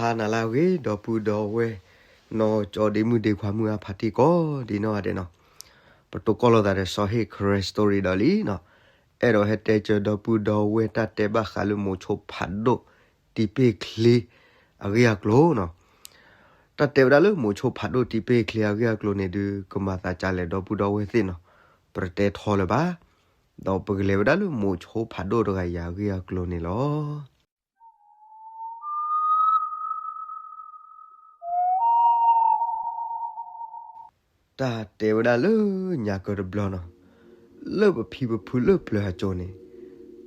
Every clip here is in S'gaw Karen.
ဟါနၤလၢအဂ့ၤ ဒီပုၢ်ဒီဝဲၢ် နီၢ်ကၠီဒ့မုၣ်ဒ့ခွါမုၣ်အါဖးတံၢ်ကိးဒံးနီၢ်ဂၤဒဲးနီၤ, ပတိၢ်ကီၢ်လိာ်သးဒီးစီၤဟ့ၣ် Karen Story ဒီးလံနီၤ, အဲၣ်ဒိးဟဲတဲစၢၤဒီပုၢ်ဒီဝဲၢ်တၢ်တဲဘၣ်ဃးလၢမိၤဆိဖးဒိၣ်တံၤပ့ၢ်ချ့အဂ့ၢ်အကျိၤနီၤ. တၢ်တဲဝဲဒၣ်လၢမိၤဆိဖးဒိၣ်တံၤပ့ၢ်ချ့အဂ့ၢ်အကျိၤန့ၣ်ဒုး ကမၤသးကလဲာ်ဒီပုၢ်ဒီဝဲၢ်သ့ၣ်နီၤ, ပတတဲထီလၢၤဘၣ်, ဒီးပကလဲၤဝဲဒၣ်လၢမိၤဆိဖးဒိၣ်တဂၤအံၤအဂ့ၢ်အကျိၤန့ၣ်လီၤ. တၢ်တဲဝဲဒၣ်လၢညါကၢတဘျီနီၤ, လၢပဖံပဖုလၢပျၢၤအစိၤန့ၣ်,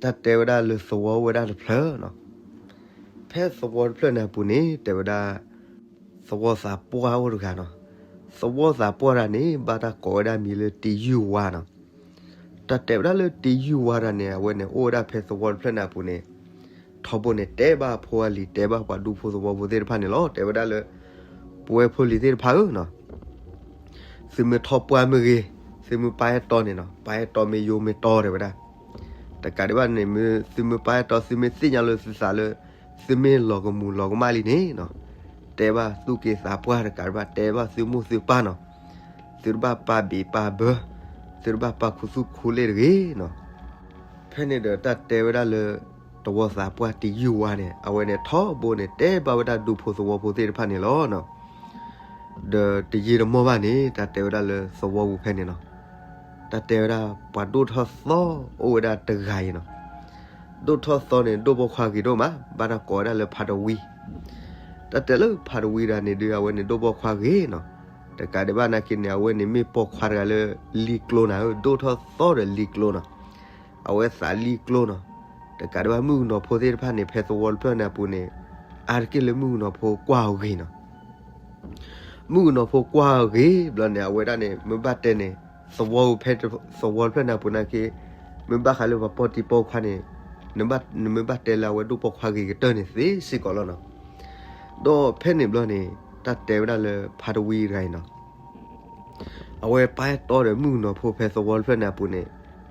တၢ်တဲဝဲဒၣ်လၢသဝီအိၣ်ဝဲဒၣ်တဖျၢၣ်နီၤ. ဖဲသဝီတဖျၢၣ်န့ၣ်အပူၤန့ၣ် တဲဝဲဒၣ် သဝီသးပှၢ်အိၣ်တဂၤနီၤ. သဝီသးပှၢ်တဂၤန့ၣ် ဘၣ်တၢ်ကိးဝဲဒၣ်မံၤလၢတံယုၢ်ဝါနီၤ. တၢ်တဲဝဲဒၣ်လၢတံယုၢ်ဝါတဂၤန့ၣ် အဝဲန့ၣ်အိၣ်ဝဲဒၣ်ဖဲသဝီတဖျၢၣ်န့ၣ်အပူၤန့ၣ်, ထီဘိန့ၣ် တဲဘၣ်အဖိအလံၤ တဲဘၣ်ပှၤဒူဖိသဝီဖိသ့ၣ်တဖၣ်န့ၣ်လီၤ. တဲဝဲဒၣ်လၢ ပဝဲဖိလံၤသ့ၣ်တဖၣ်ဧၢနီၤ, သုမ့ၢ်ထီၣ်ပှၢ်မ့ၢ်ဂ့ၤ, သုမ့ၢ်ပၢ်အဲၣ်တီန့ၣ်နီၤ, ပၢ်အဲၣ်တီမ့ၢ်ယိမ့ၢ်တီတဲဝဲဒၣ်, တကးဒံးဘၣ်န့ၣ် သုမ့ၢ်ပၢ်အဲၣ်တီ သုမ့ၢ်သ့ၣ်ညါလၢသုသးလၢ သုမ့ၢ်လီၤကမူၤလီၤကမၣ်လံန့ၣ်နီၤ, တဲဘၣ်သူၣ်က့သးပှၢ်တကးဒံးဘၣ် တဲဘၣ်သုမိၢ်သုပၢ်နီၤ, သုတဘၣ်ပာ်ဘံးပာ်ဘၢ, သုတဘၣ်ပာ်ခူသူၣ်ခူလ့ၣ်တဂ့ၤနီၤ. ဖဲန့ၣ်ဒီးတၢ်တဲဝဲဒၣ်လၢ သဝီသးပှၢ်တံယုၢ်ဝါန့ၣ် အဝဲန့ၣ်ထီဘိန့ၣ် တဲဘၣ်ဝဲဒၣ်ဒူဖိသဝီဖိသ့ၣ်တဖၣ်န့ၣ်လီၤ. ဒီးတယံာ်တမီၢ်ဘၣ်န့ၣ် တၢ်တဲဝဲဒၣ်လၢသဝီပူၤဖဲန့ၣ်နီၤ, တၢ်တဲဝဲဒၣ်ပှၤဒိၣ်ထီၣ်သီအိၣ်ဝဲဒၣ်တဂၤအံၤနီၤ. ဒိၣ်ထီၣ်သီန့ၣ် ဒိၣ်ပိာ်ခွါဂ့ၤဒိၣ်မး ဘၣ်တၢ်ကိးဝဲဒၣ်လၢဖးတဝံ, တၢ်တဲလၢဖးတဝံတဂၤန့ၣ်ဒုး အဝဲန့ၣ်ဒိၣ်ပိာ်ခွါဂ့ၤနီၤ, တကးဒံးဘၣ်နာ်က့န့ၣ် အဝဲန့ၣ်မ့ၢ်ပိာ်ခွါတဂၤလၢ လံကျိနၤဧၢ, ဒိၣ်ထီၣ်သီဒီးလံကျိနီၤ, အဝဲသးလံကျိနီၤ, တကးဒံးဘၣ်မုၣ်ကနီၤဖိသ့ၣ်တဖၣ်န့ၣ် ဖဲသဝီတဖျၢၣ်န့ၣ်အပူၤန့ၣ် အါတက့ၢ်လၢမုၣ်ကနီၤဖိကွၢ်အီၤဂ့ၤနီၤ. မုၣ်ကနီၤဖိကွၢ်အီၤဂ့ၤဘျီန့ၣ် အဝဲဒၣ်န့ၣ် မ့ၢ်ဘၣ်တဲန့ၣ် သဝီဖဲ သဝီတဖျၢၣ်န့ၣ်အပူၤနာ်က့ မ့ၢ်ဘၣ်ဃးလၢပှၤပိာ်တံၤပိာ်ခွါန့ၣ် နမ့ၢ်ဘၣ်တဲလၢအဝဲဒိၣ်ပိာ်ခွါဂ့ၤကတၢၢ်န့ၣ်သ့စ့ၢ်ကီးလီၤနီၤ. ဒီးဖဲန့ၣ်ဘျီန့ၣ် တၢ်တဲဝဲဒၣ်လၢဖးတဝံတဂၤအံၤနီၤ, အဝဲပၢ်အဲၣ်တီဒီးမုၣ်ကနီၤဖိဖဲသဝီတဖျၢၣ်န့ၣ်အပူၤန့ၣ်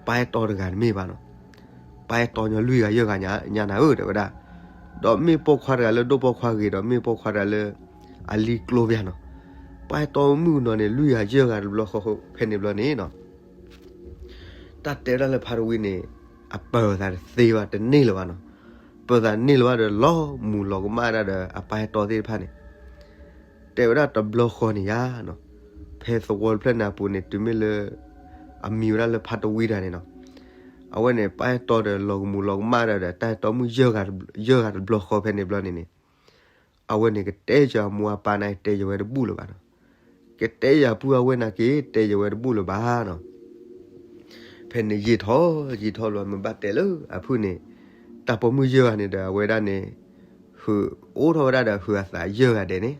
ပၢ်အဲၣ်တီတဂၤတမ့ၢ်ဘၣ်နီၤ, ပၢ်အဲၣ်တီညီလွံၢ်ဂၤယဲၢ်ဂၤညါနၤဧၢ တဲဝဲဒၣ်, ဒီးမ့ၢ်ပိာ်ခွါတဂၤလၢဒိၣ်ပိာ်ခွါဂ့ၤဒီးမ့ၢ်ပိာ်ခွါတဂၤလၢ အလံကျိဘၣ်နီၤ, ပၢ်အဲၣ်တီမုၣ်ကနီၤန့ၣ် လွံၢ်ဂၤယဲၢ်ဂၤတဘျီဃီဖဲန့ၣ်ဘျီန့ၣ်နီၤ တၢ်တဲဝဲဒၣ်လၢဖးတဝံန့ၣ် အပၢၤသးတသ့ဘၣ် တန့ၢ်လၢၤဘၣ်နီၤ, ပၢၤသးန့ၢ်လၢၤဘၣ်ဒီးလီၤမူၤလီၤကမၣ်ဒၣ်ဒီးအပၢ်အဲၣ်တီသ့ၣ်တဖၣ်န့ၣ်, တဲဝဲဒၣ်တဘျီဃီန့ၣ်ယါနီၤ, ဖဲသဝီတဖျၢၣ်န့ၣ်အပူၤန့ၣ် တုၤမ့ၢ်လၢ အမံၤဝဲဒၣ်လၢဖးတဝံတဂၤန့ၣ်နီၤ, အဝဲန့ၣ် ပၢ်အဲၣ်တီဒီးလီၤကမူၤလီၤကမၣ်ဒၣ်ဒီး တၢ်အဲၣ်တီမုၣ်ယဲၢ်ဂၤတဘျီဃီဖဲန့ၣ်ဘျီန့ၣ်န့ၣ် အဝဲန့ၣ်ကတဲယၤအမိၢ်အပၢ်နာ်က့ တဲယၤဝဲတဘူၣ်လၢၤဘၣ်နီၤ, ကတဲယၤပုၢ်အဝဲၢ်နာ်က့ တဲယၤဝဲတဘူၣ်လၢၤဘၣ်နီၤ. ဖဲန့ၣ်ယံာ်ထီၣ်ယံာ်ထီၣ်လီၤ မ့ၢ်ဘၣ်တဲလၢအဖုၣ်န့ၣ်, တၢ်ပိာ်မုၣ်ယဲၢ်ဂၤန့ၣ်ဒီးအဝဲဒၣ်န့ၣ် ဟုးအိၣ်ထီၣ်ဝဲဒၣ်ဒီးဟုးအသးယဲၢ်ဂၤဒဲးန့ၣ်,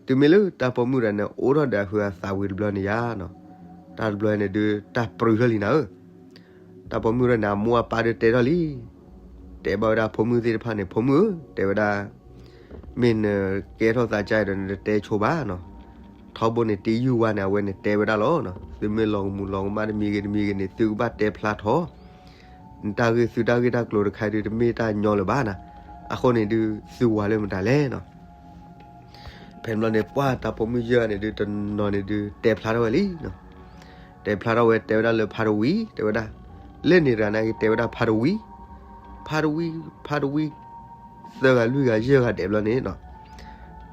တုၤမ့ၢ်လၢတၢ်ပိာ်မုၣ်တဂၤန့ၣ် အိၣ်ထီၣ်ဒီးအဟုးအသးဝံၤတဘျီန့ၣ်ယါနီၤ, တၢ်တဘျီန့ၣ်ဒုး တၢ်ပြံၤထီၣ်လံနၤဧၢ, တၢ်ပိာ်မုၣ်တဂၤန့ၣ် အမိၢ်အပၢ်ဒုးတဲထီၣ်လံ, တဲဘၣ်ဝဲဒၣ်ဖိမုၣ်သ့ၣ်တဖၣ်န့ၣ် ဖိမုၣ်ဧၢ တဲဝဲဒၣ် မ့ၢ်နကဲထီၣ်သးကါအံၤဒီး နတတဲဆိဘၣ်နီၤ. ထီဘိန့ၣ် တံယုၢ်ဝါန့ၣ် အဝဲန့ၣ်တဲဝဲဒၣ်လီၤ. သုမ့ၢ်လီၤကမူၤလီၤကမၣ်တမံၤဂ့ၤတမံၤဂ့ၤန့ၣ် သုကဘၣ်တဲဖျါထီၣ် နတၢ်ဂ့ၢ် သုတၢ်ဂ့ၢ်တၢ်ကျိၤတခါဒုး တမ့ၢ်တၢ်ညီလၢၤဘၣ်နီၤ. အဃိန့ၣ်ဒုး သုဝၤလၢမတၤလဲၣ်နီၤ. ဖဲန့ၣ်ဘျီန့ၣ် ပှၢ်တၢ်ပိာ်မုၣ်ယဲၢ်ဂၤန့ၣ်ဒုး တနီၤန့ၣ်ဒုး တဲဖျါထီၣ်ဝဲလံနီၤ. တဲဖျါထီၣ်ဝဲ တဲဝဲဒၣ်လၢဖါတဝံ တဲဝဲဒၣ်, လၢန့ၣ်တဂၤနာ်က့ တဲဝဲဒၣ်ဖါတဝံ, ဖါတဝံ, ဖါတဝံ, သၢဂၤလွံၢ်ဂၤယဲၢ်ဂၤဒဲးဘျီန့ၣ်နီၤ,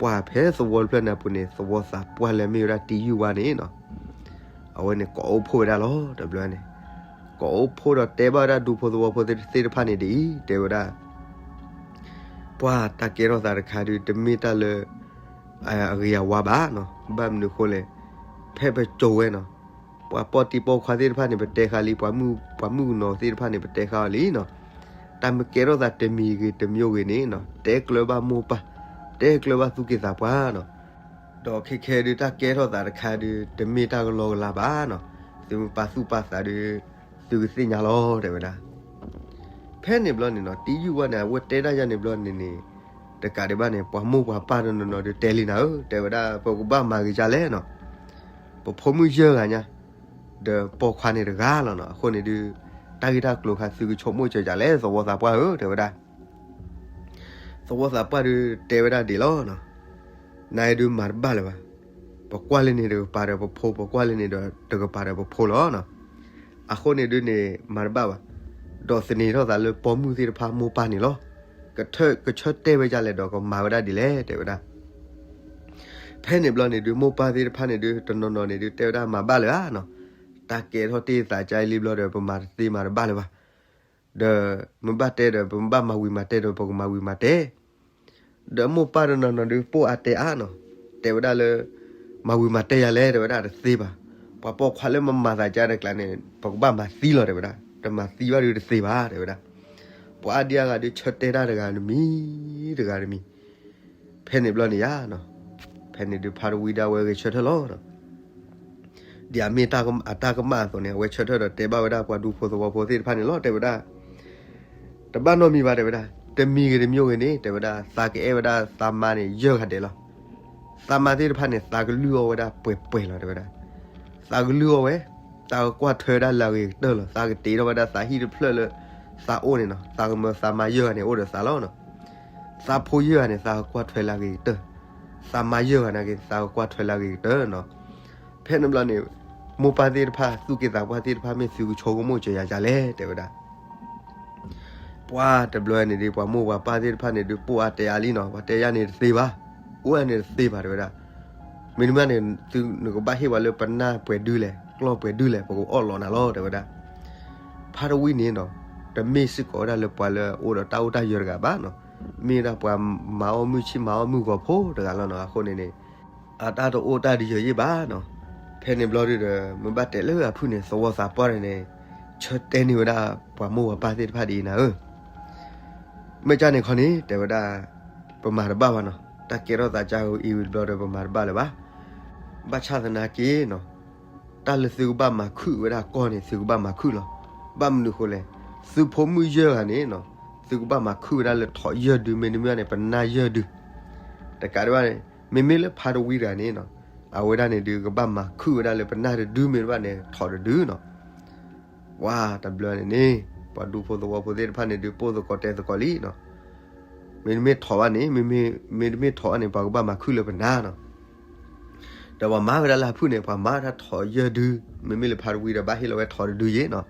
ပှၢ်ဖဲသဝီတဖျၢၣ်န့ၣ်အပူၤန့ၣ် သဝီသးပှၢ်လၢမ့ၢ်ဝဲဒၣ်တံယုၢ်ဝါန့ၣ်နီၤ, အဝဲန့ၣ်ကိးအိၣ်ဖှိၣ်ဝဲဒၣ်လီၤ တဘျီန့ၣ်, ကိးအိၣ်ဖှိၣ်ဒီးတဲဘၣ်ဝဲဒၣ်ဒူဖိသဝီဖိသ့ၣ်တဖၣ်န့ၣ်ဒ်အံၤ တဲဝဲဒၣ် ပှၢ်တၢ်ကဲထီၣ်သးတခါဒုး တမ့ၢ်တၢ်လၢ အဂ့ၤအဝါဘၣ်နီၤ. ဘၣ်မနုၤအဃိလဲၣ်, ဖဲပစိာ်ဝဲနီၤ, ပှၤပိာ်တံၤပိာ်ခွါသ့ၣ်တဖၣ်န့ၣ် ပတဲဃာ်လံ, ပှၤမုၣ်ကနီၤသ့ၣ်တဖၣ်န့ၣ် ပတဲဃာ်အီၤလံနီၤ. တၢ်မ့ၢ်ကဲထီၣ်သးတမံၤဂ့ၤတမံၤဂ့ၤန့ၣ်နီၤ, တဲကျၢၤဘၣ်မိၢ်ပၢ်, တဲကျၢၤဘၣ်သူၣ်က့သးပှၢ်နီၤ. ဒီးခဲခဲဒုး တၢ်ကဲထီၣ်သးတခါဒုး တမ့ၢ်တၢ်ကလီကလီဘၣ်နီၤ. သုမ့ၢ်ပာ်သူၣ်ပာ်သးဒုး သုကသ့ၣ်ညါလီၤ တဲဝဲဒၣ်. ဖဲန့ၣ်ဘျီန့ၣ်နီၤ, တံယုၢ်ဝါန့ၣ် အဝဲတဲဒၣ်ယၤန့ၣ်ဘျီန့ၣ်န့ၣ်, တကးဒံးဘၣ်န့ၣ် ပှၤမိၢ်ပှၤပၢ်တနီၤနီၤဒုးတဲလံနၤဧၢ, တဲဝဲဒၣ် ပကဘၣ်မၤဂ့ၤဒ်လဲၣ်နီၤ. ပဖိမုၣ်ယဲၢ်ဂၤညါ, ဒီးပိာ်ခွါန့ၣ်တဂၤလီၤနီၤ. အဃိန့ၣ်ဒုး တၢ်ဂ့ၢ်တၢ်ကျိၤခါ သုကဆိကမိၣ်စၢၤဒ်လဲၣ် သဝီသးပှၢ်ဧၢ တဲဝဲဒၣ်. သဝီသးပှၢ်ဒုးတဲဝဲဒၣ်ဒ်လီၤ, နဒုးမၤတဘၣ်လၢၤဘၣ်. ပကွၢ်လၢန့ၣ်တကပၤဒီးပဖိ, ပကွၢ်လၢန့ၣ်ဒီးတကပၤဒီးပဖိလီၤ. အဃိန့ၣ်ဒုးန့ၣ် မၤတဘၣ်ဘၣ်. ဒီးသန့ၤထီၣ်သးလၢပိာ်မုၣ်သ့ၣ်တဖၣ်မိၢ်ပၢ်န့ၣ်လီၤ. ကဆၢတဲာ်ဝဲဒ်လဲၣ်ဒီးကမၤဝဲဒၣ်ဒ်လဲၣ် တဲဝဲဒၣ်. ဖဲန့ၣ်ဘျီန့ၣ်ဒုး မိၢ်ပၢ်သ့ၣ်တဖၣ်န့ၣ်ဒုး တနီၤနီၤန့ၣ်ဒုး တဲဝဲဒၣ်မၤဘၣ်လၢၤဧါနီၤ. တၢ်ကဲထီၣ်တ့ၢ်သးကါအံၤလံဘျီဒီး ပမၤတသ့မၤတဘၣ်လၢၤဘၣ်. ဒီးမ့ၢ်ဘၣ်တဲဒီး ပမ့ၢ်ဘၣ်မၤဝံၤမၤတဲာ်ဒီးပကမၤဝံၤမၤတဲာ်. ဒီးမိၢ်ပၢ်တနီၤနီၤဒုး ပိာ်အါတဲအါနီၤ. တဲဝဲဒၣ်လၢ မၤဝံၤမၤတဲာ်ယၤလဲၣ် တဲဝဲဒၣ်တသ့ဘၣ်. ပှၤပိာ်ခွါလၢမၤမၤသးကါတကျါန့ၣ် ပကဘၣ်မၤသံလီၤ တဲဝဲဒၣ်. တမၤသံဘၣ်ဒုးတသ့ဘၣ် တဲဝဲဒၣ်. ပှၤအါဒံအါဂၤဒုး ဆၢတဲာ်တၢ်တဂၤတမံၤ တဂၤတမံၤ. ဖဲန့ၣ်ဘျီန့ၣ်ယါနီၤ, ဖဲန့ၣ်ဒုးဖါတဝံဒၣ်ဝဲဂဲၤဆၢထၢၣ်လီၤ. ဒ်အမ့ၢ်အတၢ်ကမၣ်အသိးန့ၣ် အဝဲဆၢထၢၣ်ဒီးတဲဘၣ်ဝဲဒၣ်ပှၤဒူဖိသဝီဖိသ့ၣ်တဖၣ်န့ၣ်လီၤ တဲဝဲဒၣ်. တဘၣ်နီတမံၤဘၣ် တဲဝဲဒၣ်. တမံၤဂ့ၤတမံၤဂ့ၤန့ၣ် တဲဝဲဒၣ် သးကအဲၣ်ဝဲဒၣ်သးမါန့ၣ် ယဲၢ်ဂၤဒဲးလီၤ. သးမါသ့ၣ်တဖၣ်န့ၣ် သးကလုၢ်အီၣ်ဝဲဒၣ်ပှဲၤပှဲၤလီၤ တဲဝဲဒၣ်. သးကလုၢ်အီၣ်ဝဲ, သးကကွၢ်ထွဲဝဲဒၣ်လၢအဂ့ၤကတၢၢ်လီၤ. သးကတ့ထီၣ်ဝဲဒၣ်သးဟံၣ်တဖျၢၣ်လၢ သးအိၣ်န့ၣ်နီၤ. သးကမၢသးမါယဲၢ်ဂၤန့ၣ် အိၣ်ဒီးသးလီၤနီၤ. သးဖိယဲၢ်ဂၤန့ၣ် သးကကွၢ်ထွဲလၢအဂ့ၤကတၢၢ်. သးမါယဲၢ်ဂၤန့ၣ်က့ၤ သးကကွၢ်ထွဲလၢအဂ့ၤကတၢၢ်နီၤ. ဖဲန့ၣ်ဘျီန့ၣ် မိၢ်ပၢ်သ့ၣ်တဖၣ် သူၣ်က့သးပှၢ်သ့ၣ်တဖၣ် မ့ၢ်သုကဆိကမိၣ်စၢၤယၤဒ်လဲၣ် တဲဝဲဒၣ်. ပှၤတဘျီန့ၣ်ဒုး ပှၤမိၢ်ပှၤပၢ်သ့ၣ်တဖၣ်န့ၣ်ဒုး ပိာ်အါတဲအါလံနီၤ. ပှၤတဲယၤန့ၣ်တသ့ဘၣ်, အိၣ်ယၤန့ၣ်တသ့ဘၣ် တဲဝဲဒၣ်. မ့တမ့ၢ်န့ၣ် သုနကဘၣ်ဟ့ၣ်ပှၤလၢပနၢ်ပှဲၤဒုလဲၣ်, ကျီၢ်ပှဲၤဒုလဲၣ်, ပကအီၣ်လီၤနၤလီၤ တဲဝဲဒၣ်. ဖါတဝံန့ၣ်နီၤ, တမ့ၢ်စ့ၢ်ကီးဝဲဒၣ်လၢပှၤလၢအအိၣ်ဒီးတၢ်အိၣ်တၢ်ယၢၤတဂၤဘၣ်နီၤ. မ့ၢ်ဝဲဒၣ်ပှၤမၤအီၣ်မုၢ်ဆ့ၣ်မၤအီၣ်မုၢ်ဂီၤဖိတဂၤလီၤနီၤ. အဃိန့ၣ်န့ၣ် အတၢ်တအိၣ်တၢ်တယၢၤယံၣ်ဘၣ်နီၤ. ဖဲန့ၣ်ဘျီဒုးဒီး မ့ၢ်ဘၣ်တဲလၢအဖုၣ်န့ၣ် သဝီသးပှၢ်န့ၣ်န့ၣ် ဆၢတဲာ်န့ၢ်ဝဲဒၣ်ပှၤမိၢ်ပှၤပၢ်သ့ၣ်တဖၣ်ဒ်အံၤနၤဧၢ. မ့ၢ်ကၢ်န့ၣ်ခီန့ၣ် တဲဝဲဒၣ် ပမၤတဘၣ်ဘၣ်နီၤ. တၢ်ကဲထီၣ်သးကါအံၤဝံၤတဘျီဒီး ပမၤတဘၣ်လၢၤဘၣ်. ဘၣ်ဆၣ်သနာ်က့နီၤ, တၢ်လၢသုကဘၣ်မၤခုၣ်ဝဲဒၣ်ကီၢ်န့ၣ် သုကဘၣ်မၤခုၣ်လီၤ. ဘၣ်မနုၤဃိလဲၣ်, သုဖိမုၣ်ယဲၢ်ဂၤန့ၣ်နီၤ, သုကဘၣ်မၤခုၣ်ဝဲဒၣ်လၢထိးယဲၢ်ဒု မ့တမ့ၢ်န့ၣ် ပနၢ်ယဲၢ်ဒု. တကးဒံးဘၣ်န့ၣ် မ့မ့ၢ်လၢဖါတဝံတဂၤန့ၣ်နီၤ, အဝဲဒၣ်န့ၣ်ဒုး ကဘၣ်မၤခုၣ်ဝဲဒၣ်လၢပနၢ်တဒု မ့တဘၣ်န့ၣ် ထိးတဒုနီၤ. ပှၤတဘျီန့ၣ်န့ၣ် ပှၤဒူဖိသဝီဖိသ့ၣ်တဖၣ်န့ၣ်ဒုး ပိၢ်သကိးတဲသကိးလံနီၤ. မ့တမ့ၢ်ထိးဘၣ်န့ၣ်, မ့မ့ၢ်ထိးဘၣ်န့ၣ် ပှၤကဘၣ်မၤခုၣ်လၢပနၢ်နီၤ. ဒီးပှၤမၤဝဲဒၣ်လၢအဖုၣ်န့ၣ် ပှၤမၤဝဲဒၣ်ထိးယဲၢ်ဒု, မ့မ့ၢ်လၢဖါတဝံဒီး ဘၣ်ဟ့ၣ်လီၤဝဲထိးတဒုယ့နီၤ.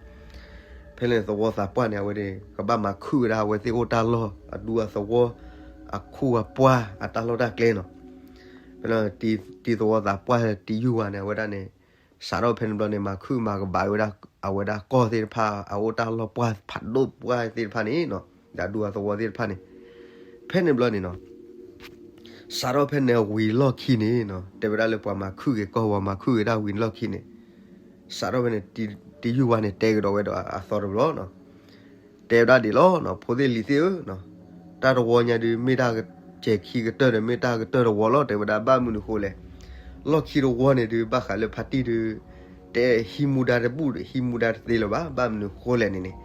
ဖဲန့ၣ်သဝီသးပှၢ်န့ၣ် အဝဲန့ၣ် ကဘၣ်မၤခုၣ်ဝဲဒၣ်အဝဲသ့ၣ်အိၣ်တၢ်လီၢ်, အဒူအသဝီ, အခိၣ်အပှၢ်, အတၢ်လီၢ်တၢ်ကျဲနီၤ. ဖဲန့ၣ် တံၤသဝီသးပှၢ်တံၤယုၢ်ဝၤန့ၣ် အဝဲဒၣ်န့ၣ် စးထီၣ်ဖဲန့ၣ်ဘျီန့ၣ် မၤခုၣ်မၤကဘၣ်ဝဲဒၣ် အဝဲဒၣ်ကီၢ်သ့ၣ်တဖၣ် အအိၣ်တၢ်လီၢ်ပှၢ်ဖးဒိၣ်ပှၢ်သ့ၣ်တဖၣ်န့ၣ်နီၤ, ဒီးဒူအသဝီသ့ၣ်တဖၣ်န့ၣ်. ဖဲန့ၣ်ဘျီန့ၣ်နီၤ, စးထီၣ်ဖဲန့ၣ်ဝံၤလီၢ်ခံန့ၣ်နီၤ, တဲဝဲဒၣ်လၢပှၤမၤခုၣ်က့ၤကီၢ် ပှၤမၤခုၣ်က့ၤဒၣ်ဝံၤလီၢ်ခံန့ၣ်, စးထီၣ်ဖဲန့ၣ် တံၤယုၢ်ဝၤန့ၣ် တဲကဒီးဝဲဒီးအသီတဘျီနီၤ. တဲဝဲဒၣ်ဒ်လီၤနီၤ, ဖိသ့ၣ်လံၤသ့ၣ်ဧၢနီၤ, တၢ်တဝီညါဒုး မ့ၢ်တၢ်ကဲၤခံကတၢၢ်ဒီး မ့ၢ်တၢ်ကတၢၢ်တဝီလီၤ တဲဝဲဒၣ်. ဘၣ်မနုၤဃိလဲၣ်, လီၢ်ခံတဝီန့ၣ်ဒုး ဘၣ်ဃးလၢဖါတံၢ်ဒုး တဲဟံးမူဒါတဘူၣ်ဒီး ဟံးမူဒါတသ့လၢၤဘၣ်. ဘၣ်မနုၤဃိလဲၣ်န့ၣ်န့ၣ်,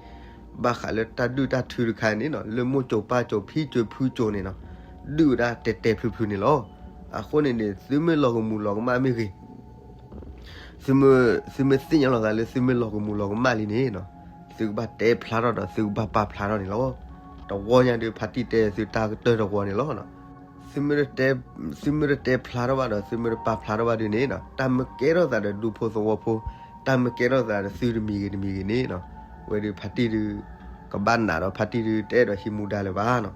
ဘၣ်ဃးလၢတၢ်ဒုၣ်တၢ်ထုတခါန့ၣ်နီၤ, လၢမိၢ်စိၤပၢ်စိၤ ဖံစိၤဖုစိၤန့ၣ်နီၤ, ဒုၣ်ဝဲဒၣ်တဲာ်တဲာ်ဖျုးဖျုးန့ၣ်လီၤ. အဃိန့ၣ်န့ၣ် သုမ့ၢ်လီၤကမူၤလီၤကမၣ်မ့ၢ်ဂ့ၤ သုမ့ၢ်သ့ၣ်ညါလီၤသးလၢ သုမ့ၢ်လီၤကမူၤလီၤကမၣ်လံန့ၣ်နီၤ, သုကဘၣ်တဲဖျါထီၣ်ဒီး သုကဘၣ်ပာ်ဖျါထီၣ်န့ၣ်လီၤ. တဝီညါဒုး ဖါတံၢ်တဲသုတၢ်ကတၢၢ်တဝီန့ၣ်လီၤ. သုမ့ၢ်တတဲ, သုမ့ၢ်တတဲဖျါထီၣ်ဘၣ်ဒီး သုမ့ၢ်တပာ်ဖျါထီၣ်ဘၣ်ဒုးန့ၣ်နီၤ, တၢ်မ့ၢ်ကဲထီၣ်သးဒီးဒူဖိသဝီဖိ, တၢ်မ့ၢ်ကဲထီၣ်သးဒီးသုတမံၤဂ့ၤတမံၤဂ့ၤန့ၣ်နီၤ, ဝဲဒုးဖါတံၢ်ဒုး ကဘၣ်နာ်ဒီး ဖါတံၢ်ဒုးတအဲၣ်ဒိးဟံးမူဒါလၢၤဘၣ်နီၤ.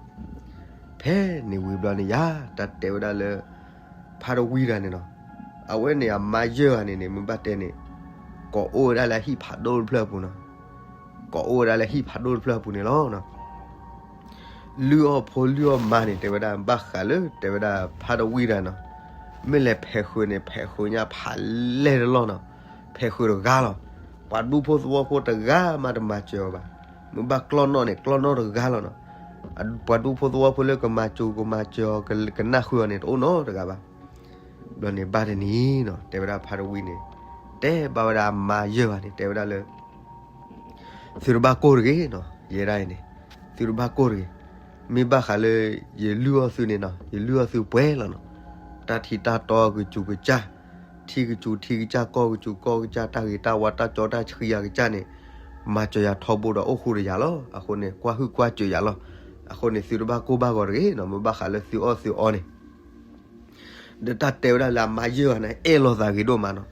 ဖဲန့ၣ်ဝံၤဘျီန့ၣ်ယါ, တၢ်တဲဝဲဒၣ်လၢ ဖါတဝံတဂၤန့ၣ်နီၤ, အဝဲန့ၣ်အမါယဲၢ်ဂၤန့ၣ်န့ၣ် မ့ၢ်ဘၣ်တဲန့ၣ် ကိးအိၣ်ဝဲဒၣ်လၢအဟံၣ်ဖးဒိၣ်တဖျၢၣ်အပူၤနီၤ. ကိးအိၣ်ဝဲဒၣ်လၢဟံၣ်ဖးဒိၣ်တဖျၢၣ်အပူၤန့ၣ်လီၤ. လုၢ်အီၣ်ဖိလုၢ်အီၣ်မါန့ၣ် တဲဝဲဒၣ် ဘၣ်ဃးလၢ တဲဝဲဒၣ်ဖါတဝံတဂၤနီၤ, မ့ၢ်လဲၤဖဲးဃုာ်န့ၣ် ဖဲးဃုာ်ညါဖးလဲၢ်တလီၢ်နီၤ, ဖဲးဃုာ်တဂၤလီၤ. ပှၤဒူဖိသဝီဖိတဂၤမးတမၤစၢၤအီၤဘၣ်. မ့ၢ်ဘၣ်ကျီၢ်နီၣ်န့ၣ် ကျီၢ်နီၣ်တဂၤလီၤနီၤ. ပှၤဒူဖိသဝီဖိလၢကမၤစၢၤ ကမၤစၢၤအီၤ ကနၢ်ဃုာ်အီၤန့ၣ် တအိၣ်နီတဂၤဘၣ်. ဘျီန့ၣ်ဘၣ်တနံၤနီၤ, တဲဝဲဒၣ်ဖါတဝံန့ၣ် တဲဘၣ်ဝဲဒၣ်အမါယဲၢ်ဂၤန့ၣ် တဲဝဲဒၣ်လၢ သုတဘၣ်ကိၢ်တဂ့ၤနီၤ, ယဲဒၣ်အံၤန့ၣ် သုတဘၣ်ကိၢ်တဂ့ၤ. မ့ၢ်ဘၣ်ဃးလၢ ယလုၢ်အီၣ်သုန့ၣ်နီၤ, ယလုၢ်အီၣ်သုပှဲၤလီၤနီၤ. တၢ်ထံတၢ်တီကစူၤကစၢ်, ထံကစူၤထံကစၢ် ကီၢ်ကစူၤကီၢ်ကစၢ် တၢ်ဂ့ၤတၢ်ဝါတၢ်ကၠီတၢ်ဆှံယၤကစၢ်န့ၣ် မၤစၢၤယၤထီဘိဒီးအိၣ်ဃူဒီးယၤလီၤ. အဃိန့ၣ် ကွၢ်ဟုၣ်ကွၢ်စၢၤယၤလီၤ. အဃိန့ၣ် သုတဘၣ်ကိၢ်ဘၣ်ဂီၤတဂ့ၤနီၤ, မ့ၢ်ဘၣ်ဃးလၢသုအီၣ်သုအီန့ၣ် ဒီးတၢ်တဲဝဲဒၣ်လၢအမါယဲၢ်ဂၤန့ၣ် အဲၣ်လိာ်သးဂ့ၤဒိၣ်မးနီၤ.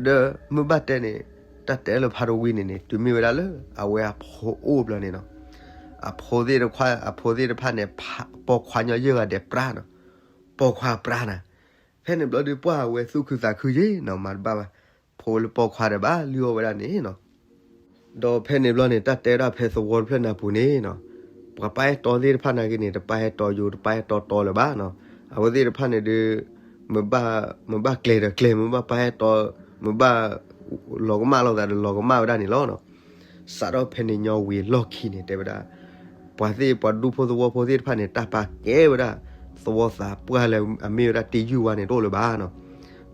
ဒီးမ့ၢ်ဘၣ်တဲန့ၣ် တၢ်တဲလၢဖါတဝံန့ၣ်န့ၣ် တုၤမ့ၢ်ဝဲဒၣ်လၢအဝဲအဖိအိၣ်ဘျီန့ၣ်နီၤ, အဖိသ့ၣ်တဖၣ် အဖိသ့ၣ်တဖၣ်န့ၣ် ပိာ်ခွါညီယဲၢ်ဂၤဒဲးပြါနီၤ, ပိာ်ခွါပြါနၤ. ဖဲန့ၣ်ဘျီဒီး ပှၢ်အဝဲသူၣ်ခုသးခုယ့ၣ်နီၤ, မၤတဘၣ်ဘၣ် ဖိလၢပိာ်ခွါဒီးဘၣ်လုၢ်အီၣ်ဝဲဒၣ်န့ၣ်နီၤ. ဒီးဖဲန့ၣ်ဘျီန့ၣ် တၢ်တဲဝဲဒၣ်ဖဲသဝီတဖျၢၣ်န့ၣ်အပူၤန့ၣ်နီၤ, ပှၤပာ်အဲၣ်တီသ့ၣ်တဖၣ်နာ်က့န့ၣ် တပာ်အဲၣ်တီယိာ် တပာ်အဲၣ်တီတီလၢၤဘၣ်နီၤ. အဝဲသ့ၣ်တဖၣ်န့ၣ်ဒီး မ့ၢ်ဘၣ် မ့ၢ်ဘၣ်ကျဲၤဒီးကျဲၤ, မ့ၢ်ဘၣ်ပာ်အဲၣ်တီ, မ့ၢ်ဘၣ်လီၤကမၣ်လိာ်သးဒီးလီၤကမၣ်ဝဲဒၣ်န့ၣ်လီၤနီၤ. စးထီၣ်ဖဲန့ၣ်ညီဝံၤအလီၢ်ခံန့ၣ် တဲဝဲဒၣ် ပှၤသ့ၣ် ပှၤဒူဖိသဝီဖိသ့ၣ်တဖၣ်န့ၣ် တၢ်ပာ်ကဲဝဲဒၣ် သဝီသးပှၢ်လၢအမ့ၢ်ဝဲဒၣ်တ့ယုၢ်ဝါန့ၣ်တအိၣ်လၢၤဘၣ်နီၤ.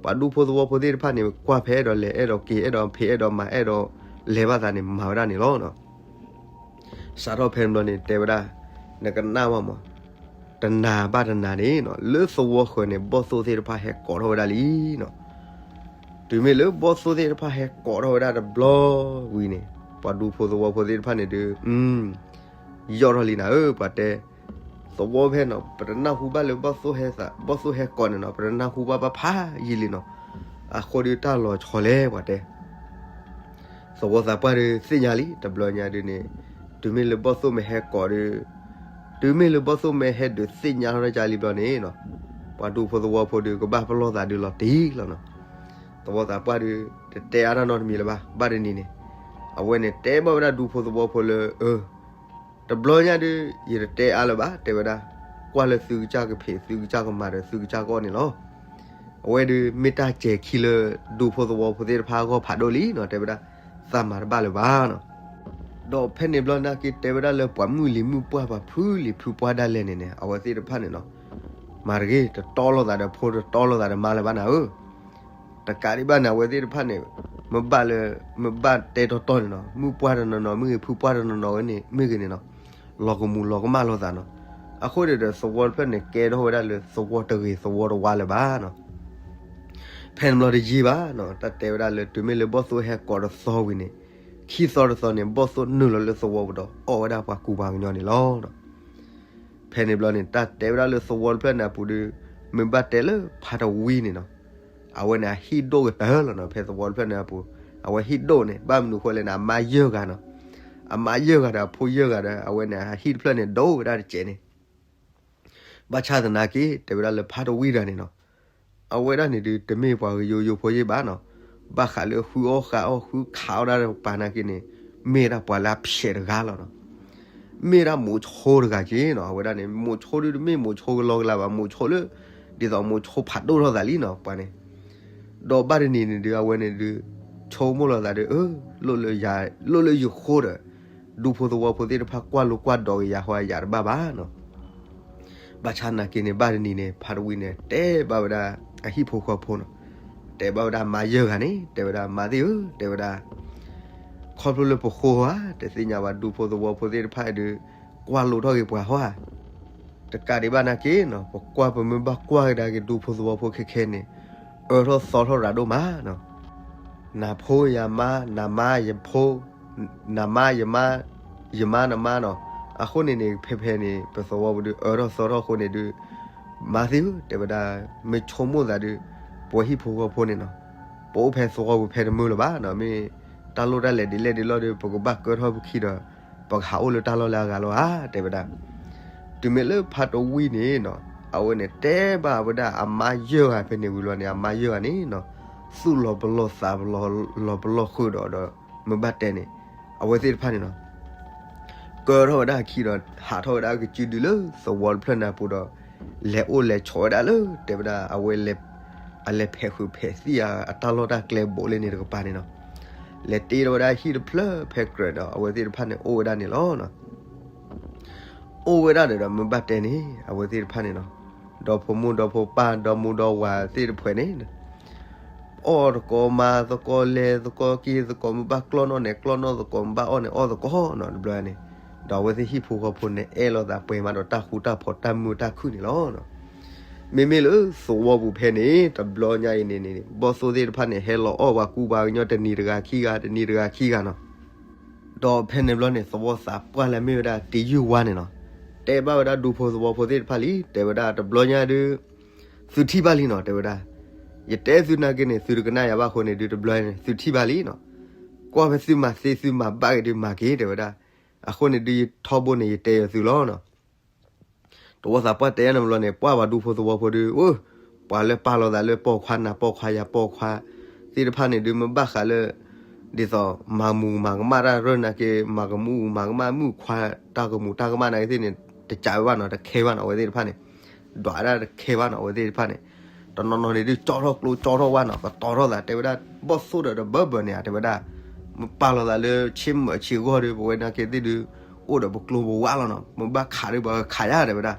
ပှၤဒူဖိသဝီဖိသ့ၣ်တဖၣ်န့ၣ် ကွၢ်ဖဲအဲၣ်ဒိးလဲၤအဲၣ်ဒိးက့ၤ အဲၣ်ဒိးဖံးအဲၣ်ဒိးမၤအဲၣ်ဒိးလဲၤဘၣ်သးန့ၣ် မၤဝဲဒၣ်န့ၣ်လီၤနီၤ. စးထီၣ်ဖဲန့ၣ်ဘျီန့ၣ် တဲဝဲဒၣ် နကနၣ်ဘၣ်မး, တနၤဘၣ်တနၤန့ၣ်နီၤ လၢသဝီဃၢၤန့ၣ် ဘီၣ်သိၣ်သ့ၣ်တဖၣ်ဟဲကိးထီၣ်ဝဲဒၣ်လံနီၤ. တုၤမ့ၢ်လၢဘီၣ်သိၣ်သ့ၣ်တဖၣ်ဟဲကိးထီၣ်ဝဲဒၣ်တဘျီဝံၤန့ၣ် ပှၤဒူဖိသဝီဖိသ့ၣ်တဖၣ်န့ၣ်ဒီး ယီၣ်ထီၣ်လံနၤဧၢ ပှၤတဲ, သဝီဖဲနီၤ ပတနၢ်ဟူဘၣ်လၢဘီၣ်သိၣ်ဟဲသး ဘီၣ်သိၣ်ဟဲကိးန့ၣ်နီၤ ပတနၢ်ဟူဘၣ်ဘၣ်ဖးယံာ်လံနီၤ. အဃိဒီးတၢ်လီၤဆီလဲၣ် ပှၤတဲ သဝီသးပှၢ်ဒီးသ့ၣ်ညါလံ တဘျီညါဒုးန့ၣ်, တုၤမ့ၢ်လၢဘီၣ်သိၣ်မ့ၢ်ဟဲကိးဒီး, တုၤမ့ၢ်လၢဘီၣ်သိၣ်မ့ၢ်ဟဲဒုးသ့ၣ်ညါထီၣ်တၢ်ကၢ်လံဘျီန့ၣ်နီၤ, ပှၤဒူဖိသဝီဖိဒီးကဘၣ်ပလီၢ်သးဒီးလီၤတံၢ်လီၤနီၤ. သဝီသးပှၢ်ဒီး တတဲအါတၢ်နီတမံၤလၢၤဘၣ်, ဘၣ်တနံၤန့ၣ်, အဝဲန့ၣ်တဲဘၣ်ဝဲဒၣ်ဒူဖိသဝီဖိလၢ အၢ တဘျီညါဒုး ယတတဲအါလၢၤဘၣ် တဲဝဲဒၣ်, ကွၢ်လၢသုကစၢ်ကဖံး သုကစၢ်ကမၤဒီးသုကစၢ်ကအီၣ်န့ၣ်လီၤ. အဝဲဒုးမ့ၢ်တၢ်စဲၤခံလၢ ဒူဖိသဝီဖိသ့ၣ်တဖၣ်အဂီၢ်ဖးဒိၣ်လံနီၤ တဲဝဲဒၣ်, သးမၤတဘၣ်လၢၤဘၣ်နီၤ. ဒီးဖဲန့ၣ်ဘျီနာ်က့တဲဝဲဒၣ်လၢပှၤမုၢ်လံၤမုၢ်ပှၢ် ပှၤဖုလံၤဖုပှၢ်ဒၣ်လဲာ်န့ၣ်န့ၣ် အဝဲသ့ၣ်တဖၣ်န့ၣ်နီၤ, မၤတဂ့ၤ တတီလိာ်သးဒီးဖိ တတီလိာ်သးဒီးမါလၢၤဘၣ်နၤဧၢ. တကးဒံးဘၣ်န့ၣ် အဝဲသ့ၣ်တဖၣ်န့ၣ် မ့ၢ်ဘၣ်လၢ မ့ၢ်ဘၣ်တဲတီတီန့ၣ်နီၤ မုၢ်ပှၢ်တနီၤနီၤမ့ၢ်ဂ့ၤ ဖုပှၢ်တနီၤနီၤမ့ၢ်ဂ့ၤန့ၣ်နီၤ, လီၤကမူၤလီၤကမၣ်လိာ်သးနီၤ. အဃိန့ၣ်ဒီးသဝီတဖျၢၣ်န့ၣ် ကဲထီၣ်ဝဲဒၣ်လၢသဝီတဂ့ၤသဝီတဝါလၢၤဘၣ်နီၤ. ဖဲန့ၣ်ဘျီတယံာ်ဘၣ်နီၤ တၢ်တဲဝဲဒၣ်လၢတုၤမ့ၢ်လၢဘီၣ်သိၣ်ဟဲကိးတသီဝံၤန့ၣ်, ခံသီတသီန့ၣ် ဘီၣ်သိၣ်နုာ်လီၤလၢသဝီပူၤဒီး အီၣ်ဝဲဒၣ်ပှၤကူပှၤကညီန့ၣ်လီၤ. ဖဲန့ၣ်ဘျီန့ၣ် တၢ်တဲဝဲဒၣ်လၢသဝီတဖျၢၣ်န့ၣ်အပူၤဒီး, မ့ၢ်ဘၣ်တဲလၢဖါတဝံန့ၣ်နီၤ, အဝဲန့ၣ်အဟံၣ်ဒိၣ်ကတၢၢ်လီၤနီၤ ဖဲသဝီတဖျၢၣ်န့ၣ်အပူၤ, အဝဲဟံၣ်ဒိၣ်န့ၣ် ဘၣ်မနုၤဃိလဲၣ်န့ၣ် အမါယဲၢ်ဂၤနီၤ, အမါယဲၢ်ဂၤဒီးအဖိယဲၢ်ဂၤဒီး အဝဲန့ၣ်အဟံၣ်တဖျၢၣ်န့ၣ် ဒိၣ်ဝဲဒၣ်တစဲးန့ၣ် ဘၣ်ဆၣ်သနာ်က့ တဲဝဲဒၣ်လၢဖါတဝံတဂၤန့ၣ်နီၤ, အဝဲဒၣ်န့ၣ်ဒုး တမ့ၢ်ပှၤကယိယိဖိယ့ၢ်ဘၣ်နီၤ, ဘၣ်ဃးလၢဃုအီၣ်ဃုအီၣ်ဃုခးအီၣ်ဒၣ်တကပၤနာ်က့န့ၣ်, မ့ၢ်ဒၣ်ပှၤလၢအဖျဲးတဂၤလီၤနီၤ, မ့ၢ်ဒၣ်မိၤဆိတဂၤက့နီၤ, အဝဲဒၣ်န့ၣ် မိၤဆိဒုးတမ့ၢ်မိၤဆိကလီကလးဘၣ်, မိၤဆိလၢ ဒ်သိးမိၤဆိဖးဒိၣ်ထီၣ်သးလံနီၤ ပှၤန့ၣ် ဒီးဘၣ်တနံၤန့ၣ်ဒုး အဝဲန့ၣ်ဒုး ဆိကမိၣ်လီၤသးဒီး အၢ လိၣ်လၢယဃိဒီး ဒူဖိသဝီဖိသ့ၣ်တဖၣ်ကွၢ်လိကွၢ်ဒိးက့ၤယၤဟီ ယၤတဘၣ်ဘၣ်နီၤ. ဘၣ်ဆၣ်နာ်က့န့ၣ် ဘၣ်တနံၤန့ၣ် ဖါတဝံန့ၣ် တဲဘၣ်ဝဲဒၣ်အဟံၣ်ဖိဃီဖိနီၤ, တဲဘၣ်ဝဲဒၣ်မါယဲၢ်ဂၤန့ၣ် တဲဝဲဒၣ် မါသ့ၣ်ဧၢ တဲဝဲဒၣ် ခီဖျိလၢပဃိဧါ တသ့ၣ်ညါဘၣ် ဒူဖိသဝီဖိသ့ၣ်တဖၣ်အံၤဒုး ကွၢ်လိထီၣ်က့ၤပှၤဟီဧါ. တကးဒံးဘၣ်နာ်က့နီၤ ပကွၢ်ပမ့ၢ်ဘၣ်ကွၢ်ကဒါက့ၤဒူဖိသဝီဖိခဲခဲန့ၣ် အၢထီၣ်သီထီၣ်ရၤဒိၣ်မးနီၤ. နဖိယၤမါ နမါယဖိ နမါယမါ ယမါနမါနီၤ. အဃိန့ၣ်န့ၣ် ဖဲဖဲန့ၣ် ပသဝီပူၤဒုး အၢထီၣ်သီထီၣ်အဃိန့ၣ်ဒုး မါသ့ၣ်ဧၢ တဲဝဲဒၣ် မ့ၢ်ဆိကမိၣ်သးဒုး ပှၤဟံၣ်ဖိဃီဖိန့ၣ်နီၤ ပအိၣ်ဖဲသဝီပူၤဖဲတမုာ်လၢၤဘၣ်နီၤ မ့ၢ်တၢ်လိၣ်တၢ်လဲၤဒ်လဲၣ်ဒ်လဲၣ်ဒီး ပကဘၣ်ကၢထီၣ်ပခံဒီး ပကဟးအိၣ်လၢတၢ်လီၢ်လၢအဂၤလီၤဧါ တဲဝဲဒၣ်. တုၤမ့ၢ်လၢဖါတဝံန့ၣ်နီၤ အဝဲန့ၣ်တဲဘၣ်ဝဲဒၣ်အမါယဲၢ်ဂၤဖဲန့ၣ်ဝံၤလီၤန့ၣ် အမါယဲၢ်ဂၤန့ၣ်နီၤ သူၣ်လီၤပလီၢ်သးလီၤပလီၢ်ဃုာ်ဒီးဒီး မ့ၢ်ဘၣ်တဲန့ၣ် အဝဲသ့ၣ်တဖၣ်န့ၣ်နီၤ ကၢထီၣ်ဝဲဒၣ်အခံဒီး ဟးထီၣ်ဝဲဒၣ်ကစုဒုလၢသဝီတဖျၢၣ်န့ၣ်အပူၤဒီး လဲၤအိၣ်လဲၤဆိးဝဲဒၣ်လၢ တဲဝဲဒၣ် အဝဲ အလဲၤဖဲးဃုာ်ဖဲးသံၣ်အတၢ်လီၢ်တၢ်ကျဲဘူးလၢန့ၣ်တကပၤန့ၣ်နီၤ လဲၤတ့ထီၣ်ဝဲဒၣ်ဟံၣ်တဖျၢၣ်ဖဲကြၢးဒီး အဝဲသ့ၣ်တဖၣ်န့ၣ်အိၣ်ဝဲဒၣ်န့ၣ်လီၤ. အိၣ်ဝဲဒၣ်ဒီး မ့ၢ်ဘၣ်တဲန့ၣ် အဝဲသ့ၣ်တဖၣ်န့ၣ်နီၤ ဒီဖိမိၢ်ဒီဖိပၢ် ဒီမူဒီဝၤသ့ၣ်တဖၣ်န့ၣ် အီၣ်သကိးမၤသကိး လဲၤသကိးက့ၤသကိး မ့ၢ်ဘၣ်ကျီၢ်နီၣ်န့ၣ် ကျီၢ်နီၣ်သကိး မ့ၢ်ဘၣ်အီၣ်န့ၣ် အီၣ်သကိးနီၤ တဘျီန့ၣ် ဒီးအဝဲသ့ၣ်ဟံၣ်ဖိဃီဖိန့ၣ် အဲၣ်လိာ်သးပှဲၤမးဒီးတၢ်ဃူတၢ်ဖိးတၢ်မုာ်တၢ်ခုၣ်န့ၣ်လီၤ. မ့မ့ၢ်လၢသဝီပူၤဖဲန့ၣ် တဘျီညါအံၤန့ၣ်န့ၣ် ဘီၣ်သိၣ်သ့ၣ်တဖၣ်န့ၣ် ဟဲလီၤအီၣ်ပှၤကူပှၤကညီတနံၤတဂၤခံဂၤ တနံၤတဂၤခံဂၤနီၤ ဒီးဖဲန့ၣ်ဘျီန့ၣ် သဝီသးပှၢ်လၢမ့ၢ်ဝဲဒၣ်တ့ယုၢ်ဝါန့ၣ်နီၤ တဲဘၣ်ဝဲဒၣ်ဒူဖိသဝီဖိသ့ၣ်တဖၣ်လံ, တဲဝဲဒၣ်တဘျီညါဒုး သုထံၣ်ဘၣ်လံနီၤ, တဲဝဲဒၣ် ယတဲသုနာ်က့န့ၣ် သုတကနၣ်ယၤဘၣ်အဃိန့ၣ်ဒုး တဘျီန့ၣ် သုထံၣ်ဘၣ်လံနီၤ. ကွၢ်ဖဲသုမၤသ့သုမၤဘၣ်က့ၤဒုးမၤက့ၤ တဲဝဲဒၣ်. အဃိန့ၣ်ဒုး ယထီဘိန့ၣ် ယတဲယၤသုလီၤနီၤ. တဝီသးပှၢ်တဲယၤန့ၣ်ဘျီန့ၣ် ပှၢ်ပှၤဒူဖိသဝီဖိဒုး အိ ပှၤလၢပာ်လီၤသးလၢပိာ်ခွါနၤပိာ်ခွါယၤပိာ်ခွါသ့ၣ်တဖၣ်န့ၣ်ဒုး မ့ၢ်ဘၣ်ဃးလၢ ဒ်သိးမၤမူးမၤကမၣ်တၢ်ရၢၢ်နာ်က့ မၤကမူးမၤကမၣ်မုၣ်ခွါ တၢ်ကမူးတၢ်ကမၣ်နာ်က့သ့ၣ်န့ၣ် တကးဝဲဘၣ်နီၤ, တခဲဘၣ်နီၤ အဝဲသ့ၣ်တဖၣ်န့ၣ် ဒွးဝဲဒၣ်တခဲဘၣ်နီၤ အဝဲသ့ၣ်တဖၣ်န့ၣ်. တနီၤနီၤန့ၣ်ဒုး ကၠီထီၣ်ကျိကၠီထီၣ်ဝၣ်နီၤ, ကတီၤထီၣ်သး တဲဝဲဒၣ် ဘီၣ်သိၣ်ဒီးတဘၢဘၢန့ၣ်ဧါ တဲဝဲဒၣ်, မ့ၢ်ပာ်လီၤသးလၢဆ့မၢးဆ့ဂီၢ်ဒီး ပဝဲနာ်က့သ့ၣ်ဒုး အိၣ်ဒီးပကျိပဝၣ်လီၤနီၤ, မ့ၢ်ဘၣ်ခးဒီးပှၤခးယၤ တဲဝဲဒၣ်.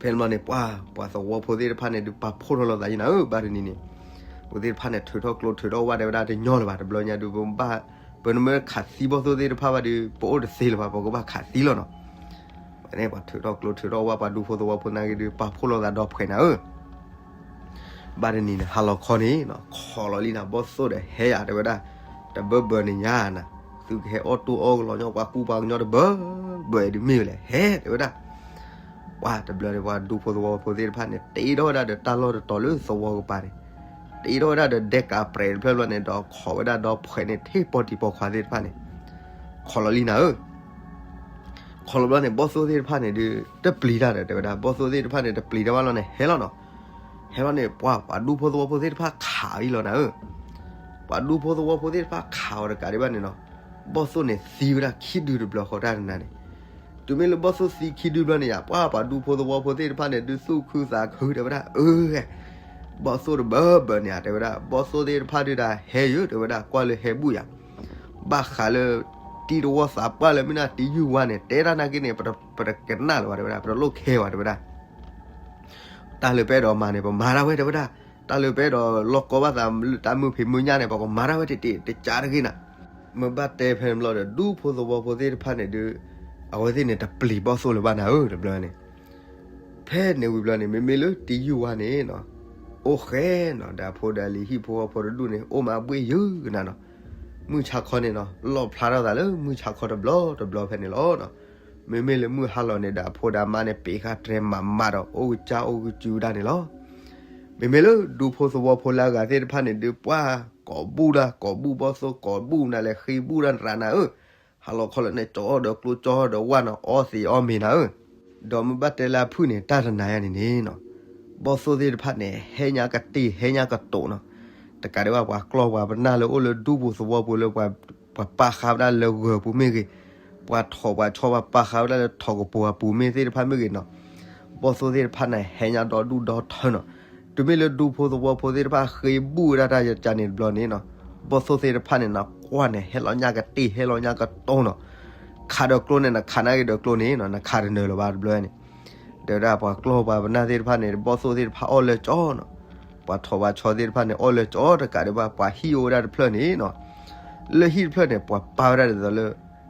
ဖဲန့ၣ်ဘျီန့ၣ် ပှၢ် ပှၤသဝီဖိသ့ၣ်တဖၣ်န့ၣ်ဒုး ပာ်ဖှိၣ်ထီၣ်လိာ်သးယံၤနၤဧၢ, ဘၣ်တနံၤန့ၣ် အဝဲသ့ၣ်တဖၣ်န့ၣ် ထုးထီၣ်ကျိထုးထီၣ်ဝၣ် တဲဝဲဒၣ် တညီလၢၤဘၣ်, တဘျီညါဒုး ပဘၣ် ပနမ့ၢ်ခးသံဘီၣ်သိၣ်သ့ၣ်တဖၣ်ဘၣ်ဒီး ပအိၣ်တသ့လၢၤဘၣ်, ပကဘၣ်ခးသံလီၤနီၤ. ဝဲန့ၣ် ပှၤထုးထီၣ်ကျိထုးထီၣ်ဝၣ် ပှၤဒူဖိသဝီဖိနာ်က့ဒုး ပာ်ဖှိၣ်လိာ်သးဒီဖှဲးနၤဧၢ. ဘၣ်တနံၤန့ၣ် ဟါလီၤခီန့ၣ် ခိးလီၤလံနၤ ဘီၣ်သိၣ်ဒီးဟဲယၤ တဲဝဲဒၣ်, တဘၢဘၢန့ၣ်ညါနၤ, သုကဟဲအီၣ်တိၢ်အီၣ်ကလီၤညီ ပှၤကူပှၤကညီတဘၢဘၢဒုးမ့ၢ်ဝဲလဲၣ် ဟဲ တဲဝဲဒၣ်. ပှၢ်တဘျီန့ၣ် ပှၤဒူဖိသဝီဖိသ့ၣ်တဖၣ်န့ၣ် တ့ထီၣ်ဝဲဒၣ်ဒီးတၢ်လီၢ်တတီၤလၢသဝီကပၤန့ၣ်, တ့ထီၣ်ဝဲဒၣ်ဒီးဒဲကးပြဲးတဖျၢၣ်ဘျီန့ၣ် ဒီးခိးဝဲဒၣ်ဒီဖှဲးန့ၣ် ထဲပီၢ်တံၢ်ပီၢ်ခွါသ့ၣ်တဖၣ်န့ၣ် ခိးလီၤလံနၤဧၢ. ခိးလီၤဘျီန့ၣ် ဘီၣ်သိၣ်သ့ၣ်တဖၣ်န့ၣ်ဒုး တပျံၤတၢ်ဒီး တဲဝဲဒၣ် ဘီၣ်သိၣ်သ့ၣ်တဖၣ်န့ၣ် တပျံၤတၢ်ဘၣ်လီၤန့ၣ် ဟဲလီၤနီၤ. ဟဲလီၤန့ၣ် ပှၢ် ပှၤဒူဖိသဝီဖိသ့ၣ်တဖၣ်ခးအံၤလီၤနၤဧၢ. ပှၤဒူဖိသဝီဖိသ့ၣ်တဖၣ်ခးအီၤတကးဒံးဘၣ်န့ၣ်နီၤ, ဘီၣ်သိၣ်န့ၣ်သံဝဲဒၣ်ခံဒုတဘျီဃီတၢ်တနၤန့ၣ်. တုၤမ့ၢ်လၢဘီၣ်သိၣ်သံခံဒုဘျီန့ၣ်ယါ ပှၢ် ပှၤဒူဖိသဝီဖိသ့ၣ်တဖၣ်န့ၣ် ဒုးသူၣ်ခုသးခု တဲဝဲဒၣ် အၢ ဘီၣ်သိၣ်တဘၢဘၢန့ၣ်ဧါ တဲဝဲဒၣ်, ဘီၣ်သိၣ်သ့ၣ်တဖၣ်ဒုးဒၣ်ဟဲယၢ တဲဝဲဒၣ် ကွၢ်လၢဟဲဘူၣ်ယၤ, ဘၣ်ဃးလၢ တံၤတဝီသးပှၢ်လၢမ့ၢ်ဒၣ်တံၤယုၢ်ဝါန့ၣ် တဲတၢ်နာ်က့န့ၣ် ပတကနၣ်လၢၤဘၣ် တဲဝဲဒၣ်, ပတလိၣ်ခဲဘၣ် တဲဝဲဒၣ်. တၢ်လၢပအဲၣ်ဒိးမၤန့ၣ် ပမၤဒၣ်ဝဲ တဲဝဲဒၣ်, တၢ်လၢပအဲၣ်ဒိးလီၢ်ကီဘၣ်သးလၢတၢ်မုာ်ဖံးမုာ်ညၣ်န့ၣ် ပကမၤဒၣ်ဝဲတ့ၢ်တ့ၢ် တကးတဂ့ၤနၤ. မ့ၢ်ဘၣ်တဲဖဲန့ၣ်ဘျီဒီး ဒူဖိသဝီဖိသ့ၣ်တဖၣ်န့ၣ်ဒုး အဝဲသ့ၣ်န့ၣ် တပျံၤဘီၣ်သိၣ်လၢၤဘၣ်နၤဧၢ တဘျီန့ၣ်. ဖဲန့ၣ်ဝံၤဘျီန့ၣ် မ့မ့ၢ်လၢတံၤယုၢ်ဝါန့ၣ်နီၤ, အိၣ်ဃဲနီၤ ဒီးအဖိဒီးလံၤဟံၣ်ဖိဃီဖိတဒူၣ်န့ၣ် အိၣ်မးဘှ့ၣ်ယုၢ်ကနၤနီၤ, မုၢ်ဆါခီန့ၣ်နီၤ လီၣ်ဖျါထီၣ်သးလၢမုၢ်ဆါခီတဘျီတဘျီဖဲန့ၣ်လီၤ. မ့မ့ၢ်လၢမုၢ်ဟါလီၤန့ၣ်ဒီး အဖိဒီးအမါန့ၣ် ပ့ၤဃာ်တြဲၤမၤမၤဒီး အိၣ်ကစၢ်အိၣ်ကစုၤဝဲဒၣ်န့ၣ်လီၤ. မ့မ့ၢ်လၢဒူဖိသဝီဖိလၢအဂၤသ့ၣ်တဖၣ်န့ၣ်ဒုး ပှၢ်ကိးဘူၣ်ဒၣ် ကိးဘူၣ်ဘီၣ်သိၣ် ကိးဘူၣ်နၤလဲၣ် ဃ့ဘူၣ်ဒၣ်နရၣ်နၤဧၢ, ဟါလီၤခီလၢာ်န့ၣ် ကၠီအီၣ်ဒီးကျိကၠီအီၣ်ဒီးဝၣ်နီၤ အီသံးအီမ့ၤနၤဧၢ. ဒီးမ့ၢ်ဘၣ်တဲလၢအဖုၣ်န့ၣ် တၢ်တနၤယါန့ၣ်န့ၣ်နီၤ, ဘီၣ်သိၣ်သ့ၣ်တဖၣ်န့ၣ် ဟဲညါကတ့ၢ် ဟဲညါကတိၤနီၤ, တကးဒံးဘၣ် ပှၤကျီၢ်ပှၤပနၢ်လၢအိၣ်လၢဒူပူၤသဝီပူၤလၢ ပှၤပာ်ဃာ်ဝဲဒၣ်လၢဂၢၤပူၤမ့ၢ်ဂ့ၤ, ပှၤထိးပှၤဆီ ပှၤပာ်ဃာ်ဝဲဒၣ်လၢထိးကပိာ်အပူၤမ့ၢ်သ့ၣ်တဖၣ်မ့ၢ်ဂ့ၤနီၤ, ဘီၣ်သိၣ်သ့ၣ်တဖၣ်န့ၣ် ဟဲညါဒီဒူၣ်ဒီထၢနီၤ. တုၤမ့ၢ်လၢဒူဖိသဝီဖိသ့ၣ်တဖၣ်ဃ့ဘူၣ်ဝဲဒၣ်တၢ်ယကန့ၣ်တဘျီန့ၣ်နီၤ, ဘီၣ်သိၣ်သ့ၣ်တဖၣ်န့ၣ်နီၤ ကွၢ်န့ၣ် ဟဲလီၤညါကတ့ၢ် ဟဲလီၤညါကတိၤနီၤ, ခးဒီးကျိန့ၣ် နခးနာ်က့ၤဒီးကျိန့ၣ်နီၤ နခးတနၢၤလၢၤဘၣ်တဘျီန့ၣ်. တဲဝဲဒၣ်ပှၤကျီၢ်ပှၤပနၢ်သ့ၣ်တဖၣ်န့ၣ် ဘီၣ်သိၣ်သ့ၣ်တဖၣ်အီၣ်လၢကၠီနီၤ, ပှၤထိးပှၤဆီသ့ၣ်တဖၣ်န့ၣ် အီၣ်လၢကၠီတကးဒံးဘၣ် ပှၤဟံၣ်အိၣ်ဝဲဒၣ်တဖျၢၣ်န့ၣ်နီၤ, လၢဟံၣ်တဖျၢၣ်န့ၣ် ပှၤပာ်ဝဲဒၣ်ဒ်သိးလၢ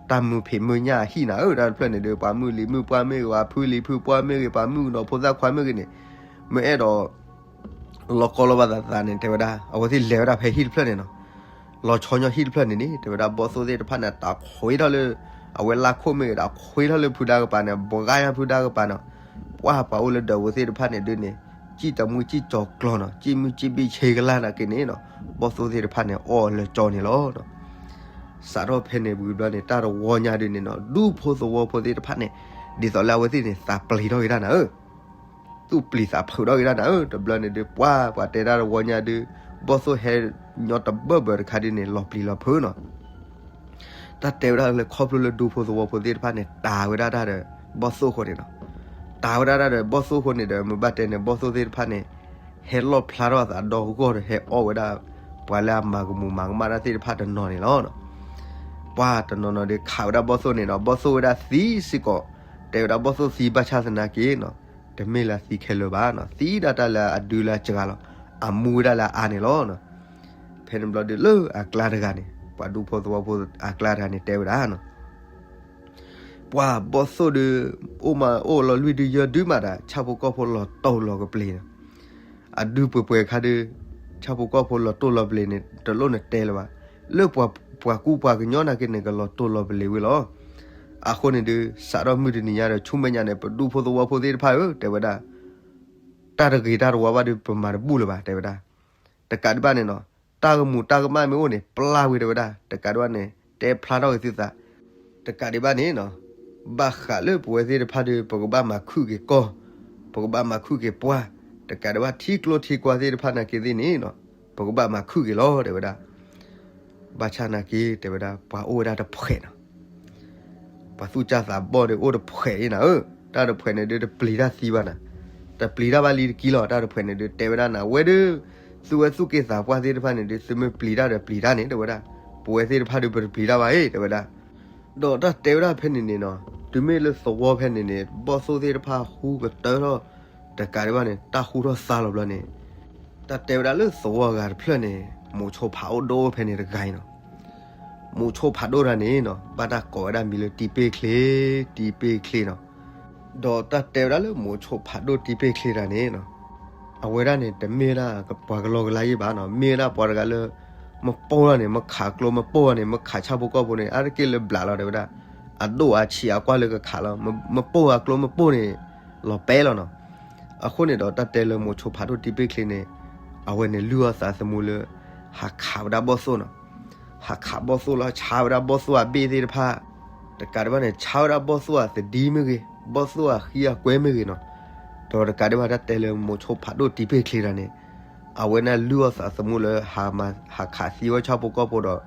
တၢ်မုာ်ဖံးမုာ်ညၣ်အဟံၣ်နၤဧၢ, တၢ်တဖျၢၣ်န့ၣ်ဒီး ပှၤမုၣ်လံၤမုၣ်ပှၢ်မ့ၢ်ဂ့ၤ ပှၤဖုလံၤဖုပှၢ်မ့ၢ်ဂ့ၤ ပှၤမုၣ်ကနီၤဖိသၣ်ခွါမ့ၢ်ဂ့ၤန့ၣ် မ့ၢ်အဲၣ်ဒိး လီၤကီလီၤဘၣ်သးသးန့ၣ် တဲဝဲဒၣ် အဝဲသ့ၣ်လဲၤဝဲဒၣ်ဖဲဟံၣ်တဖျၢၣ်န့ၣ်နီၤ, လီၤဆီညီဟံၣ်တဖျၢၣ်န့ၣ်န့ၣ် တဲဝဲဒၣ်ဘီၣ်သိၣ်သ့ၣ်တဖၣ်န့ၣ် တၢ်ခွ့ထီၣ်လၢ အဝဲလၢခိၣ်မ့ၢ်ဂ့ၤ တၢ်ခွ့ထီၣ်လၢဖုဒါကပၤန့ၣ် ဘှါယါဖုဒါကပၤန့ၣ်, ပှၢ်ပှၤအိၣ်လၢဒၢးဝဲသ့ၣ်တဖၣ်န့ၣ်ဒုးန့ၣ် စံၣ်တမုၢ်စံၣ်ကၠီၤကျီၤနီၤ, စံၣ်မုၢ်စံၣ်ဘ့ၣ်ဆ့ကလၢ်နာ်က့န့ၣ်နီၤ, ဘီၣ်သိၣ်သ့ၣ်တဖၣ်န့ၣ် အီၣ်လၢကၠီန့ၣ်လီၤ. စးထီၣ်ဖဲန့ၣ်ဝံၤဘျီန့ၣ် တၢ်တဝီညါဒုးန့ၣ်နီၤ ဒူဖိသဝီဖိသ့ၣ်တဖၣ်န့ၣ် ဒ်သိးလၢအဝဲသ့ၣ်န့ၣ် သးပျံၤထီၣ်က့ၤတၢ်နၤဧၢ, သူၣ်ပျံၤသးဖုးထီၣ်က့ၤတၢ်နၤဧၢ, တဘျီန့ၣ်ဒုး ပှၢ်ပှၤတဲတၢ်တဝီညါဒုး ဘီၣ်သိၣ်ဟဲညီတဘၢၣ်ဘၢၣ်တခါဒုးန့ၣ် လီၤပျံၤလီၤဖုးနီၤ. တၢ်တဲဝဲဒၣ်လၢခီဖျိလၢဒူဖိသဝီဖိသ့ၣ်တဖၣ်န့ၣ် တၤဝဲဒၣ်တၢ်ဒီး ဘီၣ်သိၣ်အဃိန့ၣ်နီၤ, တၤဝဲဒၣ်တၢ်ဒီးဘီၣ်သိၣ်အဃိန့ၣ်ဒီး မ့ၢ်ဘၣ်တဲန့ၣ် ဘီၣ်သိၣ်သ့ၣ်တဖၣ်န့ၣ် ဟဲလီၣ်ဖျါထီၣ်အသးဒီဂီၢ်ဒီး ဟဲအီၣ်ဝဲဒၣ် ပှၤလၢအမၤကမူၤမၤကမၣ်တၢ်သ့ၣ်တဖၣ်တနီၤန့ၣ်လီၤ. ပှၢ်တနီၤနီၤဒီးခးဝဲဒၣ်ဘီၣ်သိၣ်န့ၣ်နီၤ, ဘီၣ်သိၣ်ဝဲဒၣ်သံစ့ၢ်ကီး တဲဝဲဒၣ်ဘီၣ်သိၣ်သံဘၣ်ဆၣ်သနာ်က့နီၤ, တမ့ၢ်လၢအသံခဲလၢာ်ဘၣ်နီၤ, သံဒၣ်တၢ်လၢအဒုလၢအစှၤလီၤ, အမူဝဲဒၣ်လၢအအါန့ၣ်လီၤ. ဖဲန့ၣ်ဘျီဒုးလၢအကျါတဂၤန့ၣ် ပှၤဒူဖိသဝီဖိအကျါတဂၤန့ၣ်တဲဝဲဒၣ်နီၤ, ပှၢ်ဘီၣ်သိၣ်ဒုး အိၣ်မးအိၣ်လီၤလွံၢ်ဒုယဲၢ်ဒုမးဒီး ဆၣ်ဖိကီၢ်ဖိလီၤတိၢ်လီၤကပျ့ၤန့ၣ်, အဒုပှဲၤပှဲၤခါဒုး ဆၣ်ဖိကီၢ်ဖိလီၤတိၢ်လီၤပျ့ၤန့ၣ် တလိၣ်နတဲလၢၤဘၣ်, လၢပှၤကူပှၤကညီနာ်က့န့ၣ် ကလီၤတိၢ်လီၤပျ့ၤဝဲလီၤ. အဃိန့ၣ်ဒုး စးထီၣ်မုၢ်တနံၤညါဒီး ဆူမဲာ်ညါန့ၣ် ပဒူၣ်ဖိသဝီဖိသ့ၣ်တဖၣ်ဧၢ တဲဝဲဒၣ်, တၢ်တဂ့ၤတၢ်တဝါဘၣ်ဒုး ပမၤတဘူၣ်လၢၤဘၣ် တဲဝဲဒၣ်. တကးဒံးဘၣ်န့ၣ်နီၤ, တၢ်ကမူၤတၢ်ကမၣ်မ့ၢ်အိၣ်န့ၣ် ပျၢ်ဝံၤ တဲဝဲဒၣ်. တကးဒံးဘၣ်န့ၣ် တဲဖျါထီၣ်က့ၤသုသး. တကးဒံးဘၣ်န့ၣ်နီၤ, ဘၣ်ဃးလၢပဝဲသ့ၣ်တဖၣ်ဒီး ပကဘၣ်မၤခုၣ်က့ၤကီၢ်, ပကဘၣ်မၤခုၣ်က့ၤပှၢ်, တကးဒံးဘၣ်ထံကျိထံကွၢ်သ့ၣ်တဖၣ်နာ်က့သ့ၣ်န့ၣ်နီၤ, ပကဘၣ်မၤခုၣ်က့ၤလီၤ တဲဝဲဒၣ်. ဘၣ်ဆၣ်နာ်က့ တဲဝဲဒၣ် ပှၤအိၣ်ဝဲဒၣ်တဖှဲးနီၤ. ပှၤသူၣ်စၢ်သးဘီၣ်ဒီးအိၣ်တဖှဲးအံၤနၤဧၢ, တၢ်တဖှဲးန့ၣ်ဒုး တပျံၤတၢ်သံဘၣ်နၤ, တပျံၤတၢ်ဘၣ်လံတကံလီၤ. တၢ်တဖှဲးန့ၣ်ဒုး တဲဝဲဒၣ်နၤ ဝဲဒၣ်, သုဝဲသူၣ်က့သးပှၢ်သ့ၣ်တဖၣ်န့ၣ်ဒုး သုမ့ၢ်ပျံၤတၢ်ဒီးပျံၤတၢ်န့ၣ် တဲဝဲဒၣ်, ပဝဲသ့ၣ်တဖၣ်ဒုး ပတပျံၤတၢ်ဘၣ်အံၤ တဲဝဲဒၣ်. ဒီးတၢ်တဲဝဲဒၣ်ဖဲန့ၣ်န့ၣ်နီၤ, တုၤမ့ၢ်လၢသဝီဖဲန့ၣ်န့ၣ် ဘီၣ်သိၣ်သ့ၣ်တဖၣ်ဟူကတၢၢ်ထီၣ်, တကးဒံးဘၣ်န့ၣ် တၢ်ဟူထီၣ်သါလီၤဘျီန့ၣ်, တၢ်တဲဝဲဒၣ်လၢသဝီဂၤတဖျၢၣ်န့ၣ် မိၤဆိဖးအိၣ်ဒိၣ်ဖဲန့ၣ်တဂၤအံၤနီၤ. မိၤဆိဖးဒိၣ်တဂၤန့ၣ်နီၤ ဘၣ်တၢ်ကိးဝဲဒၣ်မံၤလၢတံပ့ၢ်ချ့, တံပ့ၢ်ချ့နီၤ. ဒီးတၢ်တဲဝဲဒၣ်လၢမိၤဆိဖးဒိၣ်တံပ့ၢ်ချ့တဂၤန့ၣ်နီၤ, အဝဲဒၣ်န့ၣ် တမ့ၢ်ဝဲဒၣ်ပှၤကလီကလါယံၣ်ဘၣ်နီၤ, မ့ၢ်ဝဲဒၣ်ပှၤတဂၤလၢ မပိၢ်လီၤန့ၣ် မခးကျိမပိၢ်လီၤန့ၣ် မခးဆၣ်ဖိကီၢ်ဖိန့ၣ် အါတက့ၢ်လၢဘျးလီၤ တဲဝဲဒၣ်, အဒိၣ်အဆံးအကွၢ်လၢကခးလီၤ, မပိၢ်အကျိမပိၢ်န့ၣ် လီၤပဲလီၤနီၤ. အဃိန့ၣ်ဒီးတၢ်တဲလၢမိၤဆိဖးဒိၣ်တံပ့ၢ်ချ့န့ၣ်, အဝဲန့ၣ်လုၢ်အီၣ်သးသမူလၢ ဟးခးဝဲဒၣ်ဘီၣ်သိၣ်နီၤ. ဟးခးဘီၣ်သိၣ်လီၤ ဆါဝဲဒၣ်ဘီၣ်သိၣ်အဘ့ၣ်သ့ၣ်တဖၣ်, တကးဒံးဘၣ်န့ၣ် ဆါဝဲဒၣ်ဘီၣ်သိၣ်အသဒံမ့ၢ်ဂ့ၤ, ဘီၣ်သိၣ်အဃံအကွဲမ့ၢ်ဂ့ၤနီၤ. ဒီးတကးဒံးဘၣ်တၢ်တဲလၢမိၤဆိဖးဒိၣ်တံပ့ၢ်ချ့တဂၤန့ၣ်, အဝဲန့ၣ်လုၢ်အီၣ်သးသမူလၢ ဟးခးသံဝဲဆၣ်ဖိကီၢ်ဖိဒီး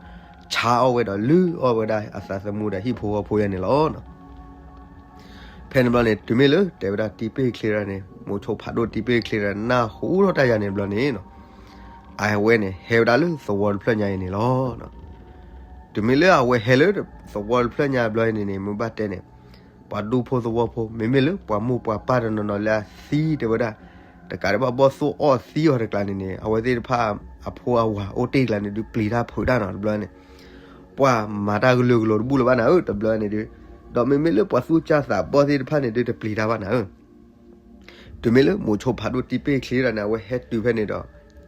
ဆါအီၣ်ဝဲဒီးလုၢ်အီၣ်ဝဲဒၣ်အသးသမူဒီးဟံၣ်ဖိဃီဖိယါန့ၣ်လီၤ. ဖဲန့ၣ်ဘျီန့ၣ် တုၤမ့ၢ်လၢတဲဝဲဒၣ်တံပ့ၢ်ချ့တဂၤန့ၣ် မိၤဆိဖးဒိၣ်တံပ့ၢ်ချ့တဂၤ နၢ်ဟူထီၣ်တၢ်ယါန့ၣ်ဘျီန့ၣ်နီၤ, အဝဲန့ၣ် ဟဲဝဲဒၣ်လၢသဝီတဖျၢၣ်ညါအံၤန့ၣ်လီၤ. တုၤမ့ၢ်လၢအဝဲဟဲလၢသဝီတဖျၢၣ်ညါဘျီအံၤန့ၣ်န့ၣ် မ့ၢ်ဘၣ်တဲန့ၣ်, ပှၤဒူၣ်ဖိသဝီဖိ မ့မ့ၢ်လၢပှၤမိၢ်ပှၤပၢ်တနီၤနီၤလၢအသံတဲဝဲဒၣ်, တကးဒံးဘၣ်ဘီၣ်သိၣ်အီၣ်သံအီၤတကျါန့ၣ်န့ၣ် အဝဲသ့ၣ်တဖၣ်အဖိအဝၤအိၣ်တ့ၢ်တကျါန့ၣ်ဒုး ပျံၤတၢ်ဖုးတၢ်နီၤ တဘျီန့ၣ်, ပှၤမၤတၢ်ကလုာ်ကလိၤတဘူၣ်လၢၤဘၣ်နၤဧၢ တဘျီန့ၣ်ဒုး, ဒီးမ့မ့ၢ်လၢပှၤသူၣ်စၢ်သးဘီၣ်သ့ၣ်တဖၣ်န့ၣ်ဒုး တပျံၤတၢ်ဘၣ်နၤဧၢ. တုၤမ့ၢ်လၢမိၤဆိဖးဒိၣ်တံပ့ၢ်ချ့တဂၤန့ၣ် အဝဲဟဲတုၤဖဲန့ၣ်ဒီး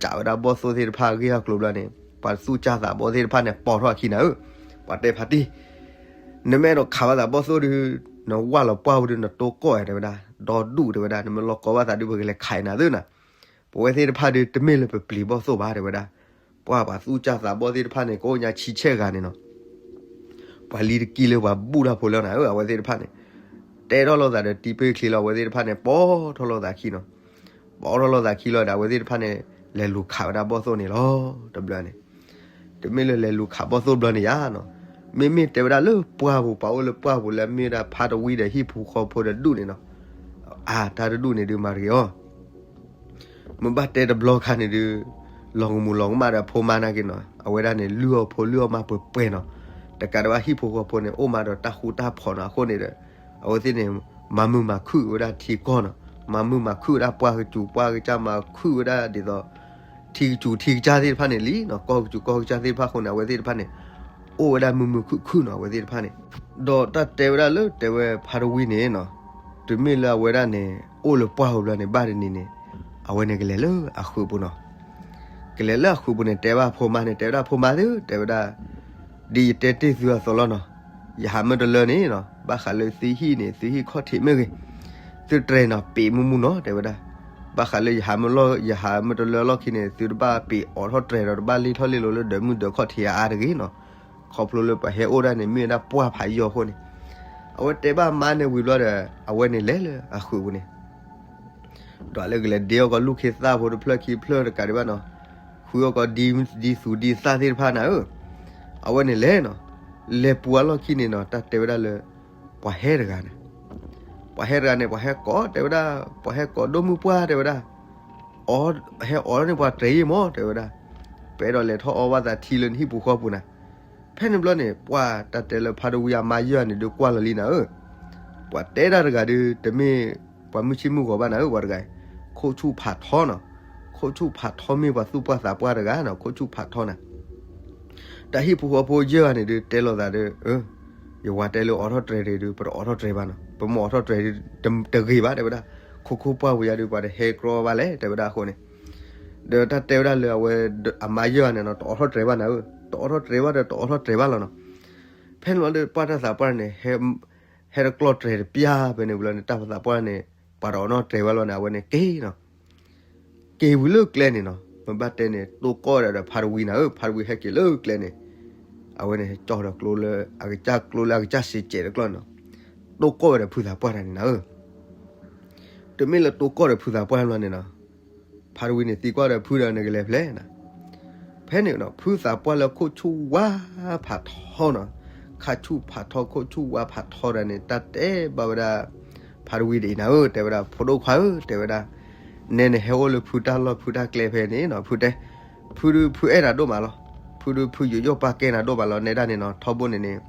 ကးဝဲဒၣ်ဘီၣ်သိၣ်သ့ၣ်တဖၣ်အဂ့ၢ်အကျိၤဘျီန့ၣ် ပှၤသူၣ်စၢ်သးဘီၣ်သ့ၣ်တဖၣ်န့ၣ် ပိာ်ထီၣ်အခံနၤဧၢ, ပှၤတဲဖးတံၢ်, နမ့ၢ်အဲၣ်ဒိးခးဘၣ်သးဘီၣ်သိၣ်ဒုး နဝၢ်လီၤပှၢ်ဝဲဒုး နတိၢ်ကီၢ်ဧါ တဲဝဲဒၣ်, ဒီဒူၣ်တဲဝဲဒၣ် နမ့ၢ်လီၢ်ကီဘၣ်သးဒုး ပကလဲၤခးအံၤနၤသ့နၤ, ပဝဲသ့ၣ်တဖၣ်ဒုး တမ့ၢ်လၢပပျံၤဘီၣ်သိၣ်ဘၣ် တဲဝဲဒၣ်, ပှၤပှၤသူၣ်စၢ်သးဘီၣ်သ့ၣ်တဖၣ်န့ၣ် ကအိၣ်ညါဆံဆဲၣ်ဂၤန့ၣ်နီၤ ပှၤလံတကံလၢပှၤဘူၣ်တၢ်ဖိလၢနၤဧၢ အဝဲသ့ၣ်တဖၣ်န့ၣ်, တဲထီၣ်လိာ်သးဒီးတံပ့ၢ်ချ့လီၤ အဝဲသ့ၣ်တဖၣ်န့ၣ် ပိာ်ထီၣ်လိာ်သးခံနီၤ, ပိာ်ထီၣ်လိာ်သးခံလီၤဒီး အဝဲသ့ၣ်တဖၣ်န့ၣ် လဲၤလူၤခးဝဲဒၣ်ဘီၣ်သိၣ်န့ၣ်လီၤ တဘျီန့ၣ်, တမ့ၢ်လၢလဲၤလူၤခးဘီၣ်သိၣ်တဘျီန့ၣ်ယါနီၤ, မ့မ့ၢ်တဲဝဲဒၣ်လၢပှၢ်ပူၤ ပှၤအိၣ်လၢပှၢ်ပူၤလၢအမ့ၢ်ဝဲဒၣ်ဖါတဝံဒီးဟံၣ်ဖိဃီဖိဒီးဒူၣ်န့ၣ်နီၤ, အါ တၢ်တဒူၣ်န့ၣ်ဒုးမၤတဂ့ၤအီၤ မ့ၢ်ဘၣ်တဲတဘျီခါန့ၣ်ဒုး, လီၤကမူၤလီၤကမၣ်ဒီးအဖိမါနာ်က့နီၤ အဝဲဒၣ်န့ၣ် လုၢ်အီၣ်ဖိလုၢ်အီၣ်မါပှဲၤပှဲၤနီၤ, တကးဒံးဘၣ်ဟံၣ်ဖိဃီဖိန့ၣ် အိၣ်မးဒီးတၢ်ဃူတၢ်ဖိးနီၤ အဃိန့ၣ်ဒီး, အဝဲသ့ၣ်န့ၣ်, မၤမုာ်မၤခုၣ်ဝဲဒၣ်ထံကီၢ်နီၤ, မၤမုာ်မၤခုၣ်ဝဲဒၣ်ပှၢ်ကစူၤပှၢ်ကစၢ် မၤခုၣ်ဝဲဒၣ်ဒ်သိး ထံကစူၤထံကစၢ်သ့ၣ်တဖၣ်န့ၣ်လံနီၤ ကီၢ်ကစူၤကီၢ်ကစၢ်သ့ၣ်တဖၣ်အဃိန့ၣ် အဝဲသ့ၣ်တဖၣ်န့ၣ်, အိၣ်ဝဲဒၣ်မုာ်မုာ်ခုၣ်ခုၣ်နီၤ အဝဲသ့ၣ်တဖၣ်န့ၣ်, ဒီးတၢ်တဲဝဲဒၣ်လၢတဲဝဲဖါတဝံန့ၣ်နီၤ, တုၤမ့ၢ်လၢအဝဲဒၣ်န့ၣ် အိၣ်လၢပှၢ်ပူၤဘျီန့ၣ် ဘၣ်တနံၤန့ၣ်, အဝဲန့ၣ်ကလဲၤလၢအဃုာ်ပူၤနီၤ, ကလဲၤလၢအဃုာ်ပူၤန့ၣ် တဲဘၣ်ဖိမါန့ၣ် တဲဝဲဒၣ်ဖိမါသ့ၣ် တဲဝဲဒၣ်, ဒ်ယတဲတ့ၢ်သုအသိးလီၤနီၤ, ယဟးမ့ၢ်တလၢန့ၣ်နီၤ ဘၣ်ဃးလၢသုဟံၣ်န့ၣ် သုဟံၣ်ခီၣ်ထံးမ့ၢ်ဂ့ၤ, သုတြဲၤနီၤ ပ့းမုၢ်မုၢ်နီၤ တဲဝဲဒၣ်, ဘၣ်ဃးလၢယဟးမ့ၢ်လီၢ် ယဟးမ့ၢ်တလၢလီၢ်ခံန့ၣ် သုတဘၣ်ပ့းအိးထီၣ်တြဲၤဒီးတဘၣ်လ့ၣ်ထီၣ်လ့ၣ်လီၤလၢဒၢးမုၢ်ဒၢးခီၣ်ထံးအါအါတဂ့ၤနီၤ, ခီဖျိလၢပှၤဟဲအိၣ်ဒၣ်န့ၣ် မ့ၢ်ဝဲဒၣ်ပှၢ်ဖးယီၤအဃိန့ၣ်, အဝဲတဲဘၣ်မါန့ၣ်ဝံၤဘျီဒီး အဝဲန့ၣ်လဲၤလၢအဃုာ်ပူၤန့ၣ် ဒီးလၢကလဲၤဒ့အီၣ်ကီးလူၢ်ခ့သၣ်ဖိတဖျၢၣ်ခံဖျၢၣ်တကးဒံးဘၣ်နီၤ, ဃုအီၣ်ကီးဒ်သူၣ်ဒ်သၣ်သ့ၣ်တဖၣ်နၤဧၢ, အဝဲန့ၣ်လဲၤနီၤ, လဲၤပူၤအလီၢ်ခံန့ၣ်နီၤ တၢ်တဲဝဲဒၣ်လၢ, ပှၤဟဲတဂၤန့ၣ်, ပှၤဟဲတဂၤန့ၣ် ပှၤဟဲကိးတဲဝဲဒၣ်, ပှၤဟဲကိးဒိၣ်မုၢ်ပှၢ်တဲဝဲဒၣ်, အီ, ဟဲအီၣ်န့ၢ်ပှၤတြဲၤယံာ်မး တဲဝဲဒၣ်, ပအဲၣ်ဒိးလဲၤထီၣ်အီဘၣ်သးထံလၢနဟံၣ်ပူၤဃီပူၤနၤ, ဖဲန့ၣ်ဘျီန့ၣ် ပှၤတၢ်တဲလၢဖါတဝံအမါယဲၢ်န့ၣ်ဒုး ကွၢ်လီၤလံနၤဧၢ, ပှၤတဲဒၣ်တဂၤဒုး တမ့ၢ်ပှၤမုၢ်ဆ့ၣ်မုၢ်ဂီၤဘၣ်နၤဧၢ ပှၤတဂၤ, ခိၣ်ဆူၣ်ဖးထီနီၤ, ခိၣ်ဆူၣ်ဖးထီမ့ၢ်ပှၤသူၣ်ပှၢ်သးပှၢ်တဂၤနီၤ ခိၣ်ဆူၣ်ဖးထီနၤ တၢ်ဟံၣ်ဖိဃီဖိယဲၢ်ဂၤန့ၣ်ဒုး တဲလိာ်သးဒီး, ယဝၤတဲလၢအိးထီၣ်တြဲၤတဂ့ၤဒုး ပတအိးထီၣ်တြဲၤဘၣ်နီၤ, ပမ့ၢ်အိးထီၣ်တြဲၤဒုး, တဂ့ၤဘၣ်တဲဝဲဒၣ်, ခိခိၣ်ပှၢ်ပူၤယါဒုး ပှၤတဟဲကြီဘၣ်လဲၣ် တဲဝဲဒၣ်အဃိန့ၣ်, ဒီးတၢ်တဲဝဲဒၣ်လၢအဝဲ, အမါယဲၢ်ဂၤန့ၣ်နီၤ တအိးထီၣ်တြဲၤဘၣ်နၤဧၢ, တအိးထီၣ်တြဲၤဘၣ်ဒီးတအိးထီၣ်တြဲၤဘၣ်လီၤနီၤ, ဖဲန့ၣ်လီၤဒီးပှၢ်တၢ်သးပှၢ်န့ၣ် ဟဲ, ဟဲတကျီၢ်တြဲၤတပျၢ်ဖဲန့ၣ်ဝံၤလီၤန့ၣ် တၢ်ဖိသးပှၢ်န့ၣ် ပှၤတအီၣ်နီၣ်တြဲၤဝဲလီၤန့ၣ် အဝဲန့ၣ်က့ၤနီၤ က့ၤဝံၤလၢကျဲန့ၣ်နီၤ မ့ၢ်ဘၣ်တဲန့ၣ် တိၢ်ကီၢ်ဝဲဒၣ်ဒီးဖါတဝံန့ၣ်ဧၢ ဖါတဝံဟဲက့ၤလၢကျဲန့ၣ် အဝဲန့ၣ်ကၠီဒီးကျိလၢ အကစၢ်ကျိလၢအကစၢ်စံးကဲးတကျီၢ်န့ၣ်နီၤ တိၢ်ကီၢ်ဝဲဒီးဖုသးပှၢ်တၢ်န့ၣ်နၤဧၢ တမ့ၢ်လၢတိၢ်ကီၢ်ဒီးဖုသးပှၢ်လီၤန့ၣ်နီၤ ဖါတဝံန့ၣ်သံကွၢ်ဒီးဖုဒီးနကလဲၤဖဲလဲၣ်နၤ ဖဲန့ၣ်နီၤ ဖုသးပှၢ်လၢခိၣ်ဆူၣ်ဝါဖးထီနီၤ ခါဆူၣ်ဖးထီခိၣ်ဆူၣ်ဝါဖးထီတၢ်န့ၣ် တၢ်တဲဘၣ်ဝဲဒၣ် ဖါတဝံဒ်အံၤနၤဧၢ တဲဝဲဒၣ် ဖိဒိၣ်ခွါဧၢ တဲဝဲဒၣ် နဲနဟဲအိၣ်လၢဖုတၢ်လီၢ်ဖုတၢ်ကျဲဖဲန့ၣ်နီၤ ဖုတဲ ဖုဒုးဖုအဲၣ်နၤဒိၣ်မးလီၤ ဖုဒုးဖုယူးယီၣ်ပာ်ကဲနၤဒိၣ်မးလီၤ နဲဒၣ်န့ၣ်နီၤ ထီဘိန့ၣ်န့ၣ်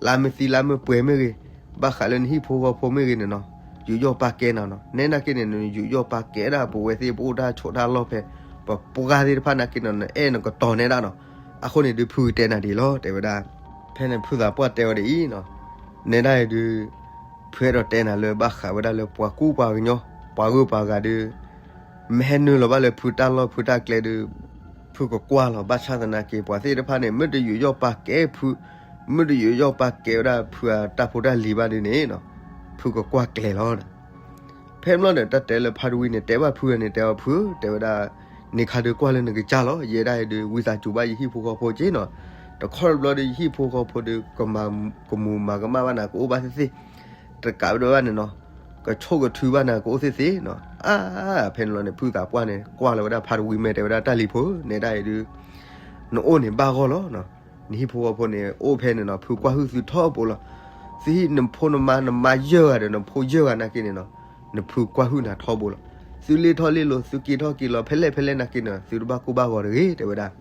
လါမ့ၢ်သံလါမ့ၢ်ပှဲၤမ့ၢ်ဂ့ၤ ဘၣ်ဃးလၢနဟံၣ်ဖိဃီဖိမ့ၢ်ဂ့ၤန့ၣ်နီၤ ယူးယီၣ်ပာ်ကဲနၤနီၤ နဲနာ်က့န့ၣ် နယူးယီၣ်ပာ်ကဲဒၣ်ပဝဲသ့ၣ်ပအိၣ်တၢ်ဆိးတၢ်လီၢ်ဖဲ ပပှၢ်သ့ၣ်တဖၣ်နာ်က့န့ၣ် နအဲၣ်နကတီၤနဲဒၣ်နီၤ အဃိန့ၣ်ဒုးဖုတဲနၤဒ်အံၤလီၤ တဲဝဲဒၣ် ဖဲန့ၣ်ဖုသးပှၢ်တဲဝဲဒ်အံၤနီၤ နဲဒၣ်အံၤဒုး ဖုအဲၣ်ဒိးတဲနၤလၢဘၣ်ဃးဝဲဒၣ်လၢပှၤကူပှၤကညီ ပှၤဂုၤပှၤဂၤဒုး မ့ၢ်ဟဲနုာ်လီၤဘၣ်လၢဖုတၢ်လီၢ်ဖုတၢ်ကျဲဒုး ဖုကကွၢ်လီၤ ဘၣ်ဆၣ်သနာ်က့ ပှၤသ့ၣ်တဖၣ်န့ၣ် မ့ၢ်တယူးယီၣ်ပာ်ကဲဖု မ့ၢ်တယူးယီၣ်ပာ်ကဲဝဲဒၣ်ဖုအတၢ်ဖိတၢ်လံၤဘၣ်ဒုးန့ၣ်နီၤ ဖုကကွၢ်ကျဲၤလီၤ ဖဲမ့ၢ်လီၤဒီး တၢ်တဲလၢဖါတဝံန့ၣ် တဲဘၣ်ဖုန့ၣ် တဲအီၤဖု တဲဝဲဒၣ် န့ၣ်ခါဒုးကွၢ်လၢနကစၢ်လီၤ ယဲဒၣ်အံၤဒုး ဝံသးစူၤဘၣ်ယဟံၣ်ဖိဃီဖိက့နီၤ တခီတဘျီဒုး ယဟံၣ်ဖိဃီဖိဒုး ကမၤ ကမူၤမၤကမၣ်ဘၣ်နၤ ကအိၣ်ဘၣ်သ့ၣ်သ့ၣ် တကးဘၣ်န့ၣ်နီၤ ကဆိၣ်ကထုဘၣ်နၤ ကအိၣ်သ့ၣ်သ့ၣ်နီၤ အါ ဖဲန့ၣ်လီၤန့ၣ် ဖုသးပှၢ်န့ၣ် ကွၢ်လီၤဝဲဒၣ်ဖါတဝံမဲာ် တဲဝဲဒၣ် တၢ်လံၤဖိ နဲဒၣ်အံၤဒုး နအိၣ်န့ၣ်ဘၣ်ဂီၢ်လီၤနီၤ နဟံၣ်ဖိဃီဖိန့ၣ် အိၣ်ဖဲန့ၣ်နီၤ ဖုကွၢ်ဟုၣ်သုထီဘိလီၤ သုဟံၣ်နဖိနမါ နမါယဲၢ်ဂၤဒီး နဖိယဲၢ်ဂၤနာ်က့န့ၣ်နီၤ နဖုကွၢ်ဟုၣ်နၤထီဘိလီၤ သုလ့ၣ်ထီၣ်လ့ၣ်လီၤ သုက့ၤထီၣ်က့ၤလီၤ ဖဲလဲၣ်ဖဲလဲၣ်နာ်က့န့ၣ် သုတဘၣ်ကိၢ်ဘၣ်ဂီၤတဂ့ၤ တဲဝဲဒၣ်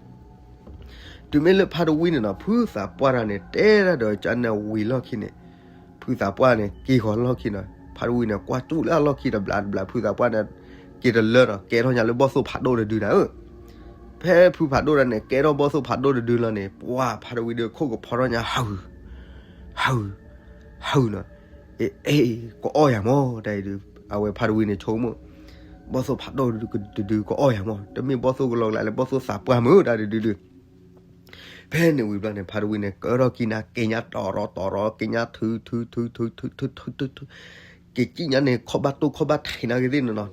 တုၤမ့ၢ်လၢဖါတဝံန့ၣ်နီၤ ဖုသးပှၢ်တၢ်န့ၣ် တဲဒၣ်ဒီးကန့ၣ်ဝံၤလီၢ်ခံန့ၣ် ဖုသးပှၢ်န့ၣ် က့ၤဃီၤလီၢ်ခံနီၤ ဖါတဝံန့ၣ် ကွၢ်စူၣ်လၢအလီၢ်ခံတဘျီတဘျီ ဖုသးပှၢ်န့ၣ် က့ၤတလၢနီၤ ကဲထီၣ်ညါလၢဘီၣ်သိၣ်ဖးဒိၣ်တဒုနၤဧၢ ဖဲဖုဖးဒိၣ်တၢ်န့ၣ် ကဲထီၣ်ဘီၣ်သိၣ်ဖးဒိၣ်တဒုလီၤန့ၣ် ပှၤဖါတဝံဒုးခိၣ်ကဖီထီၣ်ညါ ဟၢ ဟၢ ဟၢနီၤ အ့ အ့ ကအီၣ်ယၤမး တၢ်အံၤဒုး အဝဲဖါတဝံန့ၣ်ဆိကမိၣ် ဘီၣ်သိၣ်ဖးဒိၣ်တဒုကအီၣ်ယၤမး တမ့ၢ်ဘီၣ်သိၣ်ကလီကလးလၢဘီၣ်သိၣ်သးပှၢ်မုၢ်တၢ်တဒုဒု ဖဲန့ၣ်ဝံၤဘျီန့ၣ် ဖါတဝံန့ၣ် ကၢထီၣ်ကံနၤ က့ၤညါတီၤရီၤတီၤရီၤ က့ၤညါထုထုထုထုထုထုထု က့ၤကံၣ်ညါန့ၣ် ခီၣ်ဘၣ်တိၢ်ခီၣ်ဘၣ်ထံးနာ်က့သ့ၣ်န့ၣ်နီၤ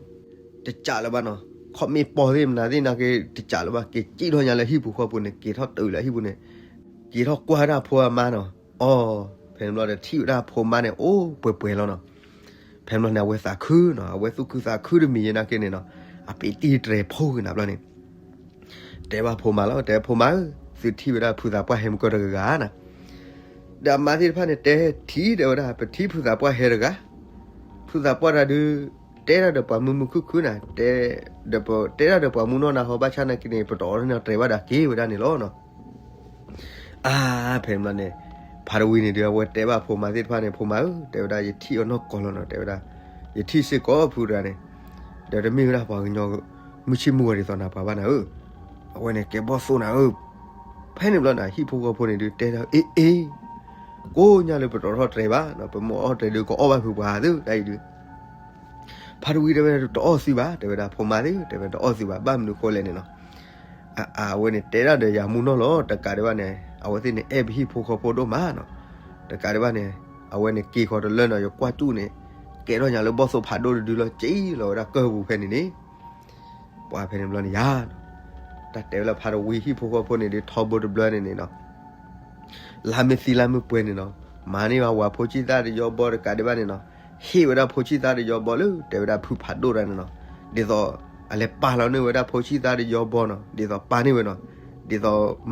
တစးလၢၤဘၣ်နီၤ ခီၣ်မ့ၢ်ပီၤသ့ၣ်မနုၤသ့ၣ်နာ်က့ တစးလၢၤဘၣ် က့ၤကံၣ်ထီၣ်ညါလၢဟံၣ်ပူၤဃီပူၤန့ၣ် က့ၤထီၣ်တုၤလၢဟံၣ်ပူၤဃီပူၤန့ၣ် က့ၤထီၣ်ကွၢ်ဝဲဒၣ်ဖိအမါနီၤ အီ ဖဲန့ၣ်ဘျီဒီးထံၣ်ဝဲဒၣ်ဖိမါန့ၣ် အိၣ်ပှဲၤပှဲၤလီၤနီၤ ဖဲန့ၣ်ဘျီန့ၣ် အဝဲသးခုနီၤ အဝဲသူၣ်ခုသးခုတမံၤယဲနာ်က့န့ၣ်နီၤ အပ့ၤတံၢ်တြဲၤဖိက့ၤနၤဘျီန့ၣ် တဲဘၣ်ဖိမါလီၤ တဲဖိမါဧၢ သုထံၣ်ဝဲဒၣ်ဖုသးပှၢ်ဟဲမုၢ်ကီၢ်တဂၤဂၤနီၤ ဒီးအမါသ့ၣ်တဖၣ်န့ၣ် တဲထံၣ်တဲဝဲဒၣ် ပထံၣ်ဖုသးပှၢ်ဟဲတဂၤ ဖုသးပှၢ်တၢ်ဒုး တဲတၢ်ဒီးပှၤမုာ်မုာ်ခုၣ်ခုၣ်နၤ တဲ ဒီးပတဲတၢ်ဒီးပှၤမူနီၢ်နၤဟီ ဘၣ်ဆၣ်နာ်က့န့ၣ် ပတအီၣ်နီၢ်တြဲၤဘၣ်ဒီးက့ၤဝဲဒၣ်န့ၣ်လီၤနီၤ အါ ဖဲန့ၣ်ဘျီန့ၣ် ဖါတဝံန့ၣ်ဒုး အဝဲတဲဘၣ်ဖိမါသ့ၣ်တဖၣ်န့ၣ် ဖိမါဧၢ တဲဝဲဒၣ် ယထံၣ်အီၤနီၢ်ကီၢ်လီၤနီၤ တဲဝဲဒၣ် ယထံၣ်စ့ၢ်ကီးဖုတဂၤန့ၣ် ဒီးတမ့ၢ်ဝဲဒၣ်ပှၤကညီ မုၢ်ဆ့ၣ်မုၢ်ဂီၤဒ်သိးနၤပှၤဘၣ်နၤဧၢ အဝဲန့ၣ်ကဲဘီၣ်သိၣ်နၤဧၢ ဖဲန့ၣ်ဘျီန့ၣ် ဟံၣ်ဖိဃီဖိန့ၣ်ဒုး တဲဒၣ် အ့ အ့ ကိးညါလၢပတအီၣ်ထီၣ်တြဲၤဘၣ်နီၤ ပမ့ၢ်အီၣ်တြဲၤဒုး ကအီၣ်ဘၣ်ဖုပှၤသ့ၣ် တၢ်အံၤဒုး ဖါတဝံတဲဝဲ တအီၣ်သုဘၣ် တဲဝဲဒၣ် ဖိမါသ့ၣ် တဲဝဲ တအီၣ်သုဘၣ် ဘၣ်မနုၤဃိလဲၣ်န့ၣ်နီၤ အ အဝဲန့ၣ်တဲဒၣ်ဒီးယၤမူနီၢ်လီၤ တကးဒံးဘၣ်န့ၣ် အဝဲသ့ၣ်န့ၣ် အဲၣ်ပဟံၣ်ဖိဃီဖိဒိၣ်မးနီၤ တကးဒံးဘၣ်န့ၣ် အဝဲန့ၣ်က့ၤဃီၤတလၢနီၤ ယကွၢ်စူၣ်န့ၣ် ကဲထီၣ်ညါလၢဘီၣ်သိၣ်ဖးဒိၣ်တဒုလီၤ က့ၤလီၤဝဲဒၣ်ကၢၢ်ပူၤဖဲန့ၣ်န့ၣ် ပှၤဖဲန့ၣ်ဘျီန့ၣ်ယၤ တၢ်တဲဝဲလၢဖါတဝံဟံၣ်ဖိဃီဖိန့ၣ်ဒုး ထီဘိတဘျီန့ၣ်န့ၣ်နီၤ လါမ့ၢ်သံလါမ့ၢ်ပှဲၤန့ၣ်နီၤ မၤန့ၢ်ဘၣ်ဝၤဖိဆံၣ်သၣ်တယီဘီတကးဒံးဘၣ်န့ၣ်နီၤ ဟ့ၣ်ဝဲဒၣ်ဖိဆံၣ်သၣ်တယီဘီလၢ တဲဝဲဒၣ်ဖုဖးဒိၣ်တၢ်န့ၣ်နီၤ ဒ်သိး အလဲၤပာ်လီၤန့ၢ်ဝဲဒၣ်ဖိဆံၣ်သၣ်တယီဘီနီၤ ဒ်သိးပာ်န့ၢ်ဝဲနီၤ ဒ်သိး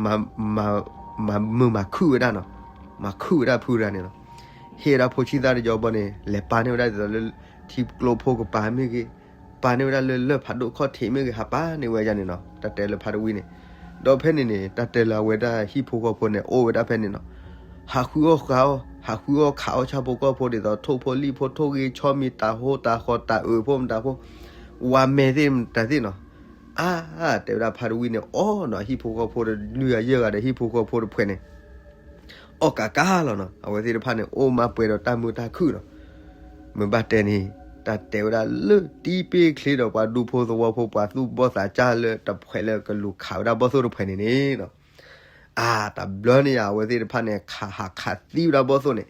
မၤမုာ်မၤခုၣ်ဝဲဒၣ်နီၤ မၤခုၣ်ဝဲဒၣ်ဖုတၢ်န့ၣ်နီၤ ဟ့ၣ်ဝဲဒၣ်ဖိဆံၣ်သၣ်တယီဘီန့ၣ် လဲၤပာ်န့ၢ်ဝဲဒၣ်ဒ်သိးလၢ ထံကျိဖိကပၤမ့ၢ်ဂ့ၤ ပာ်န့ၢ်ဝဲဒၣ်လၢလၢၢ်ဖးဒိၣ်ခီၣ်ထံးမ့ၢ်ဂ့ၤ ဟးပာ်န့ၢ်ဝဲဒၣ်န့ၣ်နီၤ တၢ်တဲလၢဖါတဝံန့ၣ် ဒီးဖဲန့ၣ်န့ၣ် တၢ်တဲလၢအဝဲဒၣ်ဟံၣ်ဖိဃီဖိန့ၣ် အိၣ်ဝဲဒၣ်ဖဲန့ၣ်နီၤ ဟးဃုအီၣ်ဃုအီၣ် ဟးဃုအီၣ်ခးအီၣ်ဆၣ်ဖိကီၢ်ဖိဒ်သိး ထိၣ်ဖိလံၣ်ဖိ ထိၣ်ဂ့ၤဆီမံၤ တၤဟိတၤဃီၤ တၤအုးဖိမတၤဖိ ဝါမဲာ်သ့ၣ်မတၤသ့ၣ်နီၤ အါ တဲဝဲဒၣ်ဖါတဝံန့ၣ် အီၣ်နီၤ ဟံၣ်ဖိဃီဖိတလွံၢ်ဂၤယဲၢ်ဂၤဒီးဟံၣ်ဖိဃီဖိတဖှဲးန့ၣ် အီၣ်ကးကးလီၤနီၤ အဝဲသ့ၣ်တဖၣ်န့ၣ် အိၣ်မးပှဲၤဒီးတၢ်မုာ်တၢ်ခုၣ်နီၤ မ့ၢ်ဘၣ်တဲန့ၣ် တၢ်တဲဝဲဒၣ်လၢတံပ့ၢ်ချ့ဒီးပှၤဒူဖိသဝီဖိ ပှၤသူၣ်ဘီၣ်သးစၢ်လၢတဖှဲးလၢကလူၤခးဝဲဒၣ်ဘီၣ်သိၣ်တဖှဲးန့ၣ်န့ၣ်နီၤ အါ တဘျီန့ၣ်ယါ အဝဲသ့ၣ်တဖၣ်န့ၣ် ခးဟးခးသံဝဲဒၣ်ဘီၣ်သိၣ်န့ၣ်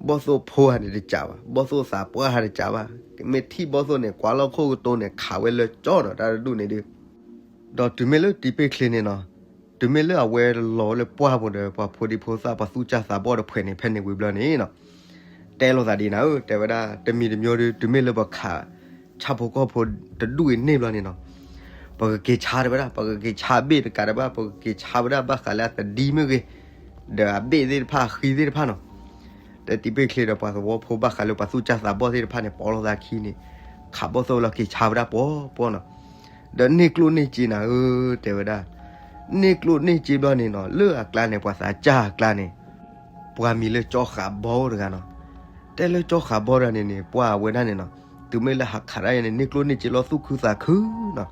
ဘီၣ်သိၣ်ဖိဟးန့ၣ်တစးဘၣ်, ဘီၣ်သိၣ်သးပှၢ်ဟးတစးဘၣ်, မ့ၢ်ထံၣ်ဘီၣ်သိၣ်န့ၣ် ကွၢ်လီၢ်ခိၣ်ကတိၤန့ၣ် ခးဝဲလၢကၠီနီၤ တၢ်တဒူၣ်န့ၣ်ဒုး. ဒီးတုၤမ့ၢ်လၢတံၤပ့ၢ်ချ့န့ၣ်နီၤ, တုၤမ့ၢ်လၢအဝဲလီၤလၢပှၢ်ပူၤဒီး ပှၤဖိဒံဖိသၣ် ပှၤသူၣ်စၢ်သးဘီၣ်တဖှဲးန့ၣ် ဖဲန့ၣ်ဝံၤဘျီန့ၣ်နီၤ, တဲလိာ်သးဒ်နၤဧၢ တဲဝဲဒၣ် တမံၤတမံၤဒီး တုၤမ့ၢ်လၢပခး ဆၣ်ဖိကီၢ်ဖိတဒူၣ်အံၤန့ၣ်ဘျီန့ၣ်နီၤ, ပကက့ၤဆါတဲဝဲဒၣ်, ပကက့ၤဆါအဘ့ၣ်တကးတဘၣ်, ပကက့ၤဆါဝဲဒၣ်ဘၣ်ဃးလၢအသဒံမ့ၢ်ဂ့ၤ, ဒီးအဘ့ၣ်သ့ၣ်တဖၣ် အဃံသ့ၣ်တဖၣ်နီၤ. ဒီးတံၤပ့ၢ်ချ့ဒီးပှၤသဝီဖိဘၣ်ဃးလၢပှၤသူၣ်စၢ်သးဘီၣ်သ့ၣ်တဖၣ်န့ၣ် ပိာ်လိာ်သးခံန့ၣ်, ခးဘီၣ်သိၣ်ဝဲလီၤ က့ၤဆါဝဲဒၣ်ပှီၤပှီၤနီၤ. ဒီးန့ၢ်ကျိၣ်န့ၢ်စ့နၤဧၢ တဲဝဲဒၣ်, န့ၢ်ကျိၣ်န့ၢ်စ့ဘျီန့ၣ်နီၤ, လၢအကျါန့ၣ် ပှၤသးစၢ်အကျါန့ၣ် ပှၤမံၤလၢကၠီဃးဘီတဂၤနီၤ. တဲလၢကၠီဃးဘီတဂၤန့ၣ်န့ၣ် ပှၤအဝဲဒၣ်န့ၣ်နီၤ, တုၤမ့ၢ်လၢဟးခးတၢ်အံၤန့ၣ် န့ၢ်ကျိၣ်န့ၢ်စ့လီၤ သူၣ်ခုသးခုနီၤ.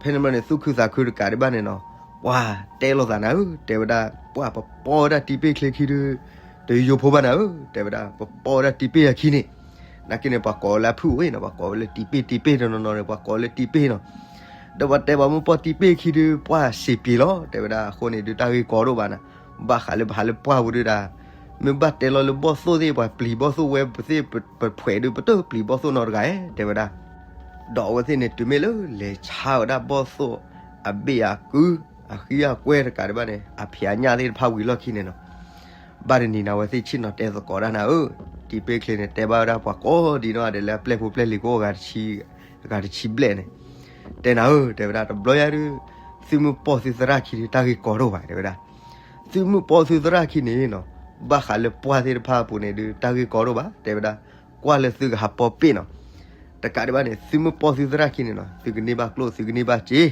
ဖဲန့ၣ်ဘျီန့ၣ် သူၣ်ခုသးခုတကးဒံးဘၣ်န့ၣ်နီၤ, ပှၤတဲလိာ်သးနၤဧၢ တဲဝဲဒၣ်, ပှၤပပိာ်ဝဲဒၣ်တံၤပ့ၢ်ချ့ခံဒုး တယိယိဖိဘၣ်နၤဧၢ တဲဝဲဒၣ်, ပပိာ်ဝဲဒၣ်တံၤပ့ၢ်အခံန့ၣ်. နာ်က့န့ၣ် ပှၤကိးလၢအဖုၣ်အိၣ်နီၤ, ပှၤကိးဝဲလၢတံၤပ့ၢ် တံၤပ့ၢ်တနီၤနီၤန့ၣ် ပှၤကိးလၢတံၤပ့ၢ်နီၤ. ဒီးပှၤတဲပှၤမ့ၢ်ပိာ်တံၤပ့ၢ်ခံဒုး ပှၤစံးပျံၤလီၤ တဲဝဲဒၣ်. အဃိန့ၣ်ဒုး တၢ်ဂ့ၢ်ကီဒိၣ်ဘၣ်နၤ, ဘၣ်ဃးလၢပဟးလၢပှၢ်ပူၤဒုးဒၣ်, မ့ၢ်ဘၣ်တဲလီၤလၢဘီၣ်သိၣ်သ့ၣ် ပှၤပျံၤဘီၣ်သိၣ်ဝဲသ့ၣ် ပဖှဲးဒုး ပတပျံၤဘီၣ်သိၣ်နီတဂၤဧါ တဲဝဲဒၣ်. ဒီးအဝဲသ့ၣ်န့ၣ် တုၤမ့ၢ်လၢလဲၤဆါဝဲဒၣ်ဘီၣ်သိၣ် အဘ့ၣ်အကု အဃံအကွဲတကးဒံးဘၣ်န့ၣ် အဖံးအညၣ်သ့ၣ်တဖၣ်ဝံၤလီၢ်ခံန့ၣ်နီၤ, ဘၣ်တနံၤန့ၣ် အဝဲသ့ၣ်ဆ့ၣ်နီၤတဲသကိးတၢ်နၤဧၢ, တံၤပ့ၢ်ချ့န့ၣ် တဲဘၣ်ဝဲဒၣ်ပှၤကိးဒ်နီၢ်ဂၤဒဲးလၢအပျဲၢ်ဖိပျဲၢ်လံၤကအိၣ်ဂၤတဆံဘျဲၣ်န့ၣ်, တဲနၤဧၢ တဲဝဲဒၣ် တဘျီယါဒုး သုမ့ၢ်ပိာ်သုသရၣ်ခံဒုး တၢ်ဂ့ၢ်ကီဒိၣ်ဘၣ် တဲဝဲဒၣ်. သုမ့ၢ်ပိာ်သုသရၣ်ခံန့ၣ်နီၤ, ဘၣ်ဃးလၢပှၢ်သ့ၣ်တဖၣ်အပူၤန့ၣ်ဒုး တၢ်ဂ့ၢ်ကီဒိၣ်ဘၣ် တဲဝဲဒၣ်. ကွၢ်လၢသုကဟးပိာ်ပ့ၣ်နီၤ, တကးဒံးဘၣ်န့ၣ် သုမ့ၢ်ပိာ်သုသရၣ်ခံန့ၣ်နီၤ သုကန့ၢ်ဘၣ်ကျိၣ် သုကန့ၢ်ဘၣ်စ့,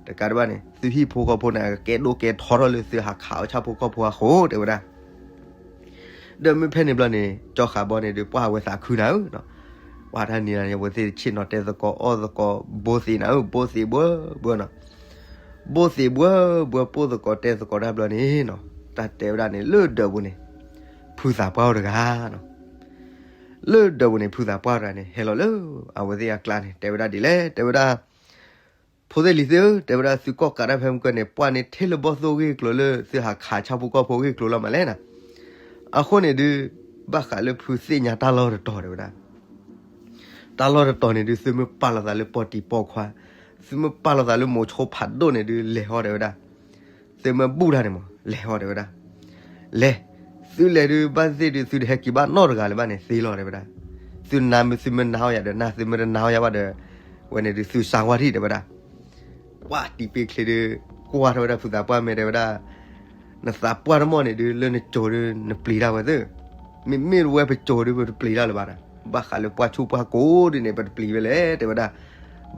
တကးဒံးဘၣ်န့ၣ် သုဟံၣ်ဖိဃီဖိန့ၣ် ကကဲဒိၣ်ကဲထီထီၣ်လၢသုဟးခးအီၣ်ဆၣ်ဖိကီၢ်ဖိအဃိ တဲဝဲဒၣ်. ဒီးမ့ၢ်ဖဲန့ၣ်ဘျီန့ၣ် ကၠီဃးဘီန့ၣ်ဒုး ပှၢ်ဝဲသးခုနၤဧၢနီၤ, ပှၢ်တၢ်နံၤလၢန့ၣ် အဝဲသ့ၣ်ဆ့ၣ်နီၤတဲသကိးအီၣ်သကိး ဘိသ့းနၤဧၢ ဘိသ့းဘှၢဘှၢနီၤ, ဘိသ့းဘှၢဘှၢ ပိာ်သကိးတဲသကိးတၢ်ဘျီန့ၣ်နီၤ, တၢ်တဲဝဲဒၣ်န့ၣ် လၢဒၢးပူၤန့ၣ် ဖုသးပှၢ်အိၣ်တဂၤနီၤ, လၢဒၢးပူၤန့ၣ် ဖုသးပှၢ်တဂၤန့ၣ် ဟဲလီၤလၢအဝဲသ့ၣ်အကျါန့ၣ် တဲဝဲဒၣ်ဒ်လဲၣ် တဲဝဲဒၣ် ဖိသ့ၣ်လံၤသ့ၣ်ဧၢ တဲဝဲဒၣ် သုကီၣ်ကးတၢ်ဖဲမုၢ်ကၢၢ်န့ၣ် ပှၢ်န့ၣ်ထဲလၢဘီၣ်သိၣ်ဂ့ၢ်ကျိၤလၢ သုဟးခးဆၣ်ဖိကီၢ်ဖိဂ့ၢ်ကျိၤလီၤမးလဲၣ်နီၤ, အဃိန့ၣ်ဒုး ဘၣ်ဃးလၢဖုသ့ၣ်ညါတၢ်လီၢ်တတီၤ တဲဝဲဒၣ်. တၢ်လီၢ်တတီၤန့ၣ်ဒုး သုမ့ၢ်ပာ်လီၤသးလၢပိာ်တံၤပိာ်ခွါ, သုမ့ၢ်ပာ်လီၤသးလၢမိၤဆိဖးဒိၣ်န့ၣ်ဒုး လဲၤဟီ တဲဝဲဒၣ်. သုမ့ၢ်ဘူၣ်တၢ်န့ၣ်မး လဲၤဟီ တဲဝဲဒၣ်. လဲၤ, သုလဲၤဒုး ဘၣ်သ့ၣ်ဒုး သုတဟဲက့ၤဘၣ်နီတဂၤလၢၤဘၣ်န့ၣ် သ့လီၤ တဲဝဲဒၣ်. သုနါမ့ၢ်သုမ့ၢ်နါအီၣ်ယၤဒီးနၤ, သုမ့ၢ်တနါအီၣ်ယၤဘၣ်ဒီး ဝဲန့ၣ်ဒုး သုစၢ်ဝါထံၣ် တဲဝဲဒၣ်. ပှၢ်တံၤပ့ၢ်ချ့ဒုး ကွၢ်ထီၣ်ဝဲဒၣ်ဖုသးပှၢ်မဲာ် တဲဝဲဒၣ်, နသးပှၢ်တမီၢ်န့ၣ်ဒုး လၢနစိၤဒုး နပျံၤတၢ်ဝဲသ့ၣ်, မ့မ့ၢ်တဝဲပစိၤဒုး ပတပျံၤတၢ်လၢၤဘၣ်နီၤ, ဘၣ်ဃးလၢပှၢ်ဆူၣ်ပှၢ်ကိးဒ်န့ၣ် ပတပျံၤဝဲလဲၣ် တဲဝဲဒၣ်.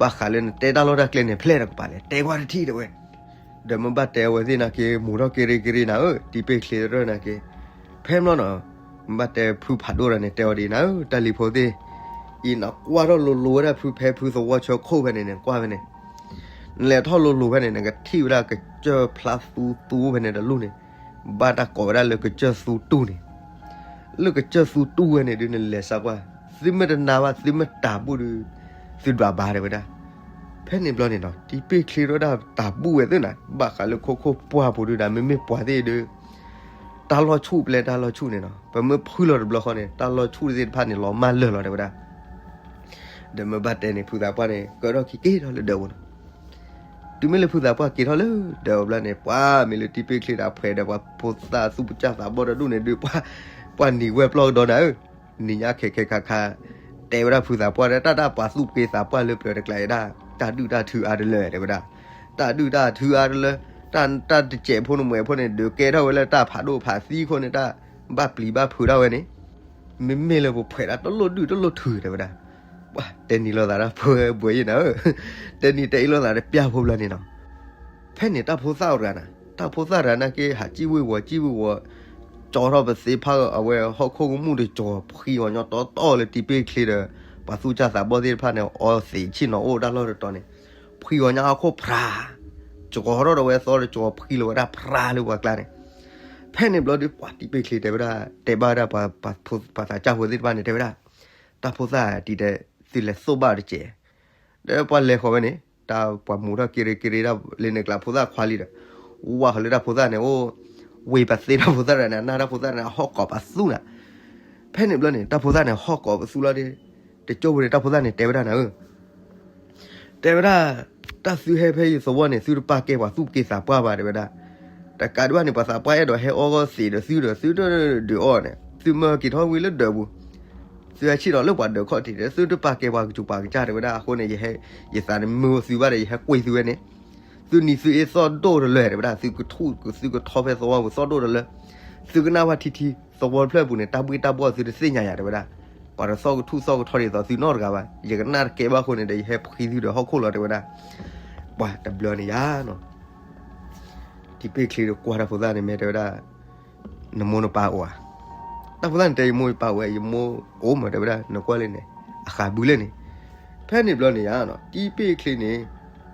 ဘၣ်ဃးလၢနတဲတၢ်လီၢ်တၢ်ကျဲန့ၣ် ဖျဲၣ်တကပၤလဲၣ် တဲကွၢ်တထံၣ် တဲဝဲ. ဒီးမ့ၢ်ဘၣ်တဲအဝဲသ့ၣ်နာ်က့ မူၤထီၣ်က့ရ့က့ရ့နၤဧၢ, တံၤပ့ၢ်ချ့တရၢၢ်နာ်က့, ဖဲမ့ၢ်နီၤ, မ့ၢ်ဘၣ်တဲဖုဖးဒိၣ်တဂၤန့ၣ် တဲအီၤဒ်နၤဧၢ, တၢ်လံၤဖိသ့ၣ်, အံၤနကွၢ်ထီၣ်လိၤလိၤဝဲဒၣ်ဖု ဖဲဖုသဝီဆၢခိၣ်ဖဲန့ၣ်န့ၣ် ကွၢ်ဖဲန့ၣ်, နလဲၤထီၣ်လိၤလိၤဖဲန့ၣ် နကထံၣ်ဝဲဒၣ်ကစၢၢ်ဖျါသူသူဖဲန့ၣ်တလူၢ်န့ၣ်, ဘၣ်တၢ်ကိးဝဲဒၣ်လၢကစၢၢ်သူတူၢ်န့ၣ် လၢကစၢၢ်သူတူၢ်ဝဲန့ၣ်ဒုး နလဲၤစးကွၢ်, သုမ့ၢ်တနာ်ဘၣ် သုမ့ၢ်တၤဘူၣ်ဒုး သုဒွးဘါ တဲဝဲဒၣ်. ဖဲန့ၣ်ဘျီန့ၣ်နီၤ တံၤပ့ၢ်ချ့ထီၣ်ဒၣ်တၤဘူၣ်ဝဲသ့ၣ်နၤ, ဘၣ်ဃးလၢခိခိၣ်ပှၢ်ပူၤဒုးဒၣ် မ့မ့ၢ်ပှၤသ့ၣ်ဒုး တၢ်လီၢ်ဆူၣ်ပျဲတၢ်လီၢ်ဆူၣ်န့ၣ်နီၤ, ပမ့ၢ်ဖှံလီၤတဘျီဃီန့ၣ် တၢ်လီၢ်ဆူၣ်သ့ၣ်တဖၣ်န့ၣ် လီၤမၢ်လၢာ်လီၤ တဲဝဲဒၣ်. ဒီးမ့ၢ်ဘၣ်တဲန့ၣ် ဖုသးပှၢ်န့ၣ် ကၢထီၣ်ခံက့ၤထီၣ်လၢဒၢးပူၤနီၤ. တုၤမ့ၢ်လၢဖုသးပှၢ်က့ၤထီၣ်လၢဒၢးပူၤဘျီန့ၣ် ပှၤမ့ၢ်လၢတံၤပ့ၢ်ချ့ဒီးအဖှဲးဒီး ပှၤဖိသၣ်သူၣ်ပစၢ်သးဘီၣ်တဒူၣ်န့ၣ်ဒုး ပှၤနံၤဝဲပျီၢ်ကဒီးနၤဧၢ, နံၤညါခဲခဲခါခါ တဲဝဲဒၣ်ဖုသးပှၢ်ဒီး တၢ်တၢ်ပှၤသူၣ်က့သးပှၢ်လၢပျၢၤတကျါအံၤဒၣ် တၢ်ဒုၣ်တၢ်ထုအါတလၢ တဲဝဲဒၣ်. တၢ်ဒုၣ်တၢ်ထုအါတလၢ, တၢ်တစဲးဖိန့ၣ်မွဲၤဖိန့ၣ် ဒုးကဲထီၣ်ဝဲလၢတၢ်ဖးဒိၣ်ဖးသံအဃိန့ၣ် တၢ်ဘၣ်ပျံၤဘၣ်ဖုးဒၣ်ဝဲန့ၣ် မ့မ့ၢ်လၢပဖှဲးဒၣ်တလိၣ်ဒုၣ်တလိၣ်ထု တဲဝဲဒၣ်. ပှၤတဲနံၤလိာ်သးတၢ်ပှဲၤဘှဲၤယံၤနၤဧၢ, တဲနံၤတဲအ့ၣ်လိာ်သးတပျၢ်ဖိဘျီန့ၣ်နီၤ. ဖဲန့ၣ်တၢ်ဖိသၣ်တဂၤနၤ, တၢ်ဖိသၣ်တဂၤနာ်က့ ဟးစံၣ်ဝ့ၤဝီၤစံၣ်ဝ့ၤဝီၤ, ကၠီထီၣ်ပသ့ဖးအဝဲဟီၣ်ခိၣ်ကမူၣ်တကၠီၤ ဖှံဂီၤညီတီတီလၢတံၤပ့ၢ်ချ့ဒီး ပှၤသူၣ်စၢ်သးဘီၣ်သ့ၣ်တဖၣ်န့ၣ် အီသံးဆ့ၣ်နီၤအိၣ်တၢ်လီၢ်တတီၤန့ၣ်, ဖှံဂီၤညီဟီၣ်ခိၣ်ဖြါ ကၠီထီၣ်ဒီးဝဲသီတကၠီၤဖှံလီၤဝဲဒၣ်ဖြါလၢပှၤကျါန့ၣ်. ဖဲန့ၣ်ဘျီဒုး ပှၤတံၤပ့ၢ်ချ့တဲဝဲဒၣ်, တဲဘၣ်ဝဲဒၣ်ပှၤသးစၢ်ဖိသ့ၣ်တဖၣ်န့ၣ် တဲဝဲဒၣ်, တၢ်ဖိသၣ်တံၤဒီး သုလဲၤသိၣ်ဘၣ်တစဲး, ဒီးပှၤလဲၤဃီၤဝဲန့ၣ် တၢ်ပှၤမူၤထီၣ်က့ရ့က့ရ့ဒၣ်လၢန့ၣ်ကျါဖိသၣ်ခွါလံဒီး, ဝၢ်ဃီၤလၢတၢ်ဖိသၣ်န့ၣ်အိၣ်, ဝ့ၤပသ့တၢ်ဖိသၣ်တဂၤန့ၣ် အနၢ်တၢ်ဖိသၣ်န့ၣ် အဟီၣ်ကိးပသူနၤ. ဖဲန့ၣ်ဘျီန့ၣ် တၢ်ဖိသၣ်န့ၣ် ဟီၣ်ကိးပသူလီၤဒီး တကၠိဖိန့ၣ် တၢ်ဖိသၣ်န့ၣ် တဲဝဲဒၣ်နၤဧၢ, တဲဝဲဒၣ်, တၢ်သုဟဲဖဲယသဝီန့ၣ် သုတပာ်ကဲပှၤသူၣ်က့သးပှၢ်ဘၣ် တဲဝဲဒၣ်. တကးဒံးဘၣ်န့ၣ် ပှၤသးပှၢ်အဲၣ်ဒိးဟဲအီၣ်ဂီၢ်သံးဒီးသုဒီး သုတဒုးအီၣ်န့ၣ် သုမၢက့ၤထီၣ်ဝံၤလၢဒၢးပူၤ, သုဟဲဆ့ၣ်နီၤလၢပှၤဒၢးခီၣ်ထံးဒီး သုတပာ်ကဲပှၤကစူၤပှၤကစၢ် တဲဝဲဒၣ်. အဃိန့ၣ် ယဟဲ, ယသးန့ၣ်မုာ်သုဘၣ်ဒီး ယဟဲကွံာ်သုဝဲန့ၣ်, သုနံၤသုအ့သီၣ်ဒိၣ်တလၢ တဲဝဲဒၣ်, သုကထူၣ်သုကထီဖဲသဝီပူၤသီၣ်ဒိၣ်တလၢ, သုကနၣ်ဝဲထံထံ, သဝီတဖျၢၣ်ပူၤန့ၣ် တၢ်ဘှ့ၣ်တၢ်ဘှီၣ်သုတသ့ၣ်ညါယၤ တဲဝဲဒၣ်. ပှၤတသီၣ်ကထူၣ်သီၣ်ကထီဒ်သိးသုနီတဂၤဘၣ်, ယကနၣ်တကဲဘၣ်အဃိန့ၣ်ဒီး ယဟဲဖှံသုဒီးဟီၣ်ခိၣ်လီၤ တဲဝဲဒၣ်. ပှၤတဘျီန့ၣ်ယါနီၤ, တံၤပ့ၢ်ချ့ဒီးကွၢ်တၢ်ဖိသၣ်န့ၣ် မ့ၢ်တဲဝဲဒၣ်, နမိၢ်နပၢ်အိၣ်ဧါ. တၢ်ဖိသၣ်န့ၣ်တဲ ယမိၢ်ယပၢ်အိၣ်ဝဲ, ယမိၢ်အိၣ်မး တဲဝဲဒၣ်, နကွၢ်လၢန့ၣ် အဃးဘုလၢန့ၣ်. ဖဲန့ၣ်ဘျီန့ၣ်ယါနီၤ, တံၤပ့ၢ်ချ့န့ၣ်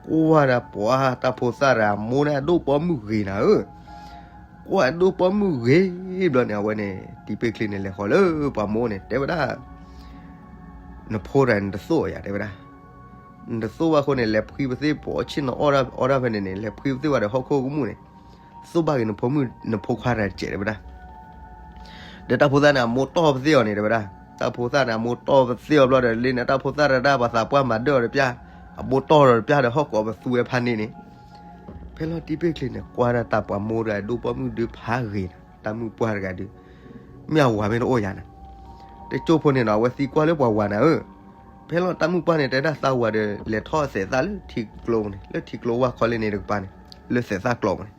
ကွၢ်ဒၣ်ပှၤတၢ်ဖိသၣ်တဂၤအမိၢ်န့ၣ် အဒိၣ်ပိာ်မုၣ်ဂ့ၤနၤဧၢ. ကွၢ်အဒိၣ်ပိာ်မုၣ်ဂ့ၤဘျီန့ၣ် အဝဲန့ၣ် တံၤပ့ၢ်ချ့န့ၣ် လဲၤဃီၤလၢပှၤမိၢ်န့ၣ် တဲဝဲဒၣ်, နဖိတဂၤနတသိၣ်ယၤ တဲဝဲဒၣ်. နတသိၣ်ဘၣ်အဃိန့ၣ် လဲၤဖှံပသ့ၣ် ပိာ်ဆ့ၣ်နီၤအီၣ်ဒၣ်ဖဲန့ၣ်န့ၣ် လဲၤဖှံပသ့ၣ်ဝဲဒီးဟီၣ်ခိၣ်ကမူၣ်န့ၣ်, သိၣ်ဘၣ်က့ၤနဖိမုၣ်နဖိခွါတဂၤတစဲး တဲဝဲဒၣ်. ဒီးတၢ်ဖိသၣ်န့ၣ် အမိၢ်တီၢ်ပသ့ၣ်အီၤန့ၣ် တဲဝဲဒၣ်. တၢ်ဖိသၣ်န့ၣ် အမိၢ်တီၢ်ပသ့ၣ်အီၤဘျီဒီး လၢန့ၣ် တၢ်ဖိသၣ်တဒၣ် ပှၤသးပှၢ်မၤဒၢၣ်အီၤတပျၢ်, အမိၢ်တီၢ်ဒီးတပျၢ်ဒီးဟီၣ်ကိးပသူဝဲဖးန့ၣ်န့ၣ်, ဖဲလီၤတံၤပ့ၢ်ချ့န့ၣ် ကွၢ်ဒၣ်တၢ်ပှၤမိၢ်တဂၤဒိၣ်ပိာ်မုၣ်ဒုးဖးဂ့ၤနၤ, တၢ်မုၣ်ပှၢ်တဂၤဒုး, မ့ၢ်အဝၤမ့ၢ်တအိၣ်ယၤနၤ. တကၠိဖိန့ၣ်နီၤ အဝဲသံကွၢ်လၢပှၤဝၤနၤဧၢ. ဖဲလီၤတၢ်မုၣ်ပှၢ်န့ၣ် တဲဒၣ်သးဝၤဒီး လဲၤထီၣ်အသဲးသၣ်လၢထံကျိန့ၣ် လၢထံကျိဝၢ်ခီလ့န့ၣ်တကပၤန့ၣ်, လၢသဲးသၣ်ကျိန့ၣ်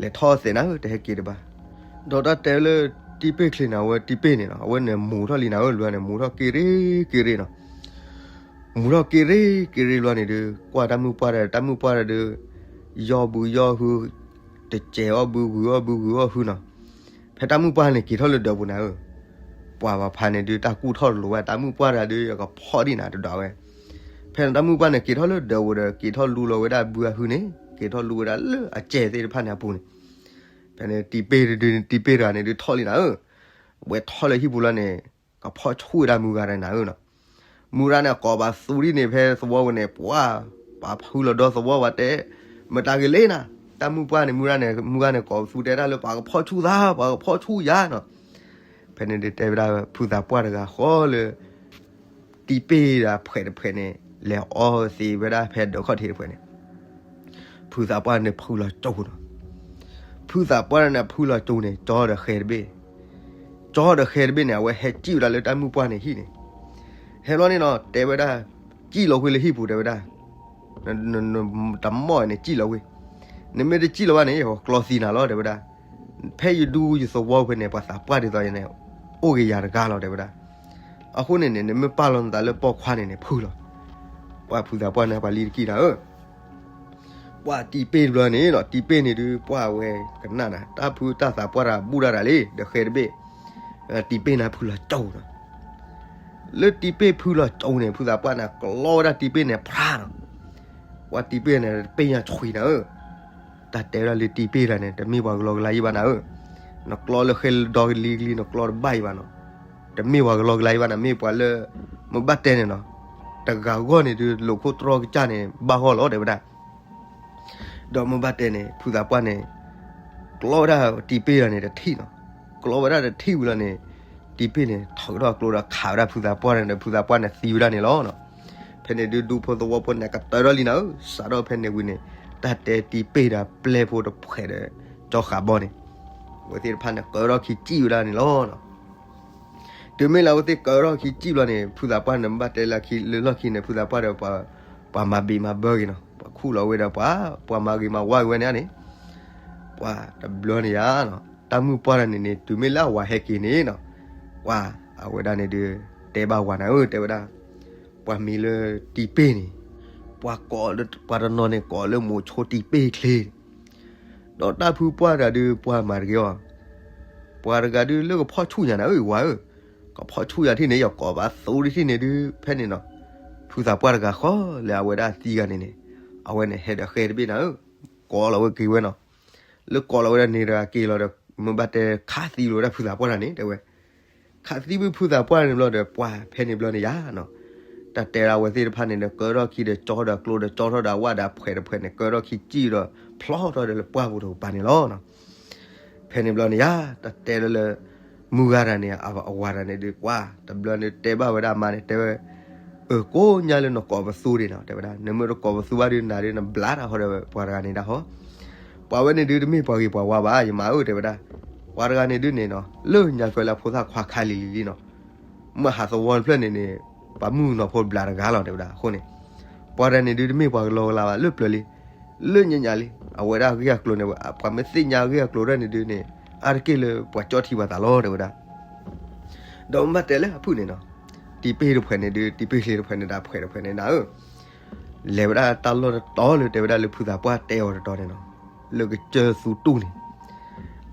လဲၤထီၣ်အသဲးနၤဧၢ တဟဲက့ၤတဘၣ်. ဒီးတၢ်တဲလၢတံၤပ့ၢ်ချ့န့ၣ် အဝဲတံၤပ့ၢ်န့ၣ်နီၤ အဝဲန့ၣ်မူၤထီၣ်လံနၤဧၢ လၢန့ၣ် မူၤထီၣ်က့ၤရ့က့ၤရ့နီၤ. မူၤထီၣ်က့ၤရ့က့ၤရ့ဘျီန့ၣ်ဒုး ကွၢ်တၢ်မုၣ်ပှၢ်ဒီး တၢ်မုၣ်ပှၢ်ဒီး ယီၢ်ဘုယီၢ်ဟု, တစဲးအီၣ်ဘုဂုာ်အီၣ်ဘုဂုာ်အီၣ်ဟုနီၤ. ဖဲတၢ်မုၣ်ပှၢ်န့ၣ်က့ၤထီၣ်လၢဒၢးပူၤနၤဧၢ, ပှၤဘၣ်ဖးန့ၣ်ဒုး တၢ်ကူၣ်ထီၣ်တလိၤဝဲ တၢ်မုၣ်ပှၢ်တဂၤဒုး အကဖီၣ်ဒံးနၤတဒွးဝဲ. ဖဲန့ၣ်တၢ်မုၣ်ပှၢ်န့ၣ် က့ၤထီၣ်လၢဒၢးပူၤဒီး က့ၤထီၣ်လူလီၤဝဲဒၣ်ဘုအဟုန့ၣ် က့ၤထီၣ်လူဝဲဒၣ်လၢအစဲးသ့ၣ်တဖၣ်န့ၣ်အပူၤန့ၣ်. ဖဲန့ၣ်တံၤပ့ၢ်တဒုး တံၤပ့ၢ်တဂၤန့ၣ်ဒုးထီၣ်လံနၤဧၢ, ဝဲထီၣ်လၢဟံၣ်ပူၤလီၤန့ၣ် ကဖီၣ်ဆူၣ်ဝဲဒၣ်မုၢ်ဂၤတဂၤနၤဧၢနီၤ. မုၢ်ဂၤန့ၣ် ကိးပသူဒ်န့ၣ် ဖဲသဝီပူၤန့ၣ် ပှၤ, ပှၤဖုလီၤဒီသဝီပှၤတဲ, မတၤဂ့ၤလဲၣ်နၤ, တၢ်မုၣ်ပှၢ်န့ၣ် မုၢ်ဂၤန့ၣ် မုၢ်ဂၤန့ၣ် ကိးပသူတဲတၢ်လၢ ပှၤကဖီၣ်ဆူၣ်သး ပှၤကဖီၣ်ဆူၣ်ယၤနီၤ. ဖဲန့ၣ်ဒုးတဲဝဲဒၣ် ဖုသးပှၢ်တဂၤဃီလၢ တံၤပ့ၢ်တၢ်ဖှဲးတဖှဲးန့ၣ် လဲၤအီသံးဝဲဒၣ်ဖဲဒၢးခီၣ်ထံးတဖှဲးန့ၣ်, ဖုသးပှၢ်န့ၣ်ဖုလီၤကၠိနီၤ. ဖုသးပှၢ်န့ၣ်ဖုလီၤကၠိန့ၣ် ကၠီဒီးဃဲတဘ့ၣ်, ကၠီဒီးဃဲတဘ့ၣ်န့ၣ် အဝဲဟဲစံၣ်ဝဲဒၣ်လၢတၢ်မုၣ်ပှၢ်န့ၣ်ဟံၣ်န့ၣ်, ဟဲလီၤန့ၣ်နီၤ တဲဝဲဒၣ်, စံၣ်လီၤဝံၤလၢဟံၣ်ပူၤ တဲဝဲဒၣ်, တမီၢ်န့ၣ် စံၣ်လီၤဝံၤ, နမ့ၢ်တစံၣ်လီၤဘၣ်န့ၣ် ယကကျီသံနၤလီၤ တဲဝဲဒၣ်. ဖဲယဒူယသဝီဖဲန့ၣ် ပှၤသးပှၢ်ဒ်သိးယၤန့ၣ် အိၣ်ဂ့ၤယၤတဂၤလီၤ တဲဝဲဒၣ်. အဃိန့ၣ်န့ၣ် နမ့ၢ်ပာ်လီၤနသးလၢပိာ်ခွါန့ၣ်န့ၣ် ဖုလီၤ. ပှၤဖုသးပှၢ်န့ၣ် ပှၤလံတကံၢ်နၤဧၢ, ပှၤတံၤပ့ၢ်တဘျီန့ၣ်ဒီး တံၤပ့ၢ်န့ၣ်ဒုး ပှၤဝဲကနၣ်နၤ တၢ်ဖုတၢ်သးပှၢ်တၢ်ဘူၣ်တၢ်တၢ်လံ ဒီးဃဲတဘ့ၣ်, တံၤပ့ၢ်န့ၣ်ဖုလီၤကၠိနီၤ. လၢတံၤပ့ၢ်ဖုလီၤကၠိန့ၣ် ဖုသးပှၢ်န့ၣ် ကျီဝဲဒၣ်တံၤပ့ၢ်န့ၣ်ဖျါနီၤ. ပှၤတံၤပ့ၢ်န့ၣ် တပ့ၢ်ညါဆွံနၤဧၢ, တၢ်တဲဝဲဒၣ်လၢတံၤပ့ၢ်တၢ်န့ၣ် တမ့ၢ်ပှၤကလီကလါယံဘၣ်နၤဧၢ, နကျီလၢဃဲလၢဒီကလံၤကလံၤ နကျီတဘၣ်ယံဘၣ်နီၤ, တမ့ၢ်ပှၤကလီကလါယံဘၣ်နၤ မ့ၢ်ပှၤလၢ မ့ၢ်ဘၣ်တဲန့ၣ်နီၤ, တဂၤဂီၢ်န့ၣ်ဒုး လိာ်ခိၣ်တြီကစၢ်န့ၣ် ဘၣ်ဂီၢ်လီၤ တဲဝဲဒၣ်. ဒီးမ့ၢ်ဘၣ်တဲန့ၣ် ဖုသးပှၢ်န့ၣ် ကျီဝဲဒၣ်တံၤပ့ၢ်တၢ်န့ၣ်တထံၣ်နီၤ, ကျီဝဲဒၣ်တထံၣ်ဝံၤလီၤန့ၣ် တံၤပ့ၢ်န့ၣ် ထီၣ်ကဒီးကျိဒီးခးဝဲဒၣ်ဖုသးပှၢ်န့ၣ်ဒီး ဖုသးပှၢ်န့ၣ်သံဝဲဒၣ်န့ၣ်လီၤနီၤ. ဖဲန့ၣ်ဒုး ဒူဖိသဝီဖိန့ၣ် ကတၢၢ်ထီၣ်လံနၤဧၢ, စးထီၣ်ဖဲန့ၣ်ဝံၤန့ၣ် တၢ်တဲတံၤပ့ၢ်တၢ်ပျဲၢ်ဖိတဖှဲးဒီး ကၠီဃးဘီန့ၣ် အဝဲသ့ၣ်တဖၣ်န့ၣ် ကၢထီၣ်ခံစံၣ်ဝဲဒၣ်န့ၣ်လီၤနီၤ. တုၤမ့ၢ်လၢအဝဲသ့ၣ်ကၢထီၣ်ခံစံၣ်ဘျီန့ၣ် ဖုသးပှၢ်န့ၣ် ဘၣ်တဲလၢခံလၢလီၢ်ခံန့ၣ် ဖုသးပှၢ်ဒီး ပှၤမၤဘံးမၤဘၢက့ၤနီၤ, ပှၤခူၣ်လီၤဝဲဒီးပှၤ, ပှၤမၤဂ့ၤမၤဝါက့ၤဝဲန့ၣ်န့ၣ်, ပှၤတဘျီန့ၣ်ယါနီၤ, တၢ်မုၣ်ပှၢ်တၢ်န့ၣ်န့ၣ် တုၤမ့ၢ်လၢအဝၤဟဲက့ၤန့ၣ်နီၤ, ပှၤအဝဲဒၣ်န့ၣ်ဒုး တဲဘၣ်ဝၤနၤဧၢ တဲဝဲဒၣ်, ပှၤမံၤလၢတံၤပ့ၢ်န့ၣ်, ပှၤကိး, ပှၤတနီၤန့ၣ်ကိးလၢမိၤဆိတံၤပ့ၢ်ချ့ ဒီးတၢ်ဖုပှၢ်တဂၤဒုး ပှၤမၤတဂ့ၤအီၤ, ပှၤတဂၤဒုးလၢကဖီၣ်ဆူၣ်ယၤနၤဧၢ ဝၤဧၢ, ကဖီၣ်ဆူၣ်ယၤထံၣ်န့ၣ် ယကိးဘၣ်သိဒံးထံၣ်န့ၣ်ဒုး ဖဲန့ၣ်နီၤ, ဖုသးပှၢ်တဂၤဃီလၢအဝဲဒၣ်သံဂၤန့ၣ်န့ၣ်, အဝဲန့ၣ်ဟဲဒီးဃဲတဘ့ၣ်နၤဧၢ, ကိးလီၤဝဲက့ၤဝဲနီၤ, လၢကိးလီၤဝဲဒၣ်န့ၣ်တဂၤက့ၤလီၤဒီး မ့ၢ်ဘၣ်တဲခးသံလီၤဝဲဒၣ်ဖုသးပှၢ်တၢ်န့ၣ် တဲဝဲ ခးသံဝံၤဖုသးပှၢ်န့ၣ်ဘျီဒီး ပှၤဖဲန့ၣ်ဘျီန့ၣ်ယါနီၤ, တၢ်တဲဒၣ်အဝဲသ့ၣ်တဖၣ်န့ၣ်ဒီး ကၢထီၣ်ခံဒီးကၠီဒီးကျိဒီးကၠီထီၣ်ဒီးအဝဲဒီးဖှဲးတဖှဲးန့ၣ် ကၢထီၣ်ခံစံၣ်ဒီး ဖျီထီၣ်ဒီးလၢပှၢ်ပူၤတကပၤန့ၣ်လီၤနီၤ. ဖဲန့ၣ်ဘျီန့ၣ်ယါ တၢ်တဲလၢလၢ မုၢ်ဂၤတဂၤန့ၣ် အဝၤတဂၤန့ၣ်ဒုး ပှၤတဘျီန့ၣ် တဲဘၣ်ဝဲဒၣ်အမါန့ၣ် တဲဝဲ, အၢ ကိးညါလၢနကိးပသူဒံးနီၤ တဲဝဲဒၣ်, နမ့ၢ်တကိးပသူဘၣ်ဒုး နၤဒုး နဘျါတၢ်ဟီဒီးပှၤတဂၤန့ၣ်ဒၣ်ဟီ, ပှၤဝဲန့ၣ်ဒုး တမ့ၢ်ပှၤဂ့ၤပှၤဝါဘၣ် ယမါဧၢ တဲဝဲဒၣ်, ပှၤတဂၤန့ၣ်ဒုးန့ၣ်နီၤ လၢညါကၢလၢအဖိသၣ်ခွါခါလံၤလံၤလံနီၤ, မ့ၢ်ဟးသဝီတဖျၢၣ်န့ၣ်န့ၣ် ပှၤမုၣ်ကနီၤဖိဘျါတဂၤလီၤ တဲဝဲဒၣ်အဃိန့ၣ်, ပှၤတဂၤန့ၣ်ဒုး တမ့ၢ်ပှၤကလီကလီဘၣ် လၢပျၢၤလံ, လၢညါညါလံ, အဝဲဒၣ်အဂ့ၢ်အကျိၤန့ၣ် ပှၤမ့ၢ်သ့ၣ်ညါအဂ့ၢ်အကျိၤဒၣ်န့ၣ်ဒုးန့ၣ် အါတက့ၢ်လၢပှၤကၠီၣ်ထံပှၤသးလီၤ တဲဝဲဒၣ်. ဒီးမ့ၢ်ဘၣ်တဲလၢအဖုၣ်န့ၣ်နီၤ, တံၤပ့ၢ်တဖှဲးန့ၣ်ဒုး တံၤပ့ၢ်ချ့တဖှဲးန့ၣ် ဒၣ်ဖှဲးတဖှဲးန့ၣ်ဒၣ်ဧၢ လဲၤဝဲဒၣ်တၢ်လီၢ်တတီၤလၢတဲဝဲဒၣ်လၢဖုသးပှၢ်တဲအီၤတတီၤန့ၣ်နီၤ, လၢကစၢၢ်သူတူၢ်န့ၣ်,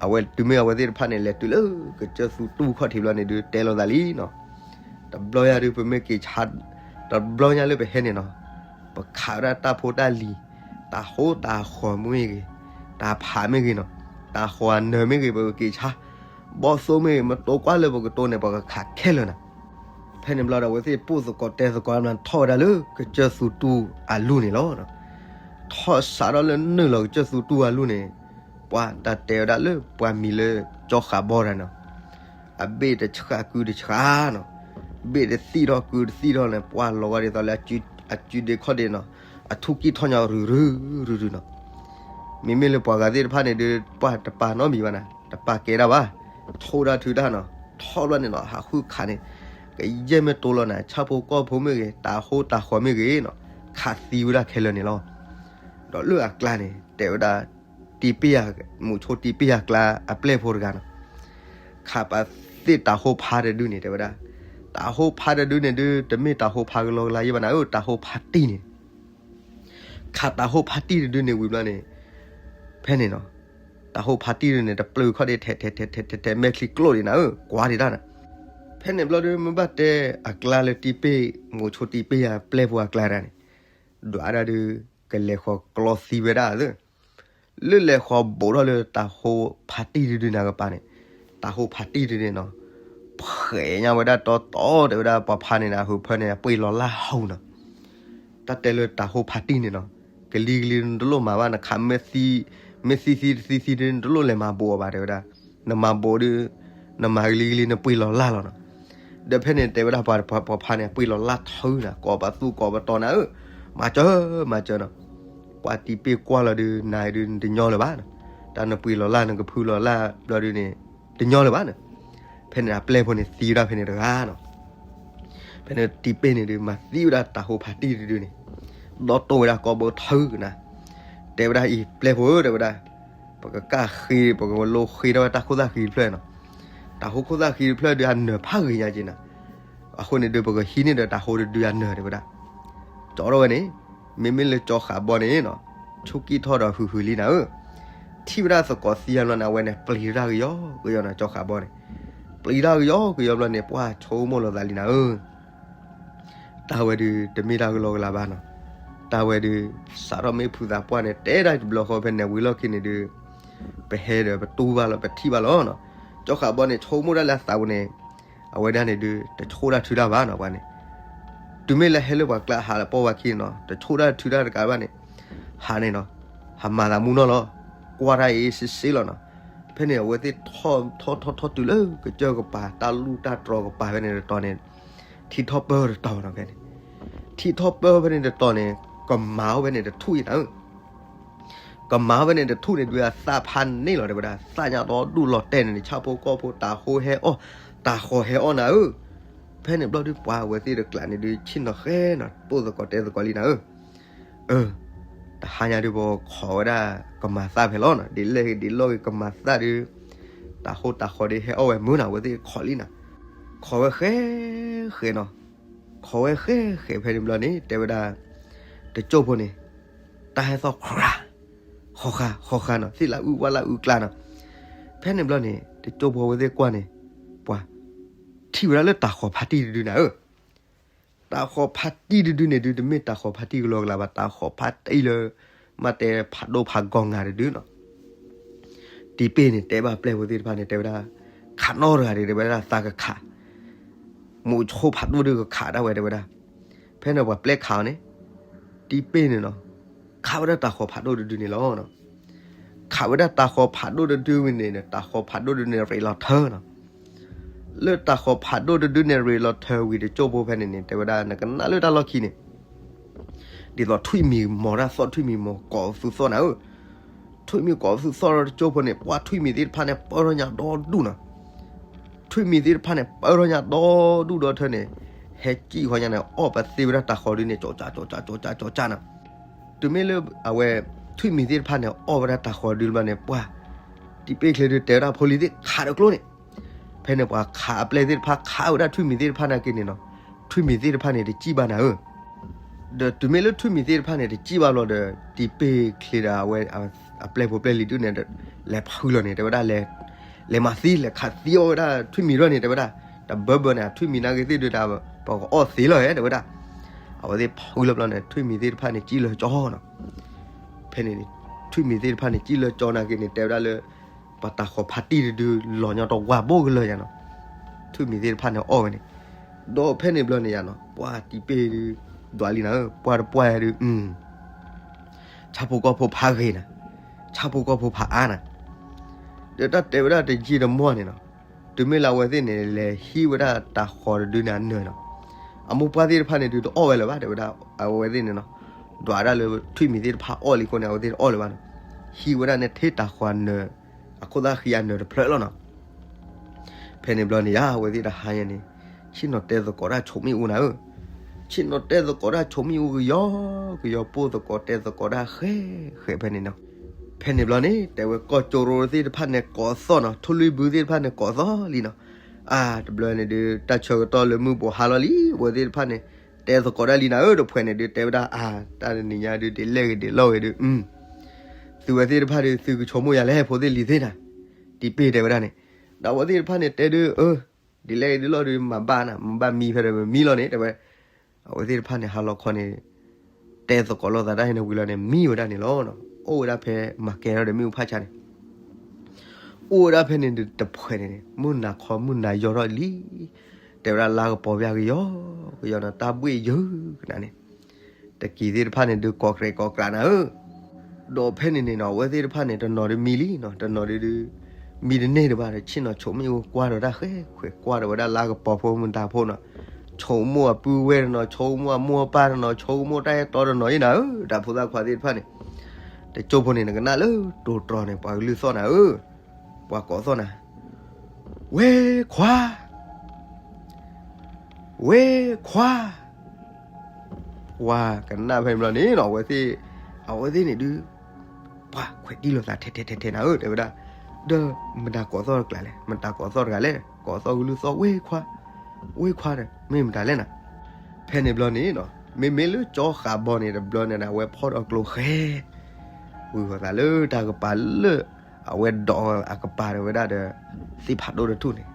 အဝဲတုၤမ့ၢ်အဝဲသ့ၣ်တဖၣ်န့ၣ် လဲၤတုၤလၢကစၢၢ်သူတူၢ်ခီၣ်ထံးဘျီန့ၣ်ဒုး တဲလိာ်သးလံနီၤ, တဘျီယၤဒုး ပမ့ၢ်က့ၤဆါ, တဘျီညါလၢပဟဲန့ၣ်နီၤ, ပခးဝဲဒၣ်တၢ်ဖိတၢ်လံၤ, တၢ်ဟိတၢ်ဃီၤမ့ၢ်ဂ့ၤ, တၢ်ဖးမ့ၢ်ဂ့ၤနီၤ, တၢ်ဃီၤအနၢၤမ့ၢ်ဂ့ၤ ပက့ၤဆါ, ဘီၣ်သိၣ်မ့ၢ်ဂ့ၤ မ့ၢ်တိကွၢ်လၢပကတိၤန့ၣ် ပကခးခဲလၢာ်နီၤ ဖဲန့ၣ်ဘျီဒီး အဝဲသ့ၣ်ပိၢ်သကိးတဲသကိး ထီၣ်ဝဲဒၣ်လၢကစၢၢ်သူတူၢ်အလူၢ်န့ၣ်လီၤ. ထီၣ်စးထီၣ်လၢနုာ်လီၤကစၢၢ်သူတူၢ်အလူၢ်န့ၣ်, ပှၤတၢ်တဲဝဲဒၣ်လၢပှၤမံၤလၢကၠီဃးဘီတဂၤနီၤ, အဘ့ၣ်တဆှးကုတဆှးနီၤ, ဘ့ၣ်တသံၣ်ထီၣ်ကုတသံၣ်ထီၣ်န့ၣ် ပှၤလီၤဂာ်ဒ်သိးလၢအစုဒ့ခီၣ်ဒ့နီၤ, အထူၣ်ကံၢ်ထီၣ်ညီရုၤရုၤရုၤနီၤ မ့မ့ၢ်လၢပှၤဂၤသ့ၣ်တဖၣ်န့ၣ်ဒုး ပှၤတပာ်နီတမံၤဘၣ်နီၤ, တပာ်ကဲဒၣ်ဘၣ်, ထိၣ်ဒၣ်ထုတၢ်နီၤ, ထီၣ်ဘျီန့ၣ်နီၤ ဟးဃုခးန့ၣ်, ကယဲၢ်မ့ၢ်တိလီၤန့ၣ် ဆၣ်ဖိကီၢ်ဖိမ့ၢ်ဂ့ၤ တၢ်ဟိတၢ်ဃီၤမ့ၢ်ဂ့ၤနီၤ, ခးသံဝဲဒၣ်ခဲလၢာ်န့ၣ်လီၤ. ဒီးလၢအကျါန့ၣ် တဲဝဲဒၣ် တံၤပ့ၢ်ယၤ, မုဆိတံၤပ့ၢ်ယၤကျါအပျဲၢ်ဖိတဂၤနီၤ, ခးပာ်သ့ၣ်တၢ်ဟိဖးတဒုန့ၣ် တဲဝဲဒၣ်, တၢ်ဟိဖးတဒုန့ၣ်ဒုး တမ့ၢ်တၢ်ဟိဖးကလီကလီယဲၢ်ဘၣ်နၤဧၢ, တၢ်ဟိဖးတံၢ်န့ၣ် ခးတၢ်ဟိဖးတံၢ်တဒုန့ၣ်ဝံၤဘျီန့ၣ်, ဖဲန့ၣ်နီၤ, တၢ်ဟိဖးတံၢ်တဒုန့ၣ် တပျုာ်ခီၣ်ဒ့ ထဲထဲထဲထဲထဲ မဲာ်ချံကျိၣ်ဒံးနၤဧၢ, ကွၢ်ဒံးတၢ်နၤ. ဖဲန့ၣ်ဘျီဒုး မ့ၢ်ဘၣ်တဲအကျါလၢတံၤပ့ၢ်, မုဆိတံၤပ့ၢ်ယၤပျဲၢ်ဖိအကျါဒၣ်န့ၣ်, ဒွးဒၣ်ဒုး ကလဲၤဃီၤကျီသံဝဲဒၣ်သၢ လၢလဲၤဃီၤဘူးထီၣ်လၢတၢ်ဟိဖးတံၢ်တဒုန့ၣ်အကပၤန့ၣ်, တၢ်ဟိဖးတံၢ်တဒုန့ၣ်နီၤ, ဖှဲးညါဝဲဒၣ်တီတီ တဲဝဲဒၣ် ပှၤဖးန့ၣ်ဒီး ဟုးဖၢန့ၣ် ပှ့ၤလီၤလၢ်ဟီနီၤ. တၢ်တဲလၢတၢ်ဟိဖးတံၢ်န့ၣ်နီၤ, ကလံၤကလံၤနတလိၣ်မၤဘၣ်, နခးမ့ၢ်သံသံသံသံဒုး နတလိၣ်လဲၤမၤဘူးအီၤဘၣ် တဲဝဲဒၣ်, နမၤဘူးဒုး နမၤကလံၤကလံၤ နပှ့ၤလီၤလၢ်လီၤနီၤ. ဒီးဖဲန့ၣ်တဲဝဲဒၣ်ပှၤဖးန့ၣ် ပှ့ၤလီၤလၢ်ထီနၤ, ကိးပသူကိးပတီၤနၤဧၢ, မၤစၢၤ မၤစၢၤနီၤ. ပှၤတံၤပ့ၢ်ကွၢ်လီၤဒုး နၤဒုး နတညီလၢၤဘၣ်နီၤ, တၢ်နပှ့ၤလီၤလၢ် နကဖုလီၤလၢ်ဘျီဒုးန့ၣ် တညီလၢၤဘၣ်နီၤ. ဖဲန့ၣ်အပျဲၢ်ဖိန့ၣ်သံဝဲဒၣ်ဖဲန့ၣ်တဂၤနီၤ. ဖဲန့ၣ်တံၤပ့ၢ်န့ၣ်ဒုး မၤသံဝဲဒၣ်တၢ်ဟိဖးတံၢ်တဒုန့ၣ်, ဒီတိၢ်ဝဲဒၣ်ကိးဘုထၢနၤ, တဲဝဲဒၣ်အံၤ ပျဲၢ်ဖိဧၢ တဲဝဲဒၣ်, ပကကၢ်ဃ့ ပကလိဃ့ထီၣ်ဝဲတၢ်ခိၣ်သၣ်ဃံတဖျၢၣ်နီၤ. တၢ်ဟိခိၣ်သၣ်ဃံတဖျၢၣ်ဒုး အနၢၤဖးဂ့ၤညါက့နီၤ. အဃိန့ၣ်ဒုး ပကဟံးန့ၢ်ဒီးတၢ်ဟိတဒုအနၢၤ တဲဝဲဒၣ်. ကၠီထီၣ်ဝဲန့ၣ်, မ့မ့ၢ်လၢကၠီဃးဘီန့ၣ်နီၤ, ဆူၣ်ကံၢ်ထီၣ်ဒီးဟုးဟုးလံနၤဧၢ. ထံၣ်ဝဲဒၣ်သကိးသံအဘျီန့ၣ် အဝဲန့ၣ် ပျံၤတၢ်ကယီကယီနီၤ, ကၠီဃးဘီန့ၣ်, ပျံၤတၢ်ကယီကယီဘျီန့ၣ် ပှၢ်ဆိကမိၣ်လီၤသးလံနၤဧၢ. တၢ်ဝဲဒုး တမ့ၢ်တၢ်ကလီကလီဘၣ်နီၤ. တၢ်ဝဲဒုး စးထီၣ်မ့ၢ်ဖုသးပှၢ်န့ၣ် တဲဒၣ်တဘျီဃီ ဖဲန့ၣ်ဝံၤလီၢ်ခံန့ၣ်ဒုး ပဟဲဒီးပတူၢ်ဘၣ်လီၤ ပထံၣ်ဘၣ်လီၤနီၤ. ကၠီဃးဘီန့ၣ် ဆိကမိၣ်ဒၣ်လၢအသးပူၤန့ၣ်, အဝဲဒၣ်န့ၣ်ဒုး တဆိၣ်တၢ်ထုတၢ်ဘၣ်နီၤ ပှၤန့ၣ်. တုၤမ့ၢ်လၢဟဲလၢပှၤကျါဟးလၢပိာ်ဝဲခံနီၤ, တဆိၣ်တၢ်ထုတၢ်တကးဘၣ်န့ၣ်, ဟးန့ၣ်နီၤ, ဟးမၤသးမူနီၢ်လီၤ, ကွၢ်တၢ်အ့ၣ်စ့စ့လီၤနီၤ. ဖဲန့ၣ် အဝဲသ့ၣ်ထီၣ်ထီၣ်ထီၣ်ထီၣ်တုၤလၢကစၢၢ်ကပၤ တၢ်လူၢ်တၢ်တြီၤကပၤဖဲန့ၣ်တတီၤန့ၣ်, ထံထီၣ်ပၢၢ်တတီၤနီၤဖဲန့ၣ်. ထံထီၣ်ပၢၢ်ဖဲန့ၣ်တတီၤန့ၣ်, ကမၤအီၤဖဲန့ၣ်တထူၣ်အံၤနၤဧၢ. ကမၤအီၤဖဲန့ၣ်တထူၣ်န့ၣ်ဒုး အသၣ်ဖးန့ၢ်လီၤ တဲဝဲဒၣ်, သၣ်ညါဒီဒူၣ်လီၤတဲာ်န့ၣ်န့ၣ် ဆၣ်ဖိကီၢ်ဖိ တၢ်ဟိဟဲအီၣ်, တၢ်ဃီၤဟဲအီၣ်နၤဧၢ. ဖဲန့ၣ်ဘျီဒုး ပှၤအဝဲသ့ၣ်တကျးန့ၣ်ဒုး ဆ့ၣ်နီၤဃဲနီၤ ပိၢ်သကိးတဲသကိးလံနၤဧၢ. အၢ, တဟါညါဒုး ပခိးဝဲဒၣ် ကမၤသၣ်ဖဲလီၤနီၤ, ဒ်လဲၣ်ဂ့ၤဒ်လီၢ်ဂ့ၤ ကမၤသၣ်ဒုး တၢ်ဟိတၢ်ဃီၤဒုးဟဲအီၣ်ဝဲမုာ်နၤ အဝဲသ့ၣ်ခိးလံနၤ. ခိးဝဲဃဲဃဲနီၤ, ခိးဝဲဃဲဃဲဖဲန့ၣ်ဘျီန့ၣ် တဲဝဲဒၣ် တကၠိၢ်ဖိန့ၣ် တၢ်ဟဲသီၣ်ဃါ, ဃီဃါ ဃီဃါနီၤ, သ့ၣ်လၢအုၣ်ဝၣ်လၢအုၣ်ကျါနီၤ. ဖဲန့ၣ်ဘျီန့ၣ် တကၠိၢ်ဖိအဝဲသ့ၣ်ကွၢ်န့ၣ်, ပှၤထံၣ်ဝဲဒၣ်လၢတၢ်ဃီၤဖးတံၢ်တဒုနၤဧၢ. တၢ်ဃီၤဖးတံၢ်တဒုန့ၣ်ဒုး တမ့ၢ်တၢ်ဃီၤဖးတံၢ်ကလီကလီဘၣ်, တၢ်ဃီၤဖးတံၢ်လၢ မ့ၢ်တဲဖးဒိၣ်ဖးဂီၤငါတဒုနီၤ. တံၤပ့ၢ်န့ၣ် တဲဘၣ်ပျဲၢ်ဖိသ့ၣ်တဖၣ်န့ၣ် တဲဝဲဒၣ်, ခးနီတဂၤဒံး တဲဝဲဒၣ် သးကခး, မုဆိဖးဒိၣ်ဒုးကခးဒၣ်ဝဲ တဲဝဲဒၣ်. ဖဲန့ၣ်ပှၤပျဲခးအီၤန့ၣ်, တံၤပ့ၢ်န့ၣ်နီၤ, ခးဝဲဒၣ်တၢ်ဃီၤဖးဒိၣ်တဒုန့ၣ်လီၤ. ခးဝဲဒၣ်တၢ်ဃီၤဖးဒိၣ်တဒုဝံၤန့ၣ် တၢ်ဃီၤဖးဒိၣ်တဒုန့ၣ် ရ့းလီၤထၢနီၤ. လၢတၢ်ဃီၤဖးဒိၣ်တဒုန့ၣ် ရ့းလီၤထၢဝံၤတကၠိၢ်ဖိဖဲန့ၣ်န့ၣ် တဲဝဲဒၣ် နကနၣ်လၢတၢ်လီၢ်ခံန့ၣ် ဒ်သိးထွံၣ်မံၤမီၤတၢ်သီၣ် ထွံၣ်မံၤမီၤကိးသူၣ်သီၣ်နၤဧၢ, ထွံၣ်မံၤကိးသူၣ်သီၣ်ဒီးတကၠိၢ်ဖိန့ၣ် ပှၤထွံၣ်မံၤသ့ၣ်တဖၣ်န့ၣ် ပၢထီၣ်ညါဒီဒူၣ်နီၤ, ထွံၣ်မံၤသ့ၣ်တဖၣ်န့ၣ် ပၢထီၣ်ညါဒီဒူၣ်ဒီထၢန့ၣ်, ဟဲစံၣ်ဃီညါန့ၣ် အီၣ်ပသ့ဝဲဒၣ်တၢ်ဃီၤဒုန့ၣ် ကၠီကၠီကၠီကၠီကၠီကၠီနီၤ, တုၤမ့ၢ်လၢအဝဲ ထွံၣ်မံၤသ့ၣ်တဖၣ်န့ၣ် အီၣ်ဝဲဒၣ်တၢ်ဃီၤဒုလၢဘျီန့ၣ် ပှၤ တံၤပ့ၢ်ချ့ဒုတဲဝဲဒၣ်ဖိလံၤသ့ၣ်ခးဒီးကျိန့ၣ်, ဖဲန့ၣ်ပှၤခးအပျဲၢ်သ့ၣ်တဖၣ် ခးဝဲဒၣ်ထွံၣ်မံၤသ့ၣ်တဖၣ်နာ်က့န့ၣ်နီၤ, ထွံၣ်မံၤသ့ၣ်တဖၣ်န့ၣ် တစံၣ်ဘၣ်နၤဧၢ, ဒီးတုၤမ့ၢ်လၢထွံၣ်မံၤသ့ၣ်တဖၣ်န့ၣ် တစံၣ်ဘၣ်ဘျီဒီး တံၤပ့ၢ်ချ့ဒီးအဝဲ အပျဲၢ်ဖိပျဲၢ်လံၤဒုန့ၣ် လဲၤဖုလီၤန့ၣ် တဲဝဲဒၣ် လဲၤမၤသံ လဲၤခးသံအီၣ်ဝဲဒၣ်ထွံၣ်မံၤထီၣ်န့ၣ် တဲဝဲဒၣ်, တဘၢဘၢန့ၣ် ထွံၣ်မံၤနာ်က့သ့ၣ်ဒုး ပကအီၣ်သ့လီၤဧါ တဲဝဲဒၣ်, အဝဲသ့ၣ်ဖုလီၤဘျီန့ၣ် ထွံၣ်မံၤသ့ၣ်တဖၣ်န့ၣ် စံၣ်လၢကၠီနီၤ, ဖဲန့ၣ် ထွံၣ်မံၤသ့ၣ်တဖၣ်န့ၣ် စံၣ်လၢကၠီနာ်က့န့ၣ် တဲဝဲဒၣ်လၢ ပှၤတၢ်ဃီၤဖးတံၢ်တဒု လီၤညီတဝၢဘိၣ်ကလၢာ်ယါနီၤ, ထွံၣ်မံၤသ့ၣ်တဖၣ်န့ၣ်အီၣ်ဝဲန့ၣ်, ဒီးဖဲန့ၣ်ဘျီန့ၣ်ယါနီၤ ပှၤတံၤပ့ၢ်ဒုး ဒွးလံနၤဧၢ ပှၢ်တပှၢ်ဒုး ဆၣ်ဖိကီၢ်ဖိဖးဂ့ၤနၤ, ဆၣ်ဖိကီၢ်ဖိဖးအါနၤ, ဒီးတၢ်တဲဝဲဒၣ်တယံာ်တမီၢ်န့ၣ်နီၤ, တုၤမ့ၢ်လၢအဝဲသ့ၣ်န့ၣ် လဲၤဟံးဝဲဒၣ်တၢ်ဃီၤတဒုန့ၣ်အနၢၤနီၤ, အမိၢ်ပှၢ်သ့ၣ်တဖၣ်န့ၣ်ဒုးတအီၣ်ဝဲလၢၤဘၣ် တဲဝဲဒၣ်, အဝဲသ့ၣ်န့ၣ်နီၤ, ဒွးဒၣ်လၢထွံၣ်မံၤသ့ၣ်တဖၣ်အီၣ်လံအဃိန့ၣ် အဝဲသ့ၣ်တအီၣ်လၢၤဘၣ်နီၤ, ဟံးဝဲဒၣ်န့ၣ်ထဲတၢ်ဃီၤနၢၤ, အခိၣ်သၣ်ဃံအနၢၤတဖျၢၣ်လီၤနီၤ ဖဲန့ၣ်ဘျီန့ၣ်ယါ အဝဲသ့ၣ်တဟါညါန့ၣ်, ဆ့ၣ်နီၤတဲသကိးတၢ်ဆိးမ့ၣ်အူနၤဧၢ, ဆ့ၣ်နီၤတဲသကိးတၢ်ဆိးမ့ၣ်အူကယီကယီ ပိၢ်သကိးတဲသကိးတၢ်ဃဲဃဲဖဲန့ၣ်နီၤ, ဖဲန့ၣ်ဘျီန့ၣ် တဲဝဲကီၢ်ကၠိရိသ့ၣ်တဖၣ်န့ၣ်ကိးသီၣ်နီၤ ထိၣ်လွံၢ်ဘုသ့ၣ်တဖၣ်န့ၣ်ကိးသီၣ်လံနီၤ, အါ တဘျီန့ၣ်ဒုး တၢ်ဆၢကတီၢ်လၢမုၢ်ဘိးဟါလီၤလံ အဝဲသ့ၣ်တဖၣ်န့ၣ် တဲသကိးတၢ်လံနၤဧၢ တဖှဲးန့ၣ်ဒုး တဲဝဲဒၣ်အါ တၢ်တနံၤညါဒုး ဒ်လဲၣ်ဂ့ၤဒ်လဲၣ်ဂ့ၤဒုး သုဝဲသ့ၣ်တဖၣ်ဒုး သုကဆိကမိၣ်ယၤလဲၣ် ဖိသ့ၣ်လံၤသ့ၣ်နၤ, တံၤပ့ၢ်တဲဝဲဒၣ်န့ၣ်, ဒီးအဝဲသ့ၣ်တဖၣ်န့ၣ်တဲဒုး အၢ ဒ်လဲၣ်ဂ့ၤဒ်လဲၣ်ဒုး မၤဘၣ်နၤ မၤဘၣ်မံဖဲဒီးမံလီၤန့ၣ် တဲဝဲ, အဝဲသ့ၣ်တဖၣ်န့ၣ် ဟါလီၤခီန့ၣ် တဲသကိးလိာ်သးတၢ်ဟဲန့ၣ်ဝံၤလီၤန့ၣ် မံဝဲဒၣ်န့ၣ်လီၤ. အိၣ်ဝဲဒၣ်ဖဲမၤကဲထီၣ်ဒီးမ့ၣ်အူဖးဆါန့ၣ် အိၣ်ဝဲဒၣ်ဖဲန့ၣ်တဖှဲးန့ၣ်န့ၣ် မုၢ်နၤခီမုၢ်နၤယီၤထီၣ်လံ. တဲဝဲဒၣ်လါကပီၤဖၠၣ်ကယီကယီနီၤ တၢ်ဘှ့ၣ်ယုာ်ကနၤန့ၣ်, တကံၤသ့ၣ်တဖၣ်န့ၣ်ဒုးကိးကြဲးကိးကြးနၤဧၢ. ဒီးဖဲန့ၣ်န့ၣ်နီၤ အဝဲသ့ၣ်တဖၣ်န့ၣ် တနီၤဒုးမံလံနီၤ တနီၤဒုး မံတန့ၢ်တဘၣ်ဒီး ဆ့ၣ်နီၤဆိးမ့ၣ်အူကွၢ်ဒီးတၢ်ဃဲဃဲ ကွၢ်ဒီးဝဲဒၣ်လါကပီၤဖိမုၢ်တၢ်ဖိနီၤ, ဆိကမိၣ်အပုၢ်ဝဲၢ်တနီၤ ဆိကမိၣ်အမိၢ်အပၢ်တနီၤ ဆိကမိၣ်တၢ်အဲၣ်တီတနီၤအံၤနၤဧၢ တၢ်ဖိသၣ်ခွါသ့ၣ်တဖၣ်န့ၣ်, တကၠိဖိန့ၣ် နကနၣ်လၢတိၤတြီၤန့ၣ် ပှၤကလုၢ်သီၣ်နၤဧၢ, ပှၤကိးသီၣ်နၤ, ဝ့ခွါ ဝ့ခွါ, ပှၤကနၣ်ဖဲန့ၣ်ဘျီန့ၣ်နီၤ အဝဲသ့ၣ်, အဝဲသ့ၣ်န့ၣ်ဒုး ပှၤခွဲးတံၢ်လိာ်သးထဲထဲထဲထဲနၤဧၢ တဲဝဲဒၣ်, ဒီးမတၤကိးသီၣ်တကျါလဲၣ် မတၤကိးသီၣ်တဂၤလဲၣ် ကိးသီၣ်ကလုၢ်သီၣ်ဝ့ခွါ, ဝ့ခွါဒီး မ့ၢ်မတၤလဲၣ်နၤ. ဖဲန့ၣ်ဘျီန့ၣ်နီၤ မ့မ့ၢ်လၢကၠီဃးဘီန့ၣ် တဘျီန့ၣ်ဒီး အဝဲဖီၣ်ထီၣ်ကျိဃဲ ဝံၤဃီၤသးလၢတၢ်ကပၤလၢ အဝဲဒိးအကပၤဒီးဝဲဒၣ်ဒီး သ့ၣ်ဖးဒိၣ်တထူၣ်န့ၣ်,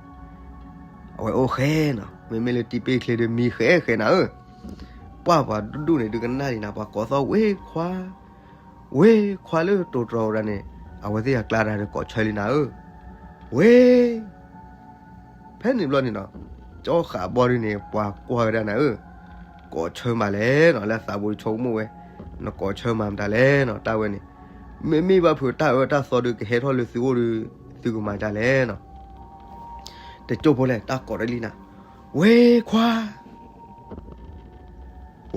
အဝဲအိၣ်ဃဲနီၤ မ့မ့ၢ်လၢတံၤပ့ၢ်ချ့ဒီးမံဃဲဃဲနၤဧၢ, ပှၢ်ပှၤဒူၣ်န့ၣ်ဒုးကနၣ်လံနၤ ပှၤကိးသီၣ်ဝ့ခွါ, ဝ့ခွါလၢတိၤတြီၤဝဲဒၣ်န့ၣ် အဝဲသ့ၣ်အကျါတဂၤဒီးကိးဆၢလံနၤဧၢ, ဝ့ ဖဲန့ၣ်ဘျီန့ၣ်နီၤ ကၠီဃးဘီဒုန့ၣ် ပှၤကွၢ်ဝဲဒၣ်နၤဧၢ, ကိးဆၢမးလဲၣ်နီၤ လၢသးဘိဆိကမိၣ်ဝဲ, နကိးဆၢမးမတၤလဲၣ်နီၤ တၢ်ဝဲန့ၣ်, မ့မ့ၢ်ဘၣ်ဖုးတၢ်အၢတၢ်သီဒုးကဟဲထီၣ်လၢသုအိၣ်ဒီး သုကမၤဒ်လဲၣ်နီၤ. တကၠိဖိလဲၣ် တၢ်ကိးတလံနၤ, ဝ့ခွါ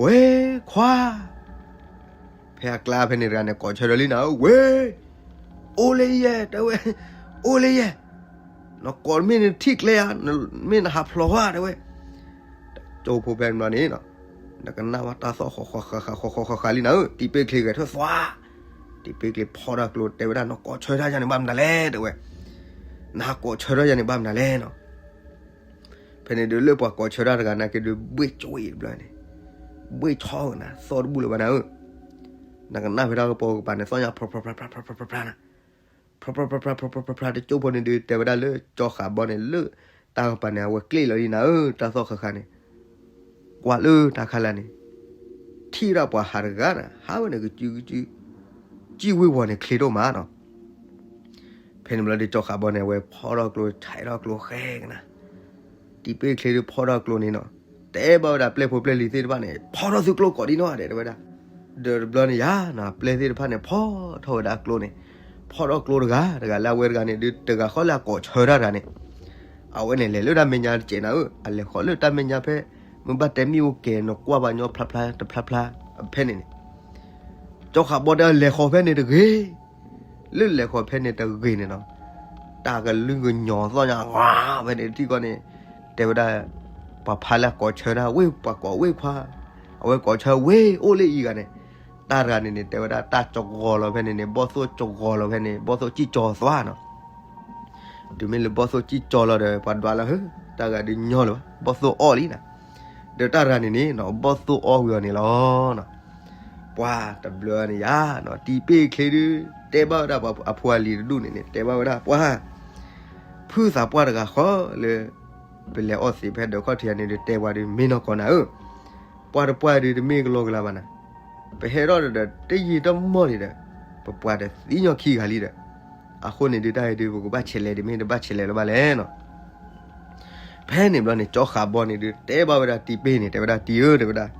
ဝ့ခွါ, ဖဲအကျါဖဲန့ၣ်တဂၤန့ၣ် ကိးဆၢဒီးလံနၤဧၢ, ဝ့, အိၣ်လၢယဲ တဲဝဲ, အိၣ်လၢယဲ, နကိးမ့ၢ်နထံၣ်ကျဲဧါ, မ့ၢ်နဟးဖျိးဧါ တဲဝဲ, ကၠိဖိဖဲန့ၣ်ဘျီန့ၣ်နီၤ, နကနၣ်ဝဲတၢ်သီၣ်ဃီဃီဃီဃီဃီဃီဃီဃီလံနၤဧၢ, တံၤပ့ၢ်ချ့ဂဲၤထၢၣ်သွါ, တံၤပ့ၢ်ချ့ဖီၣ်ထီၣ်ကျိ တဲဝဲဒၣ် နကိးဆၢတၢ်ယၤန့ၣ်ဘၣ်မနုၤလဲၣ် တဲဝဲ, နဟးကိးဆၢတၢ်ယၤန့ၣ်ဘၣ်မနုၤလဲၣ်နီၤ. ဖဲန့ၣ်ဒုးလၢပှၤကိးဆၢတၢ်တဂၤနာ်က့ဒုး ဘှ့ၣ်ကွံာ်တဘျီန့ၣ်, ဘှ့ၣ်ဆီဂ့ၤနၤ သီၣ်တဘူၣ်လၢၤဘၣ်နၤဧၢ, နကနၣ်ဖဲတၢ်ကပီၤကပၤန့ၣ် သီၣ်ညါဖျါဖျါဖျါဖျါဖျါဖျါဖျါနၤ, ဖျါဖျါဖျါဖျါဖျါဖျါဖျါ တကၠိဖိန့ၣ်ဒုး တဲဝဲဒၣ်လၢကၠီဃးဘီန့ၣ် လၢတၢ်ကပၤန့ၣ် အဝဲကျ့ၣ်လီၤလံနၤဧၢ တၢ်သီၣ်ဃၣ်ဃၣ်န့ၣ်, ကွၢ်လၢတၢ်ခါလၢ်န့ၣ်, ထံၣ်ဝဲဒၣ်ပှၤဟးတဂၤနၤ ဟးဝဲန့ၣ်ကစုကစု, စံၣ်ဝ့ၤဝီၤန့ၣ်ချ့ဒိၣ်မးနီၤ. ဖဲန့ၣ်ဘျီဒုးကၠီဃးဘီန့ၣ် အဝဲဖီၣ်ထီၣ်ကျိ ဆဲးထီၣ်ကျိဃဲကနၤ, တံၤပ့ၢ်ချ့ဒုးဖီၣ်ထီၣ်ကျိန့ၣ်နီၤ, တဲဘၣ်ဝဲဒၣ်ပျဲၢ်ဖိပျဲၢ်လံၤသ့ၣ်တဖၣ်န့ၣ် ဖီၣ်ထီၣ်သုကျိကိးဒံနီၢ်ဂၤဒဲး တဲဝဲဒၣ်, ဒီးတဘျီန့ၣ်ယါနီၤ ပျဲၢ်သ့ၣ်တဖၣ်န့ၣ် ဖီၣ်ထီၣ်ဝဲဒၣ်ကျိန့ၣ်, ဖီၣ်ထီၣ်ကျိတဂၤ တဂၤလၢအဝဲတဂၤန့ၣ်ဒုး တဂၤဃီလၢအကိးဆၢတၢ်တဂၤန့ၣ်, အဝဲန့ၣ်လဲၤလၢတၢ်မဲာ်ညါတစဲးနၤဧၢ, အလဲၤဃီၤလၢတၢ်မဲာ်ညါဖဲ မ့ၢ်ဘၣ်တဲမ့ၣ်အူကဲၤနကွၢ်ဘၣ်ညီဖျါဖျါတဖျါဖျါ ဖဲန့ၣ်န့ၣ် ကၠီဃးဘီဒီးလဲၤဃီၤဖဲန့ၣ်တဂ့ၤ, လၢလဲၤဃီၤဖဲန့ၣ်တဂ့ၤန့ၣ်နီၤ, တၢ်ကလုၢ်ကညီၤသီၣ်ညါ ဖဲန့ၣ်တထံၣ်ဃီန့ၣ် တဲဝဲဒၣ် ပှၤဖးလၢအကိးဆၢတၢ် ဝ့ၢ်ပှၤကိးဝ့ၢ်ခွါ, အဝဲကိးဆၢဝ့ၢ်အိၣ်လၢအံၤဂၤန့ၣ်, တၢ်တဂၤန့ၣ်န့ၣ် တဲဝဲဒၣ်တၢ်ကၠီဂီၤလီၤဖဲန့ၣ်န့ၣ် ဘီၣ်သိၣ်ကၠီဂီၤလီၤဖဲန့ၣ် ဘီၣ်သိၣ်ကံၢ်ကၠီသွါနီၤ တုၤမ့ၢ်လၢဘီၣ်သိၣ်ကံၢ်ကၠီလီၤဒီး ပှၤဒွးလၢဟၢ တၢ်ဂၤဒုးညီလၢၤဘၣ် ဘီၣ်သိၣ်အီၣ်လံနီၤ, ဒီးတၢ်တဂၤန့ၣ်န့ၣ်နီၤ ဘီၣ်သိၣ်အီၣ်ဝံၤအီၤန့ၣ်လီၤနီၤ, ပှၤတဘျီန့ၣ်ယါနီၤ တံၤပ့ၢ်ချ့ဒုး တဲဘၣ်ဝဲဒၣ်ပှၤအဖိအလံၤတဒူၣ်န့ၣ်န့ၣ် တဲဘၣ်ဝဲဒၣ်ပှၤ ဖုသးပှၢ်တဂၤဃီလၢ ပလဲၤအီၣ်သံးဖဲဒၢးခီၣ်ထံးန့ၣ်ဒုး တဲပှၤဒုး မ့ၢ်နီၢ်ကီၢ်နၤဧၢ, ပှၤတပှၢ်ဒုးတမ့ၢ်ကလီကလီဘၣ်နၤ, ပဟဲထီၣ်ဒီးတယံာ်တမီၢ်ဒံးဒီး ပပှၤဒီးသံညီခံဂၤလံဒီး, အဃိန့ၣ်ဒုးတၢ်အံၤဒုး ပကဘၣ်ဆဲးလဲၤဒံး မ့ၢ်တဘၣ်ဆဲးလဲၤလၢၤဘၣ်လဲၣ်နီၤ ဖဲန့ၣ်ဘျီန့ၣ် ကၠီဃးဘီန့ၣ်ဒုး တဲဘၣ်ဝဲဒၣ်တံၤပ့ၢ်န့ၣ် တဲဝဲဒၣ်တံၤဧၢ တဲဝဲဒၣ်,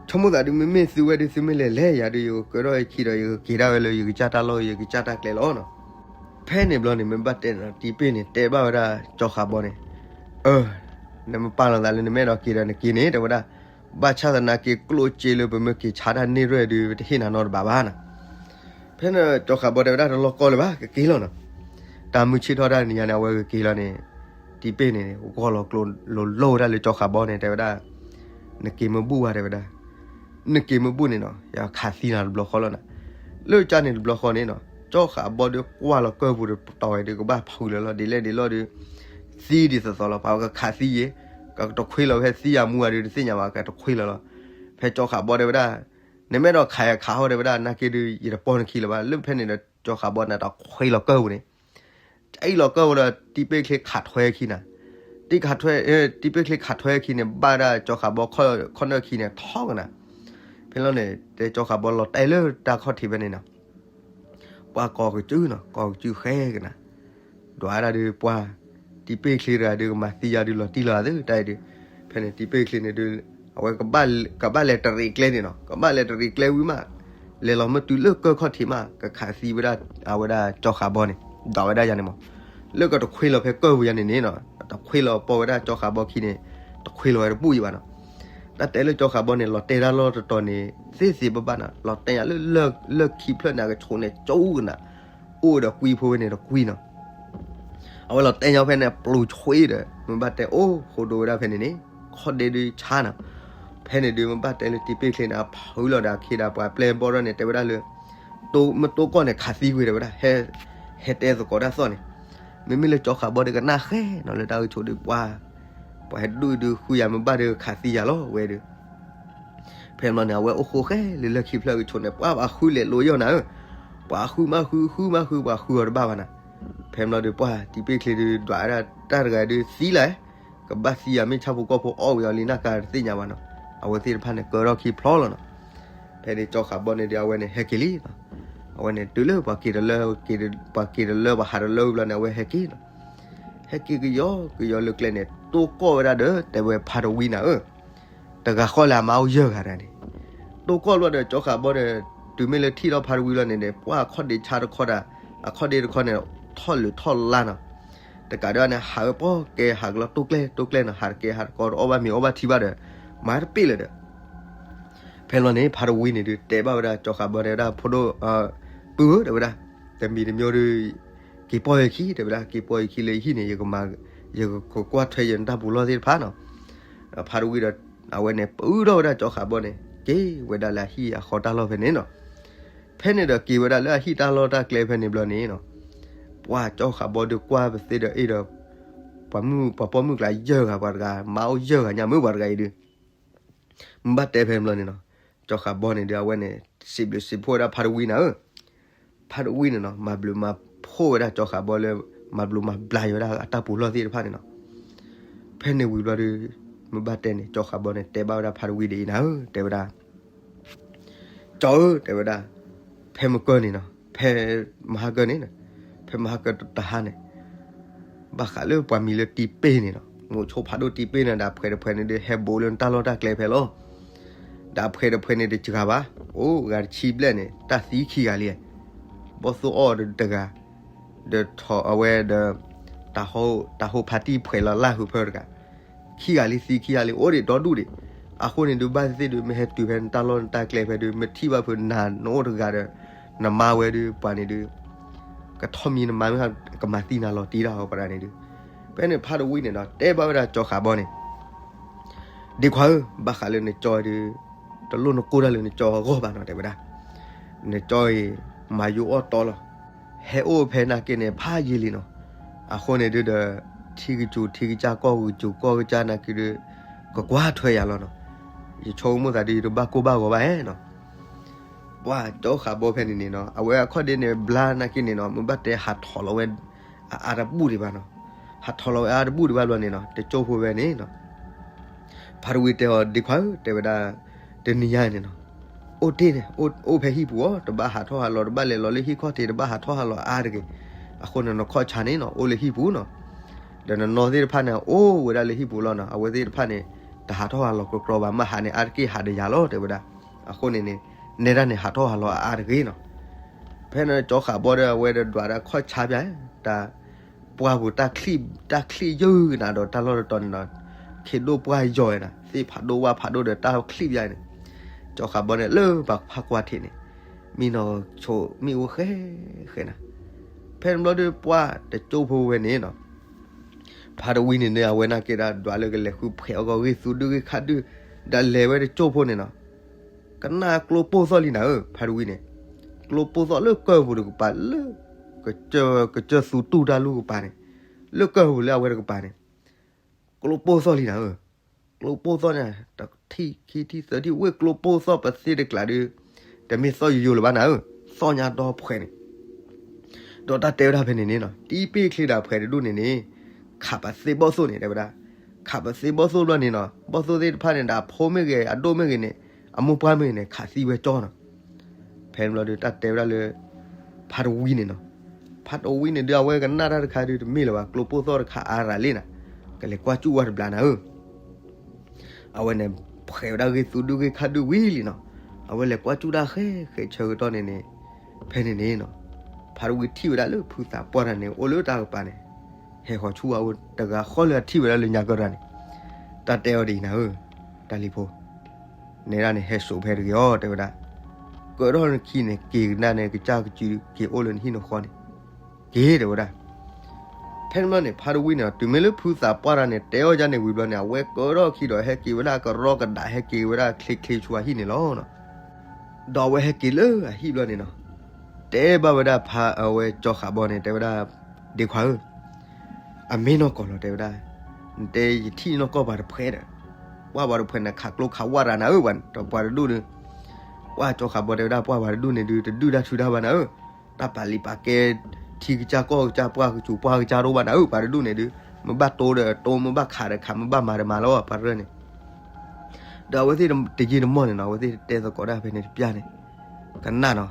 ဆိကမိၣ်သးဒုး မ့မ့ၢ်သုဝဲဒုး သုမ့ၢ်လဲၤလဲၤယၤဒုး ယကကၢထီၣ်ယခံဒီး ယကက့ၤဒၣ်ဝဲလၢယကစၢ်တၢ်လီၢ် ယကစၢ်တၢ်ကျဲလီၤနီၤ. ဖဲန့ၣ်ဘျီန့ၣ် မ့ၢ်ဘၣ်တဲန့ၣ် တံၤပ့ၢ်န့ၣ် တဲဘၣ်ဝဲဒၣ်ကၠီဃးဘီန့ၣ်, အၢ, နမ့ၢ်ပာ်လီၤသးလၢနမ့ၢ်အဲၣ်ဒိးက့ၤဒီးနက့ၤန့ၣ် တဲဝဲဒၣ်, ဘၣ်ဆၣ်သနာ်က့ ကျိၣ်စ့လၢပမ့ၢ်က့ၤဆါတၢ်န့ၢ်ရဲၣ်ဒုး ပတဟ့ၣ်နၤနီတဘးဘၣ်နီၤ. ဖဲန့ၣ်ကၠီဃးဘီတဲဝဲဒၣ် တလီၢ်ကီလၢၤဘၣ် ကက့ၤလီၤနီၤ. တၢ်မုၢ်ဆ့ၣ်ထီၣ်တၢ်တနံၤညါန့ၣ် အဝဲကက့ၤလီၤန့ၣ်, တံၤပ့ၢ်န့ၣ် ဂီၢ်လီၤကျိၤလိၤလိၤဝဲဒၣ်လၢကၠီဃးဘီန့ၣ် တဲဝဲဒၣ်, နက့ၤမ့ၢ်ဘူၣ်ဘၣ် တဲဝဲဒၣ်, နက့ၤမ့ၢ်ဘူၣ်န့ၣ်နီၤ ယခးသံနၤတဘျီဃီလီၤနၤ. လၢကၠီန့ၣ်တဘျီဃီန့ၣ်နီၤ ကၠီဃးဘီဒုးကွၢ်လီၤကၢၢ်ပူၤတတီၤဝဲဒုး ကဘၣ်ဖုးလၢၤလီၤ ဒ်လဲၣ်ဒ်လဲၣ်ဒုး, သံဒ်သိးသိးလီၤ ပှၤကခးသံယဲ, ကတခွ့လီၤဖဲသံယၤမူဂၤဒုး တသ့ၣ်ညါဘၣ် ကတခွ့လီၤလီၤ. ဖဲကၠီဃးဘီတဲဝဲဒၣ်, နမ့ၢ်အဲၣ်ဒိးခးယခးဟီၣ် တဲဝဲဒၣ် နာ်က့ဒုး ယတပိာ်နခံလၢၤဘၣ်. လၢဖဲန့ၣ်ဒီး ကၠီဃးဘီန့ၣ် တခွ့လီၤကၢၢ်ပူၤန့ၣ် အံၣ်လီၤကၢၢ်ဝဲဒီး တံၤပ့ၢ်ချ့ခးထွဲခံနၤ, တံၤခးထွဲ, တံၤပ့ၢ်ချ့ခးထွဲခံန့ၣ် ဘၣ်ဒၣ်ကၠီဃးဘီခီၣ်နၢၣ်ခံန့ၣ် ထီၣ်ကနၤ. ဖဲလီၤန့ၣ် တဲကၠီဃးဘီလီၤတဲာ်လၢတၢ်ခီၣ်ထံးဖဲန့ၣ်နီၤ, ပှၤကိးကစုနီၤ ကိးကစုဃဲကနၤ, ဒွးဒၣ်ဒုးပှၤ, တံၤပ့ၢ်ချ့တဂၤဒုး ကမၤသံယၤဒုး လီၤတံၢ်လီၤသး တၢ်အံၤဒုး, ဖဲန့ၣ်တံၤပ့ၢ်ချ့န့ၣ်ဒုး, အဝဲကဘၣ်လဲၤတရံးကျဲန့ၣ်နီၤ ကဘၣ်လဲၤတရံးကျဲဝံၤမး, လဲၤလီၤမ့ၢ်တုၤလၢကၢၢ်ခီၣ်ထံးမး ကခးသံဝဲဒၣ် အဝဲဒၣ်ကၠီဃးဘီန့ၣ် ဒွးဝဲဒၣ်ယၤန့ၣ်မး, လၢကတခွ့လီၤဖဲကၢၢ်ပူၤယၤန့ၣ်န့ၣ်နီၤ တခွ့လီၤပိာ်ဝဲဒၣ်ကၠီဃးဘီခံန့ၣ်, တခွ့လီၤဝဲတဘူၣ်အံၤဘၣ်နီၤ. တၢ်တဲလၢကၠီဃးဘီန့ၣ် လီၤတဲာ်တၢ်လီၢ်တတီၤန့ၣ် သ့သ့ဘၣ်ဘၣ်နီၤ လီၤတဲာ်ယၤလၢလၢၢ်ခံဖျၢၣ်န့ၣ် အကဆိးန့ၣ် ကၠိကနၤ, အိၣ်ဒီးကွံဖိဖဲန့ၣ်ဒီးကွံနီၤ အဝဲလီၤတဲာ်ညီဖဲန့ၣ် ပျူၤဆွ့ဒီး မ့ၢ်ဘၣ်တဲအိၣ်ဃိဒိဝဲဒၣ်ဖဲန့ၣ်န့ၣ်, ခီၣ်ဒ့ဒုးဆါနီၤ, ဖဲန့ၣ်ဒုး မ့ၢ်ဘၣ်တဲလၢတံၤပ့ၢ်ချ့န့ၣ် အဖုးလီၤဒီးအခ့ဒီးပှၤပျဲၢ်ဘီၣ်ထီၣ်န့ၣ် တဲဝဲဒၣ်လၢ, မ့ၢ်တိၢ်ကီၢ်န့ၣ် ခးသံကွံာ်တဲဝဲဒၣ်, ဟဲ, ဟဲတဲသကိးတၢ်သီၣ်န့ၣ်, မ့မ့ၢ်လၢကၠီဃးဘီဒီးကနၣ်ဃဲနီၤ လၢတၢ်အုၣ်ဆိးဒုးပှၤ, ပှၤဟဲဒူၣ်ဒုးဃုယၤမ့ၢ်ဘၣ်ဒီးခးသံယၤလီၤဝဲဒုး ဖဲမ့ၢ်န့ၣ် အဝဲအိၣ်ဃိဃဲလၢလၢၢ်ခံဖျၢၣ်ကဆိးန့ၣ် ပှၤဘၣ်ဃုလဲၤလိယီၢ်နၤဧၢ, ပှၤဃုမးဃု ဃုမးဃု ပှၤဃုအီၤတဘၣ်ဘၣ်နၤ, ဖဲမ့ၢ်ဒီးပှၤတံၤပ့ၢ်ချ့ဒုး ဒွးဝဲဒၣ်တၢ်တဂၤဒုးသံလၢ်, ကဘၣ်သံယၤမ့ၢ်ဆၣ်ဖိကီၢ်ဖိအီၣ်ဝံၤအီၤလံနၢ်ကၤတသ့ၣ်ညါဘၣ်နီၤ, အဝဲသ့ၣ်တဖၣ်န့ၣ် ကၢထီၣ်ခံဖျီလီၤနီၤ, ဖဲန့ၣ်ကၠီဃးဘီန့ၣ်ဒုး အဝဲန့ၣ်ဟဲက့ၤလံနီၤ, အဝဲန့ၣ်တုၤလၢပှၤက့ၤတလၢ, ပှၤက့ၤတလၢပှၤဟးတလၢဝံၤဘျီန့ၣ် အဝဲဟဲက့ၤနီၤ, ဟဲက့ၤကယီကယီလၢကျဲန့ၣ် တိၢ်ကီၢ်ဝဲဒၣ်ဒီး တဲဝဲဖါတဝံနၤဧၢ တဂၤဃီလၢအမါအိၣ်ယဲၢ်ဂၤတဂၤန့ၣ်, တိၢ်ကီၢ်လီၤဒီးကၠီဃးဘီဒီး, တုၤမ့ၢ်လၢထံၣ်ထီၣ်ဖါတဝံလီၤန့ၣ်န့ၣ် ပှၤအခီၣ်ဒ့ဆါတခီဒၣ်, အခီၣ်ဒ့တခီန့ၣ် ထီၣ်လုာ်ထီၣ်လါနီၤ, တကးဒံးန့ၣ် ဟးဝဲပီၢ်ကဲဟးကလီၤတိၢ်ကျဲတိၢ်ကျဲနီၤ ဟးတကဲဟးတကီတအီၣ်ဘၣ်မ့ၤအီၣ်ဘၣ်ထံဘၣ်ဒီး, မၤတပ့ၢ်လၢၤဒီး ဖဲလီၤန့ၣ် ဖါတဝံန့ၣ်ဒုး တဲဘၣ်ဝဲဒၣ်ကၠီဃးဘီတဲဝဲဒၣ် ဖိဒိၣ်, ပုၢ်ဧၢ တဲဝဲဒၣ်, တမံၤတမံၤဒီး, က့ၤပီၢ်ယခံ တဲဝဲဒၣ် က့ၤပီၢ်ယခံလၢယဟံၣ်န့ၣ် ယကမၤ, ယကကွၢ်ထွဲယတၢ်ပူၤလီၢ်သ့ၣ်တဖၣ်နီၤ, ဖါတဝံဒီး, အဝဲန့ၣ် ပုၢ်ထီၣ်ဝဲဒၣ်ကၠီဃးဘီန့ၣ် က့ၤဝဲဒၣ်လၢအဟံၣ်အဃီတၢ်လီၢ်ဖဲန့ၣ်နီၤ, ဖဲန့ၣ်ဒီးက့ၤဝဲဒၣ်လၢအဟံၣ်တၢ်လီၢ်တၢ်ကျဲဖဲန့ၣ်ဘျီန့ၣ်နီၤ, ပှၤကၠီဃးဘီဒုးကွၢ်ပသ့ဒီးအ့ၣ်ဒီး, ပှၤပိာ်မုၣ်ကျါယဲၢ်ဂၤပှၤတဂၤ မါအိၣ်ယဲၢ်ဂၤညါမ့ၢ်ပှၤတဂၤအံၤဒုး မ့ၢ်ဘၣ်တဲဖဲန့ၣ်ဘျီန့ၣ်နီၤ, ကၠီဃးဘီန့ၣ်ဒုး အဝဲန့ၣ် စံးဘျုးစံးဖှိၣ်ဝဲဒၣ်ဖါတဝံနၤဧၢ, ဖါတဝံန့ၣ်နီၤ မၤဘျုးမၤဖှိၣ်ဝဲဒၣ်ကၠီဃးဘီလၢ, မၤဘျုးမၤဘျုးယိၤဝဲဒၣ်အတၢ်ပူၤလီၢ်သ့ၣ်တဖၣ်န့ၣ်နီၤ, ဖဲန့ၣ်ဝံၤဘျီဒုး, မ့ၢ်ဘၣ်တဲန့ၣ် ကၠီဃးဘီန့ၣ် တဲဘၣ်ဝဲဒၣ်ဖါတဝံဒ်အံၤနၤဧၢ တဲဝဲဒၣ် ကၠီဧၢ တဲဝဲဒၣ်, ဖဲမုၢ်ကၢၢ်န့ၣ်နီၤ ဖဲမဟါကၢၢ်န့ၣ်, ဖဲမဟါကၢၢ်တဟါန့ၣ်, ဘၣ်ဃးလၢပှၤမံၤလၢတံၤပ့ၢ်န့ၣ်နီၤ မိၤဆိဖးဒိၣ်တံၤပ့ၢ်န့ၣ်ဒီး ဖှဲးတဖှဲးန့ၣ်ဒုး ဟဲဘူးလၢနတၢ်လီၢ်တၢ်ကျဲဖဲလီၤ, ဒီးဖှဲးတဖှဲးန့ၣ်တစှၤဘၣ်, အိၣ်ဂၤတဆံဘျဲၣ်န့ၣ် တၢ်သံခံဂၤလံ, ဘီၣ်သိၣ်အီၣ်တဂၤ, ဒီးထီၣ်အဝဲဒီး, တၢ်ဟိ တၢ်ဟိ party ဖှဲးလီၤလၢဟုးဖၢတဂၤ, ခံဂၤလံသံခံဂၤလံ အိၣ်ဒံးဒီဒူၣ်ဒံး. အဃိန့ၣ်ဒုး ဘၣ်သ့ၣ်သ့ၣ်ဒုး မ့ၢ်ဟဲတုၤဖဲနတၢ်လီၢ်နတၢ်ကျဲဖဲဒုး မ့ၢ်ထံၣ်ဘၣ်ဖုးနၤနအိၣ်တဂၤဒီး နမါဝဲဒုး ပှၤန့ၣ်ဒုး ကထီၣ်မံနမါမ့ၢ် ကမၤသံနၤလီၤတံၢ်တၢ်အီၤပှၤဒၣ်န့ၣ်ဒုး. ဖဲန့ၣ်ဖါတဝံန့ၣ်ဒီး တဲဘၣ်ဝဲဒၣ်ကၠီဃးဘီန့ၣ် ဒ့ခွါဧၢ, ဘၣ်ဃးလၢနကၠီဒုး တလိၣ်နကိၢ်တၢ်လၢနကၠီအဂီၢ်ဘၣ်နီၤ တဲဝဲဒၣ်. နကၠီအံၤ မၤယိအီၣ်တီလီၤ. ဟဲအိၣ်ဖဲနာ်က့န့ၣ် ဖးယံာ်လံနီၤ. အဃိန့ၣ်ဒုးဒီး ထံကစူၤထံကစၢ် ကီၢ်ကစူၤကီၢ်ကစၢ်နာ်က့ဒုး ကကွၢ်ထွဲယၤလီၤနီၤ. ယဆိကမိၣ်သးဒုး ယတဘၣ်ကိၢ်ဘၣ်ဂီၤဘၣ်ဧါနီၤ. ပှၤကၠီဃးဘီဖဲန့ၣ်န့ၣ်နီၤ အဝဲအခီၣ်ဒ့န့ၣ် ဘျါနာ်က့န့ၣ်နီၤ မ့ၢ်ဘၣ်တဲဟးထီၣ်လီၤဝဲ အအါတဘူၣ်ဒံးဘၣ်နီၤ. ဟးထီၣ်လီၤဝဲအါတဘူၣ်ဒံးဘၣ်ဘျီန့ၣ်နီၤ တကၠိၢ်ဖိဝဲန့ၣ်နီၤ ဖါတဝံတဲအီၤ ဒ့ခွါဧၢ တဲဝဲဒၣ် တနံၤညါန့ၣ်နီၤ အိၣ်တ့ၢ်န့ၣ် အိၣ်ဖဲဟံၣ်ပူၤအီၤ တဘၣ်ဟးထီၣ်ဟးလီၤ တဘၣ်လဲၤလီၤလၢဟံၣ်ခီၣ်ထံး တဘၣ်ဟးထီၣ်ဟးလီၤအါတဂ့ၤ. အဃိန့ၣ် နခီၣ်ဆါန့ၣ်နီၤ အိၣ်လၢဟံၣ်ပူၤနီၤ ဒီးနနီၢ်သ့ၣ်တဖၣ်န့ၣ် အိၣ်ဝဲဒၣ်လၢဟံၣ်ပူၤလီၤနီၤ အဝဲသ့ၣ်တဖၣ်န့ၣ် တဟးထီၣ်ဟးလီၤကြီကြီဘၣ် မ့ၢ်ဟးန့ၣ် အါတက့ၢ်ဟးဒီးယၤလီၤ တဲဝဲဒၣ်. အဃိန့ၣ်န့ၣ် နဲဒၣ်န့ၣ် ဟးထီၣ်ဟးလီၤအါတဂ့ၤနီၤ. ဖဲန့ၣ်ကၠီဃးဘီဒီး အဝဲဒီးဒွးဒၣ်ခီၣ်ဆါပၠး တၢ် ပှၢ်ပူၤ တၢ်ချံၣ်ယုၢ်ကနၤဒီးတၢ်လီၢ်တတီၤန့ၣ်နီၤ ခ့ဒိၣ်ပှၢ်ယီၤဝဲဒၣ် သ့ၣ်ဖးဒိၣ်ဝၣ်ဖးဒိၣ်ဒီးတၢ်ချံၣ်ပၠးန့ၣ် ကၠီဃးဘီန့ၣ် လၢပှၤဖးကွၢ်ထံးန့ၣ် မံနီၤဆိးမံအိၣ်ဃဲဃဲနၤ. ဖဲန့ၣ်ဘျီဒုး ပှၢ်တကၠိၢ်ဖိဝဲန့ၣ်နီၤ ဖါတဝံန့ၣ်န့ၣ် အဝဲနာ်က့ဒၣ် ဒွးလၢကလဲၤဃုဖှဲးအီၣ်ကီၢ်ဂ့ၢ်သူဒုၣ်ဂ့ၢ်ခးဒုၣ် ဒီးလဲၤဝဲတကၠိၢ်ဖိန့ၣ်နီၤ ကနၣ်ကျိပိၢ်သီၣ်လံနၤဧၢ ဖါတဝံန့ၣ် ကျိပိၢ်သီၣ်လၢကၢၢ်ပူၤတကပၤလၢ ကစၢၢ်သူတူၢ်တၢ်လူၢ်ကပၤန့ၣ် လၢကၢၢ်ပူၤလၢအဝဲတကပၤန့ၣ် ကျိပိၢ်သီၣ်လံနၤဧၢ. ကျိပိၢ်သီၣ်န့ၣ် တထံၣ်ခံထံၣ်သၢထံၣ် ဝ့ၢ်ကျိပိၢ်သီၣ်ပသ့တကျးဒုး တမ့ၢ်သီၣ်ယိယိလၢၤဘၣ်နၤဧၢ, သီၣ်ညါဒီဖှဲးန့ၣ် ဒီးတၢ်တဲဝဲဒၣ်ဖဲန့ၣ်န့ၣ်နီၤ တံပ့ၢ်ချ့ဒၣ်ဖှဲးတဒူၣ်န့ၣ်န့ၣ် ခးပသ့ဘီၣ်သိၣ်န့ၣ် တဲဝဲဒၣ်, ခးပသ့ဘီၣ်သိၣ်ဘျီန့ၣ်နီၤ ဘီၣ်သိၣ်သ့ၣ်တဖၣ်န့ၣ် ဒီးအဖိမ့ၢ်ဂ့ၤ အဒိၣ်မ့ၢ်ဂ့ၤန့ၣ် အမိၢ်ပှၢ်မ့ၢ်ဂ့ၤန့ၣ် ခးသံဝဲကၠီနီၤ. ဖဲန့ၣ်ဘျီဒုး တၢ်တဲဝဲဒၣ်လၢ ဖါတဝံန့ၣ်နီၤ, ဖါတဝံန့ၣ်ဒုး အဝဲကနၣ်တၢ်တခါဒုး တမ့ၢ်လၢၤဘၣ် ကျိပိၢ်သီၣ်တခါအါရၤလံနၤ, ကလဲၤကွၢ်ကၠူၣ်ဝဲတဘျီနၤဧၢ. အဝဲန့ၣ် ဖှဲးဝဲဒၣ်ဂ့ၢ်သူဒုၣ်ဂ့ၢ်ခးဒုၣ်ဝံၤလံနီၤ, အဝဲလဲၤကွၢ်ကၠူၣ်တၢ်ဃဲဃဲဆၢကတီၢ်န့ၣ်န့ၣ်, ဖဲန့ၣ်န့ၣ်နီၤ, ဖါတဝံထံၣ်ဝဲဒၣ်လၢဖုသးပှၢ်တၢ်န့ၣ် အိၣ်လၢတၢ်ကပၤန့ၣ်, ဟဲဃီၤဆူအအိၣ်တဂၤဃီလၢအထံၣ်ဝဲဒၣ်လၢညါကတၢၢ်န့ၣ်, တၢ်တဲအီၤဒ်အံၤနၤဧၢ, တၢ်လံၤဖိ နဲဒၣ်န့ၣ် ဟဲစိာ်ဖဲတဂ့ၤအီၤ တဲဝဲဒၣ်, ကၢထီၣ်နခံန့ၣ် က့ၤကနၣ်န့ၣ် ကစၢ်ကစု က့ၤအိၣ်လၢနဟံၣ်နဃီန့ၣ်, က့ၤ တဲဝဲဒၣ်. ဖဲန့ၣ်ဘျီန့ၣ် ဖါတဝံန့ၣ် တုၤမ့ၢ်လၢဖုသးပှၢ်တၢ်န့ၣ် တဲအီၤဒ်န့ၣ်ဝံၤဘျီန့ၣ် အဝဲကၢထီၣ်ခံဒီးဟဲက့ၤဝဲဒၣ်ကရီကဒး ဟဲက့ၤဝဲဒၣ်ချ့ချ့ဆူအဟံၣ်န့ၣ်လီၤ. ဒီးအဝဲဟဲက့ၤလၢအဟံၣ်ဘျီန့ၣ်နီၤ, တဲဘၣ်ဝဲဒၣ်ဖါအဝဲကၠီဃးဘီန့ၣ် တဲဝဲဒၣ်, ဒ့ခွါဧၢ, အမ့ၢ်နီၢ်ကီၢ်လီၤ တဲဝဲဒၣ်, နတဲယထံၣ်နီၢ်ကီၢ်ပှၤတဖှဲးဒီး, ပှၢ်ပှၤတဖှဲးန့ၣ် ခးကျိခးဝၣ်တၢ်နၤဧၢ, ပှၤတဒူၣ်ဒီး, ပှၢ်ကၠီဃးဘီတဲဝဲဒၣ် ပှၢ်ပှၤတဒူၣ်န့ၣ်ဒုး တဒုၣ်တၢ်ထုတၢ်ဘၣ်နၤဧၢ, တၢ်ပာ်လံာ်ပာ်ကဲ ထံကစၢ်ကီၢ်ကစၢ် ပှၢ်ကစူၤပှၢ်ကစၢ်တအိၣ်ဘၣ်နၤဧၢ, ပှၤတဒူၣ်န့ၣ်ဒုး မ့ၢ်ဘၣ်တိဒီးတိ မ့ၢ်ဘၣ်ခးဒီးခး မ့ၢ်ဘၣ်မၤဒီးမၤလီၤ ပှၤတရၢန့ၣ် ဒီးအဝဲသ့ၣ်တယံာ်တမီၢ်န့ၣ်နီၤ အဝဲသ့ၣ်တဲသကိးတၢ်ဖဲန့ၣ်တပျၢ်န့ၣ်, ကနၣ်နီၤ,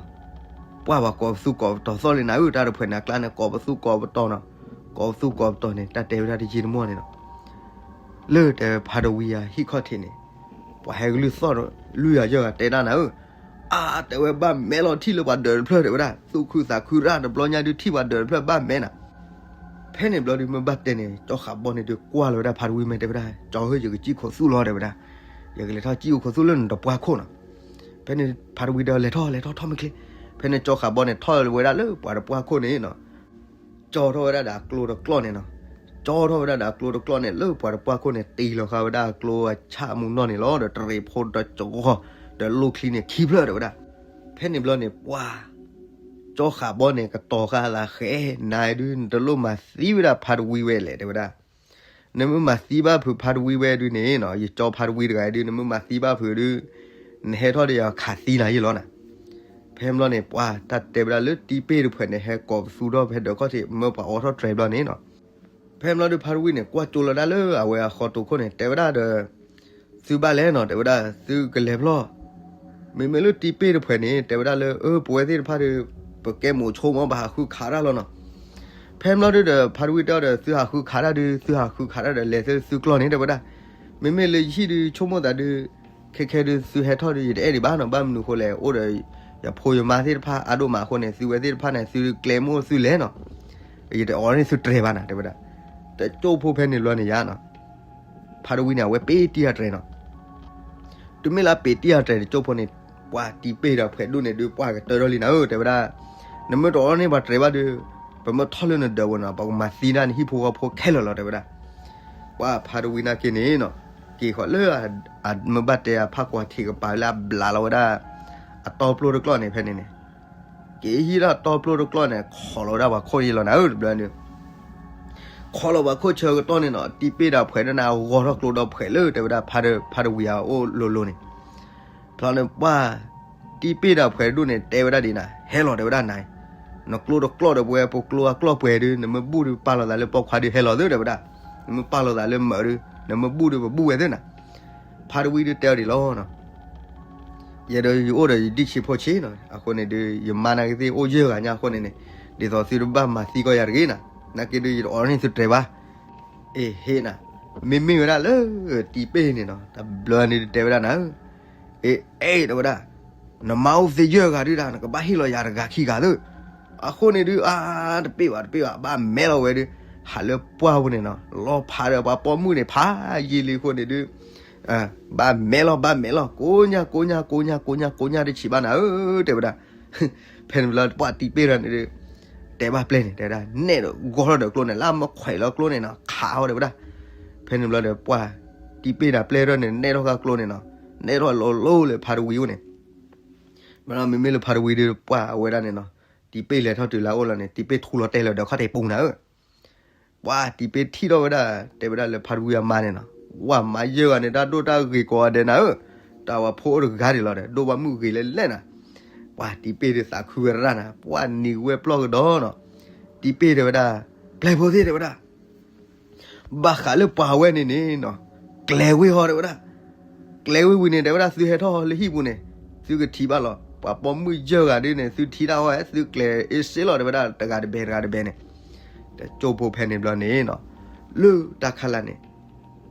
ပှၢ်ပှၤကိးပသူကိးပတီၤသီၣ်လံနၤဧၢ, တၢ်တဖှဲးန့ၣ်အကျါန့ၣ် ကိးပသူကိးပတီၤနီၤ, ကိးပသူကိးပတီၤန့ၣ် တၢ်တဲဝဲဒၣ်တယံာ်တမီၢ်န့ၣ်နီၤ, လၢတဲဖါတဝံအဟံၣ်ခီၣ်ထံးန့ၣ်, ပှၤဟဲကလုၢ်သီၣ် လွံၢ်ဂၤယဲၢ်ဂၤတဲဒၣ်နၤဧၢ, အါ တဲဝဲဘၣ်မဲလီၤ ထံၣ်လၢပှၤဒၢးတဖျၢၣ်တဲဝဲဒၣ်, သူၣ်ခုသးခုရၣ်တဘျီညါဒုး ထံၣ်ပှၤဒၢးတဖျၢၣ်ဘၣ်မဲနၤ ဖဲန့ၣ်ဘျီဒုး မ့ၢ်ဘၣ်တဲန့ၣ် ကၠီဃးဘီန့ၣ်ဒုး ကွၢ်လီၤဝဲဒၣ်ဖါတဝံမဲ တဲဝဲဒၣ် ကၠီဧၢ ယကစံၣ်ခိၣ်သူၣ်လီၤ တဲဝဲဒၣ်, ယကလဲၤထီၣ်စံၣ်အိၣ်ခိၣ်သူၣ်လၢနတပှၢ်ခိၣ်နီၤ. ဖဲန့ၣ်ဖါတဝံဒီး လဲၤထီၣ်လဲၤထီၣ်ထီၣ်မ့ၢ်ချ့, ဖဲန့ၣ်ကၠီဃးဘီန့ၣ် ထီၣ်ဝဲဒၣ်လၢပှၤတပှၢ်ခိၣ်န့ၣ်နီၤ, ကၠီထီၣ်ဝဲဒၣ်ဒီးအကျိတကျီၢ်န့ၣ်နီၤ, ကၠီထီၣ်ဝဲဒၣ်ဒီးအကျိတကျီၢ်န့ၣ် လၢပှၤတပှၢ်ခိၣ်န့ၣ် တ့ၢ်လီၤဃာ်ဝဲဒၣ်အကျိအဆၣ်အမူနီၢ်န့ၣ်လီၤ, ဒီးတရံးဖိတကီၢ်, ဒီးလိၣ်ချံန့ၣ်ခံဖျၢၣ်တဲဝဲဒၣ်. ဖဲန့ၣ်ဘျီန့ၣ် ပှၢ် ကၠီဃးဘီန့ၣ် ကတီၤဃာ်သးဃဲ, နၤဒုး နတလိၣ်မၤသံဝဲဒၣ်ဖါတဝံဝဲလဲၣ် တဲဝဲဒၣ်, နမ့ၢ်မၤသံဘၣ်ဖုးဖါတဝံဝဲဒုးန့ၣ်နီၤ, ယကၠီဖါတဝံတဂၤဒုး နမ့ၢ်မၤသံဘၣ်ဖုးဒုး, နဟဲထီၣ်ဒီးယခးသံနၤယ့ၣ်လီၤနၤ. ဖဲန့ၣ်ဘျီန့ၣ် ပှၢ်တၢ်တဲဝဲဒၣ်လၢတံပ့ၢ်တဖှဲးန့ၣ် ဟဲကိးပသူထီၣ်ဖဲဒၢးခီၣ်ထံး မၢပှၤအိးထီၣ်တြဲၤဘျီန့ၣ်နီၤ. ဖဲန့ၣ်ဘျီဒုး ဖါတဝံန့ၣ် ကွၢ်ကၠိလီၤဒၣ်လၢအဝဲအဃီတိာ်ခိၣ်န့ၣ် တဲဝဲဒၣ်ဒီး သုဘၣ်လဲၣ်နီၤ တဲဝဲဒၣ် သုကလဲၤဖျီၣ်, မ့မ့ၢ်လၢတံပ့ၢ်တဖှဲးန့ၣ် တဲဝဲဒၣ်လၢ အၢ ပဝဲသ့ၣ်တဖၣ်ဒီး ပကဲမိာ်ဆိကမိၣ် ပဟးဃုခးတၢ်လီၤနီၤ. ဖဲန့ၣ်ဘျီဒုးဒီး ဖါတဝံတဲအီၤဒီး သုဟးဃုခးတၢ်ဒုး သုဟးဃုခးတၢ်ဒီး လဲၤသုကျီၢ်န့ၣ် တဲဝဲဒၣ်, မ့မ့ၢ်လၢယဟံၣ်ဒုး ဆိကမိၣ်သးဒုး ခဲခဲဒုး သုဟဲထီၣ်ဒုး ယတအဲၣ်ဒံးဘၣ်နီၤ, ဘၣ်မနုၤဃိလဲၣ် အိၣ်ဒီးယဖိယမါသ့ၣ်တဖၣ်အါဒိၣ်မးအဃိန့ၣ် သုဝဲသ့ၣ်တဖၣ်န့ၣ် သုကျဲမိၢ်သုလဲၤနီၤ, ယတအိးန့ၢ်သုတြဲၤဘၣ်နၤ တဲဝဲဒၣ်. တကၠိဖိဖဲန့ၣ်ဘျီန့ၣ်ယါနီၤ, ဖါတဝံန့ၣ် အဝဲပ့ၤတံၢ်အတြဲၤနီၤ. တုၤမ့ၢ်လၢအပ့ၤတံၢ်အတြဲၤတကၠိဖိန့ၣ်, ပှၤတံၤပ့ၢ်ဒီးဖှဲးဒိၣ်န့ၣ်ဒုး ပှၤကတၢၢ်ထီၣ်လံနၤဧၢ တဲဝဲဒၣ်, နမ့ၢ်တအိးန့ၢ်ပှၤတြဲၤဘၣ်ဒီး, ပမ့ၢ်ထီၣ်လၢနဒၢးပူၤနီၤ ပကမၤသံဒၣ်နဟံၣ်ဖိဃီဖိခဲလၢာ်လီၤ တဲဝဲဒၣ်. ပှၤဖါတဝံနာ်က့န့ၣ်နီၤ, က့ၤဃီၤလၢအမ့ၢ်ဘၣ်တဲအဖးကွၢ်ထံးကပၤလၢအဘျးလီၤဝဲဒၣ် အတီပျိတကျီၢ်န့ၣ်ဖဲန့ၣ်န့ၣ်, က့ၤဟံးထီၣ်တီပျိတကျီၢ်န့ၣ် ခိးလီၤဝဲဒၣ်ပှၤခိၣ်ယ့ၢ်လီၤနၤဧၢ တဘျီန့ၣ် ခိးလီၤပှၤခိၣ်ဆၢကတီၢ်န့ၣ်နီၤ, တံၤပ့ၢ်ဒီးဖှဲးဒိၣ်န့ၣ် အဂီၤထီၣ်ကျိဒီးဖှဲးလၢ တဲဝဲဒၣ် ဖါတဝံအအိၣ်လိၤလိၤန့ၣ်. ဖျီန့ၣ်ပှၤတံၤပ့ၢ်ဒီးဖှဲးဒိၣ်န့ၣ် တဲဝဲဒၣ်ဒ်နၤ, ဟဲလီၤ တဲဝဲဒၣ်နၤ, နကျိတကျီၢ်ဒီးပဝဲ ပကျိအကျီၢ်ပှဲၤဒုး နမ့ၢ်ဘူၣ်ဒုးပာ်လီၤသးလၢပိာ်ခွါဒုးဟဲလီၤသု တဲဝဲဒၣ်, နမ့ၢ်ပာ်လီၤသးလၢမၢးဒုး နမ့ၢ်ဘူၣ်ဒုးပဘူၣ်ဝဲသုနၤ. ဖါတဝံဒုးတဲအီၤဒ်လီၤနီၤ, ယဲဒၣ်ယအိၣ်ဒီးယဒံၣ်ဆံးဖိဆံးနီၤ, အဃိန့ၣ်ဒုး ယမါနာ်က့သ့ၣ်အိၣ်ယဲၢ်ဂၤညါအဃိန့ၣ်န့ၣ်, ဒ်သိးသုတဘၣ်မၤသံကီးယၤတဂ့ၤနၤ, နာ်က့ဒုး ယတအိးန့ၢ်သုတြဲၤဘၣ်. အ့ဟ့နၤ, မ့မ့ၢ်ဝဲဒၣ်လၢတံၤပ့ၢ်န့ၣ်နီၤ, တဘျီန့ၣ်ဒုးတဲဝဲဒၣ်နၤ, အ့ အ့ တဲဝဲဒၣ်, နမါအိၣ်သ့ယဲၢ်ဂၤဒုးဒၣ် နကဘၣ်ဟ့ၣ်လီၤယၤတဂၤခံဂၤသု. အဃိန့ၣ်ဒုး အါ တပ့ၢ်ဘၣ်တပ့ၢ်ဘၣ် ဘၣ်မဲလီၤဝဲဒုး, ဟးလၢပှၢ်ပူၤန့ၣ်နီၤ, လီၤဖးဒီးပှၤပိာ်မုၣ်န့ၣ် ဖးယံာ်လံအဃိန့ၣ်ဒုး ဘၣ်မဲလီၤ ဘၣ်မဲလီၤ ကိးညါ ကိးညါ ကိးညါ ကိးညါ ကိးညါတဆံးဘၣ်နၤဧၢ တဲဝဲဒၣ်. ဖဲန့ၣ်ဘျီပှၤတံၤပ့ၢ်ဒီးန့ၣ်ဒုး တဲဘၣ်ပျဲၢ်န့ၣ် တဲဝဲဒၣ် နဲၣ်ဒီးဂီၤထီၣ်ဒီးကျိန့ၣ် လၢမ့ၢ်ခွဲးလီၤကျိန့ၣ်နီၤ ခးအီၤတဲဝဲဒၣ်. ဖဲန့ၣ်ဘျီဒီးပှၤတံၤပ့ၢ်ဒီးပျဲၢ်ဒီးန့ၣ် နဲၣ်ထီၣ်ဃာ်ကျိန့ၣ်နီၤ, နဲၣ်ထီၣ်လီၤလိၤလၢဖါတဝံအိၣ်န့ၣ် မ့မ့ၢ်လၢဖါတဝံဒုး ပှၤအဝဲဒၣ်န့ၣ်နီၤ, တံၤပ့ၢ်လဲၤထီၣ်တုၤလၢအအိၣ်လီၤန့ၣ် တံၤပ့ၢ်ထူလီၤတဲာ်လၢဒီးခီၣ်ထံးပူၤနၤဧၢ. ပှၤတံၤပ့ၢ်ထံၣ်ထီၣ်ဝဲဒၣ် တဲဝဲဒၣ်လၢဖါတဝံအမါန့ၣ်နီၤ, ဝဲမါယဲၢ်ဂၤန့ၣ် တၢ်ဒိၣ်တၢ်ဂ့ၤကိးဂၤဒဲးနၤဧၢ, တၢ်ဝဲဖိအိၣ်တဂၤဒံးလီၤဒီး ဒိၣ်ဘၣ်မုၢ်ဂ့ၤလဲၣ်လဲၣ်နၤ. ပှၤတံၤပ့ၢ်ဒုးသးခုဝဲရၣ်နၤ, ပှၤနံၤဝဲပျီၢ်ကဒီးနီၤ, တံၤပ့ၢ်တဲဝဲဒၣ် ပျဲၢ်ဖိသ့ၣ်တဲဝဲဒၣ် ဘၣ်ဃးလၢပှၤဝဲန့ၣ်န့ၣ်နီၤ, ကျဲၤဝ့ၤဟီတဲဝဲဒၣ်, ကျဲၤဝ့ၤဝံၤန့ၣ် တဲဝဲဒၣ်သုဟဲထီၣ်လၢဟံၣ်ပူၤန့ၣ်, သုကထံၣ်ဘၣ်လီၤ, ပှၤပိာ်မုၣ်ယဲၢ်ဂၤဒ်န့ၣ် သုထံၣ်ဒၣ်ဝဲ သုကျဲၤအ့စ့လီၤ တဲဝဲဒၣ် တဂၤတဘဲတဂၤတဘဲန့ၣ်. တကၠိဖိဖဲန့ၣ်ဘျီန့ၣ်နီၤ, လၢတၢ်ခါလၢ်န့ၣ်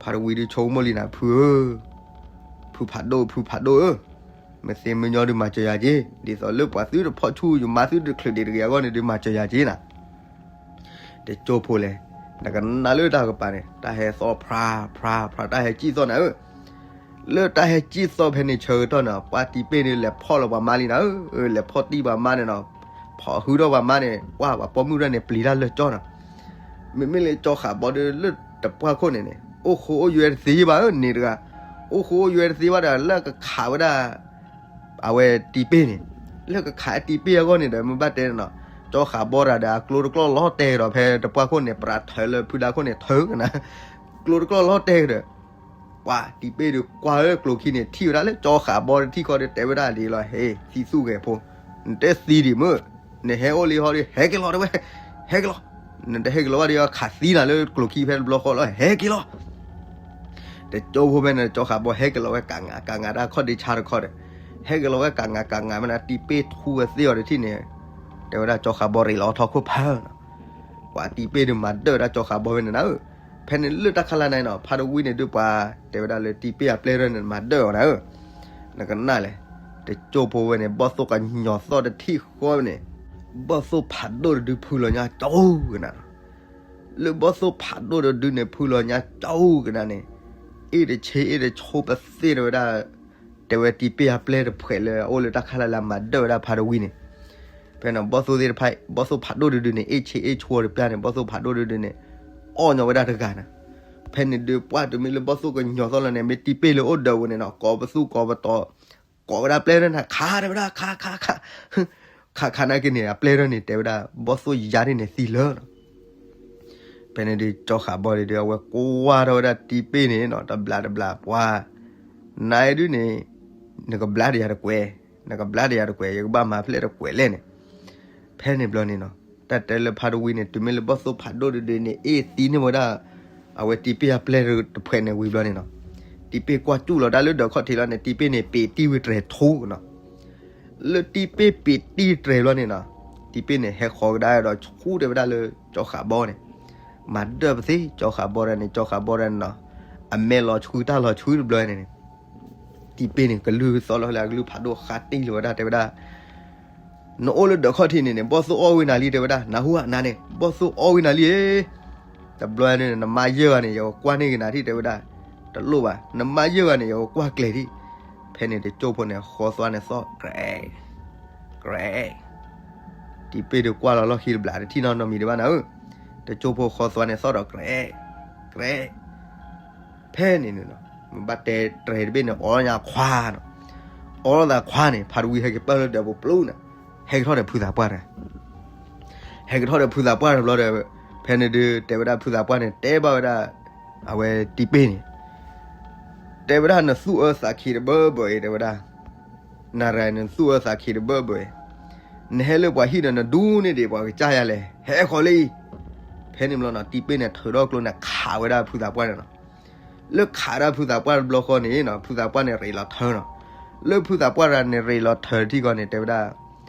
ဖါတဝံဒုးဆိကမိၣ်လံနၤ ဖုဧၢ, ဖုဖးဒိၣ် ဖုဖးဒိၣ်ဧၢ, မ့ၢ်သ့မ့ၢ်ညီဒုးမၤစၢၤယၤက့ၤ, ဒ်သိးလၢပှၤသုတဖီၣ်ဆူၣ် ယမါသုတချုးဒံးတဂ့ၤအဂီၢ်န့ၣ်ဒုးမၤစၢၤယၤက့ၤနၤ. တကၠိဖိလဲၣ်, နကနၣ်လၢတၢ်ကပၤန့ၣ် တၢ်ဟဲသီၣ်ဖြါဖြါဖြါ တၢ်ဟဲစံၣ်သီၣ်နၤဧၢ. လၢတၢ်ဟဲစံၣ်သီၣ်ဖဲန့ၣ်ဆၢကတီၢ်န့ၣ် ပှၤတံၤပ့ၢ်န့ၣ် လဲၤဖီၣ်လီၤပှၤမါလံနၤဧၢ, လဲၤဖီၣ်တံၢ်ပှၤမါန့ၣ်နီၤ, ဖီၣ်ဟုထီၣ်ပှၤမါန့ၣ် ပှၤပှၤပိာ်မုၣ်တၢ်န့ၣ် ပျံၤတၢ်လၢကၠီနီၤ. မ့မ့ၢ်လၢကၠီဃးဘီဒုးလၢတပှၢ်ခိၣ်န့ၣ်န့ၣ် အိၣ်ဃိအိၣ်ယွဲတသ့ဘၣ်ဧၢန့ၣ်တဂၤ, အိၣ်ဃိအိၣ်ယွဲတသ့ဘၣ်ဒီး လၢကခးဝဲဒၣ် အဝဲတံၤပ့ၢ်န့ၣ်, လၢကခးတံၤပ့ၢ်အဂီၢ်န့ၣ်ဒီး မ့ၢ်ဘၣ်တဲန့ၣ်နီၤ, ကၠီဃးဘီတဂၤဒီး အကျိတကျီၢ်လီၤတဲာ်ဒီး ဖဲတပှၢ်ခိၣ်န့ၣ် ပြးထၢလၢဖုဒါခိၣ်န့ၣ် ထၢကနၤ, ကျိတကျီၢ်လီၤတဲာ်ဒီး ပှၤတံၤပ့ၢ်ဒီးကွၢ်လၢကျိၤခံန့ၣ် ထံၣ်ဝဲဒၣ်လၢကၠီဃးဘီတထံၣ်ဃီဒီး တဲဝဲဒၣ်ဒ်လီၤ, ဟဲ သံသူၣ်ဂဲၤဖိ, နတဲသံဒံးမ့ၢ်, နဟဲအိၣ်လံဟီဒီး ဟဲက့ၤလီၤတဲဝဲ, ဟဲက့ၤလီၤ, နတဟဲက့ၤလီၤဘၣ်ဒီး ခးသံနၤလၢကျိၤခံဖဲတဘျီဃီလီၤ, ဟဲက့ၤလီၤ. တကၠိဖိဖဲန့ၣ် ကၠီဃးဘီဟဲက့ၤလီၤဝဲ ကးငါကးငါတၢ်ခီၣ်ဒ့ဆါတခီဒီး, ဟဲက့ၤလီၤဝဲကးငါကးငါမ့ၢ်နၤ တံၤပ့ၢ်ထူဝဲသ့ၣ်အီၤတထံၣ်န့ၣ်, တဲဝဲဒၣ်ကၠီဃးဘီရ့းလီၤထီၣ်ခိၣ်ဖးနီၤ. ပှၤတံၤပ့ၢ်ဒုးမၤဒၢၣ်ဝဲဒၣ်ကၠီဃးဘီဖဲန့ၣ်နၤဧၢ. ဖဲန့ၣ်လၢတၢ်ခါလၢ်န့ၣ်နီၤ ဖါတဝံန့ၣ်ဒုးပှၤတဲဝဲဒၣ်လၢတံၤပ့ၢ်အပျဲၢ်ထီၣ်န့ၣ် မၤဒၢၣ်အီၤနၤဧၢ. နကနၣ်လဲၣ်, တကၠိဖိဝဲန့ၣ် ဘီၣ်သိၣ်ကညီၤသီၣ်တထံၣ်ဃီန့ၣ်, ဘီၣ်သိၣ်ဖးဒိၣ်တဒုဖုလီၤညါကၠီကနၤနီၤ. လၢဘီၣ်သိၣ်ဖးဒိၣ်တဒုန့ၣ် ဖုလီၤညါကၠီကနၤန့ၣ်, အ့ၣ်တဆ့အ့ၣ်တဆိပသ့ၣ်တဲဝဲဒၣ်, တဲဝဲတံၤပ့ၢ်အပျဲၢ်တဖှဲးလၢအအိၣ်လၢတၢ်ခါလၢ်လၢ်မၤဒၢၣ်ဝဲဒၣ်ဖါတဝံန့ၣ်, ဖဲန့ၣ်ဘီၣ်သိၣ်သ့ၣ်တဖၣ် ဘီၣ်သိၣ်ဖးဒိၣ်တဒုန့ၣ် အ့ၣ်ဆ့အ့ၣ်ဆိတပျၢ်န့ၣ် ဘီၣ်သိၣ်ဖးဒိၣ်တဒုန့ၣ် အီၣ်ညီဝဲဒၣ်တဂၤနၤ. ဖဲန့ၣ်ဒုးပှၢ်တုၤမ့ၢ်လၢဘီၣ်သိၣ်ကညီၤသီၣ်လီၤန့ၣ် မ့ၢ်တံၤပ့ၢ်လၢအိၣ်ဒၢးပူၤန့ၣ်နီၤ ကိးပသူကိးပတီၤ ကိးဝဲဒၣ်ပျဲၢ်ထီၣ်န့ၣ် ခးတဲဝဲဒၣ် ခး ခး ခး ခးခးနာ်က့န့ၣ် အပျဲၢ်ထီၣ်န့ၣ် တဲဝဲဒၣ် ဘီၣ်သိၣ်ယါဒ်န့ၣ်သံလၢာ်နီၤ. ဖဲန့ၣ်ဒုး ကၠီဃးဘီဒုး အဝဲကွၢ်ထီၣ်ဝဲဒၣ်တံၤပ့ၢ်န့ၣ်နီၤ တဘျးတဘျး ပှၤ နၤဒုးန့ၣ် နကဘျါဒီးယၤတကွဲး, နကဘျါဒီးယၤတကွဲး ယကဘၣ်မၤဖျဲၣ်တကွဲးလဲၣ်န့ၣ်. ဖဲန့ၣ်ဘျီန့ၣ်နီၤ တၢ်တဲလၢဖါတဝံန့ၣ် တုၤမ့ၢ်လၢဘီၣ်သိၣ်ဖးဒိၣ်တဒုန့ၣ် အ့ၣ်သံန့ၢ်ဝဲဒၣ် အဝဲတံၤပ့ၢ်အပျဲၢ်တဖှဲးန့ၣ်ဝံၤဘျီန့ၣ်နီၤ တံၤပ့ၢ်ကွၢ်စူၣ်လီၤတၢ်လၢဒၢးခီၣ်ထံးလီၤန့ၣ် တံၤပ့ၢ်န့ၣ် ပ့းတံၢ်ဝံၤတြဲၤထူနီၤ. လၢတံၤပ့ၢ်ပ့းတံၢ်တြဲၤဘျီန့ၣ်နီၤ တံၤပ့ၢ်န့ၣ် ဟဲဃီၤကဒါဒီးဆူတဲဝဲဒၣ်လၢကၠီဃးဘီန့ၣ် မၤဒၢၣ်ပသ့ ကၠီဃးဘီဒၣ်န့ၣ် ကၠီဃးဘီဒၣ်န့ၣ်နီၤ အမဲာ်လီၤဆှုတၢ်လီၤဆှုတဘျီန့ၣ်န့ၣ် တံၤပ့ၢ်န့ၣ် ကလုၢ်သီၣ်လီၤလၢအကလုၢ်ဖးဒိၣ်ဃါတံၢ်လီၤဝဲဒၣ်တဲဝဲဒၣ် နအိၣ်လၢဒၢးခီၣ်ထံးန့ၣ်န့ၣ် ဘီၣ်သိၣ်အီၣ်ဝံၤနၤလံတဲဝဲဒၣ် နၢ်ဟူဧါ နၤန့ၣ် ဘီၣ်သိၣ်အီၣ်ဝံၤနၤလံဧၢ. တဘျီန့ၣ် နမါယဲၢ်ဂၤန့ၣ် ယကကွၢ်န့ၢ်က့ၤနၤထံၣ် တဲဝဲဒၣ်. တလိၣ်ဘၣ်, နမါယဲၢ်ဂၤန့ၣ် ယကကွၢ်ကျဲၤထံၣ်. ဖဲန့ၣ်တစိၢ်ဖိန့ၣ် ဃီသွါန့ၣ်သီၣ် ကြဲး ကြဲး. တံၤပ့ၢ်ဒီးကွၢ်လီၤလီၢ်ခံတဘျီ တထံၣ်နီတမံၤဒံးဘၣ်နၤဧၢ. တစိၢ်ဖိဃီသွါန့ၣ်သီၣ်ဒီး ကြဲး ကြဲး. ဖဲန့ၣ်န့ၣ်နီၤ မ့ၢ်ဘၣ်တဲတြဲၤတဘ့ၣ်န့ၣ် အီၣ်ညါခွါနီၤ. အီၣ်လီၤသးခွါန့ၣ် ဖါတဝံဟဲက့ၤပၢၢ်လၢဒၢးပူၤပျူၤန့ၣ်, ဟဲကထီၣ်ဒီးဖုသးပှၢ်တဂၤ ဟဲကထီၣ်ဒီးဖုသးပှၢ်တဘျီဒီး ဖဲန့ၣ်ဒုးတဲဝဲဒၣ်ဖုသးပှၢ်န့ၣ် တဲဘၣ်ဝဲဒၣ် အဝဲတံၤပ့ၢ်န့ၣ်, တဲဝဲဒၣ်နသူၣ်အၢသးခံတဘၢဘၢအံၤ တဲဝဲဒၣ်, နၤရၤနသူၣ်အၢသးခံတဘၢဘၢအံၤ, နဟဲလၢပှၤဟံၣ်ဒီးနဒူန့ၢ်ဒံးပှၤကစၢ်ယၤလဲၣ်, ဟဲဃီၤလံ. ဖဲန့ၣ်ဘျီနီၤ တံၤပ့ၢ်န့ၣ်ထုးထီၣ်ကျိန့ၣ်ခးဝဲဒၣ်ဖုသးပှၢ်န့ၣ်နီၤ. လၢခးဒၣ်ဖုသးပှၢ်တဘျီဃီန့ၣ်နီၤ ဖုသးပှၢ်န့ၣ်ရ့လီၤထၢနီၤ. လၢဖုသးပှၢ်တဂၤန့ၣ်ရ့လီၤထၢထံၣ်ဃီန့ၣ် တဲဝဲဒၣ်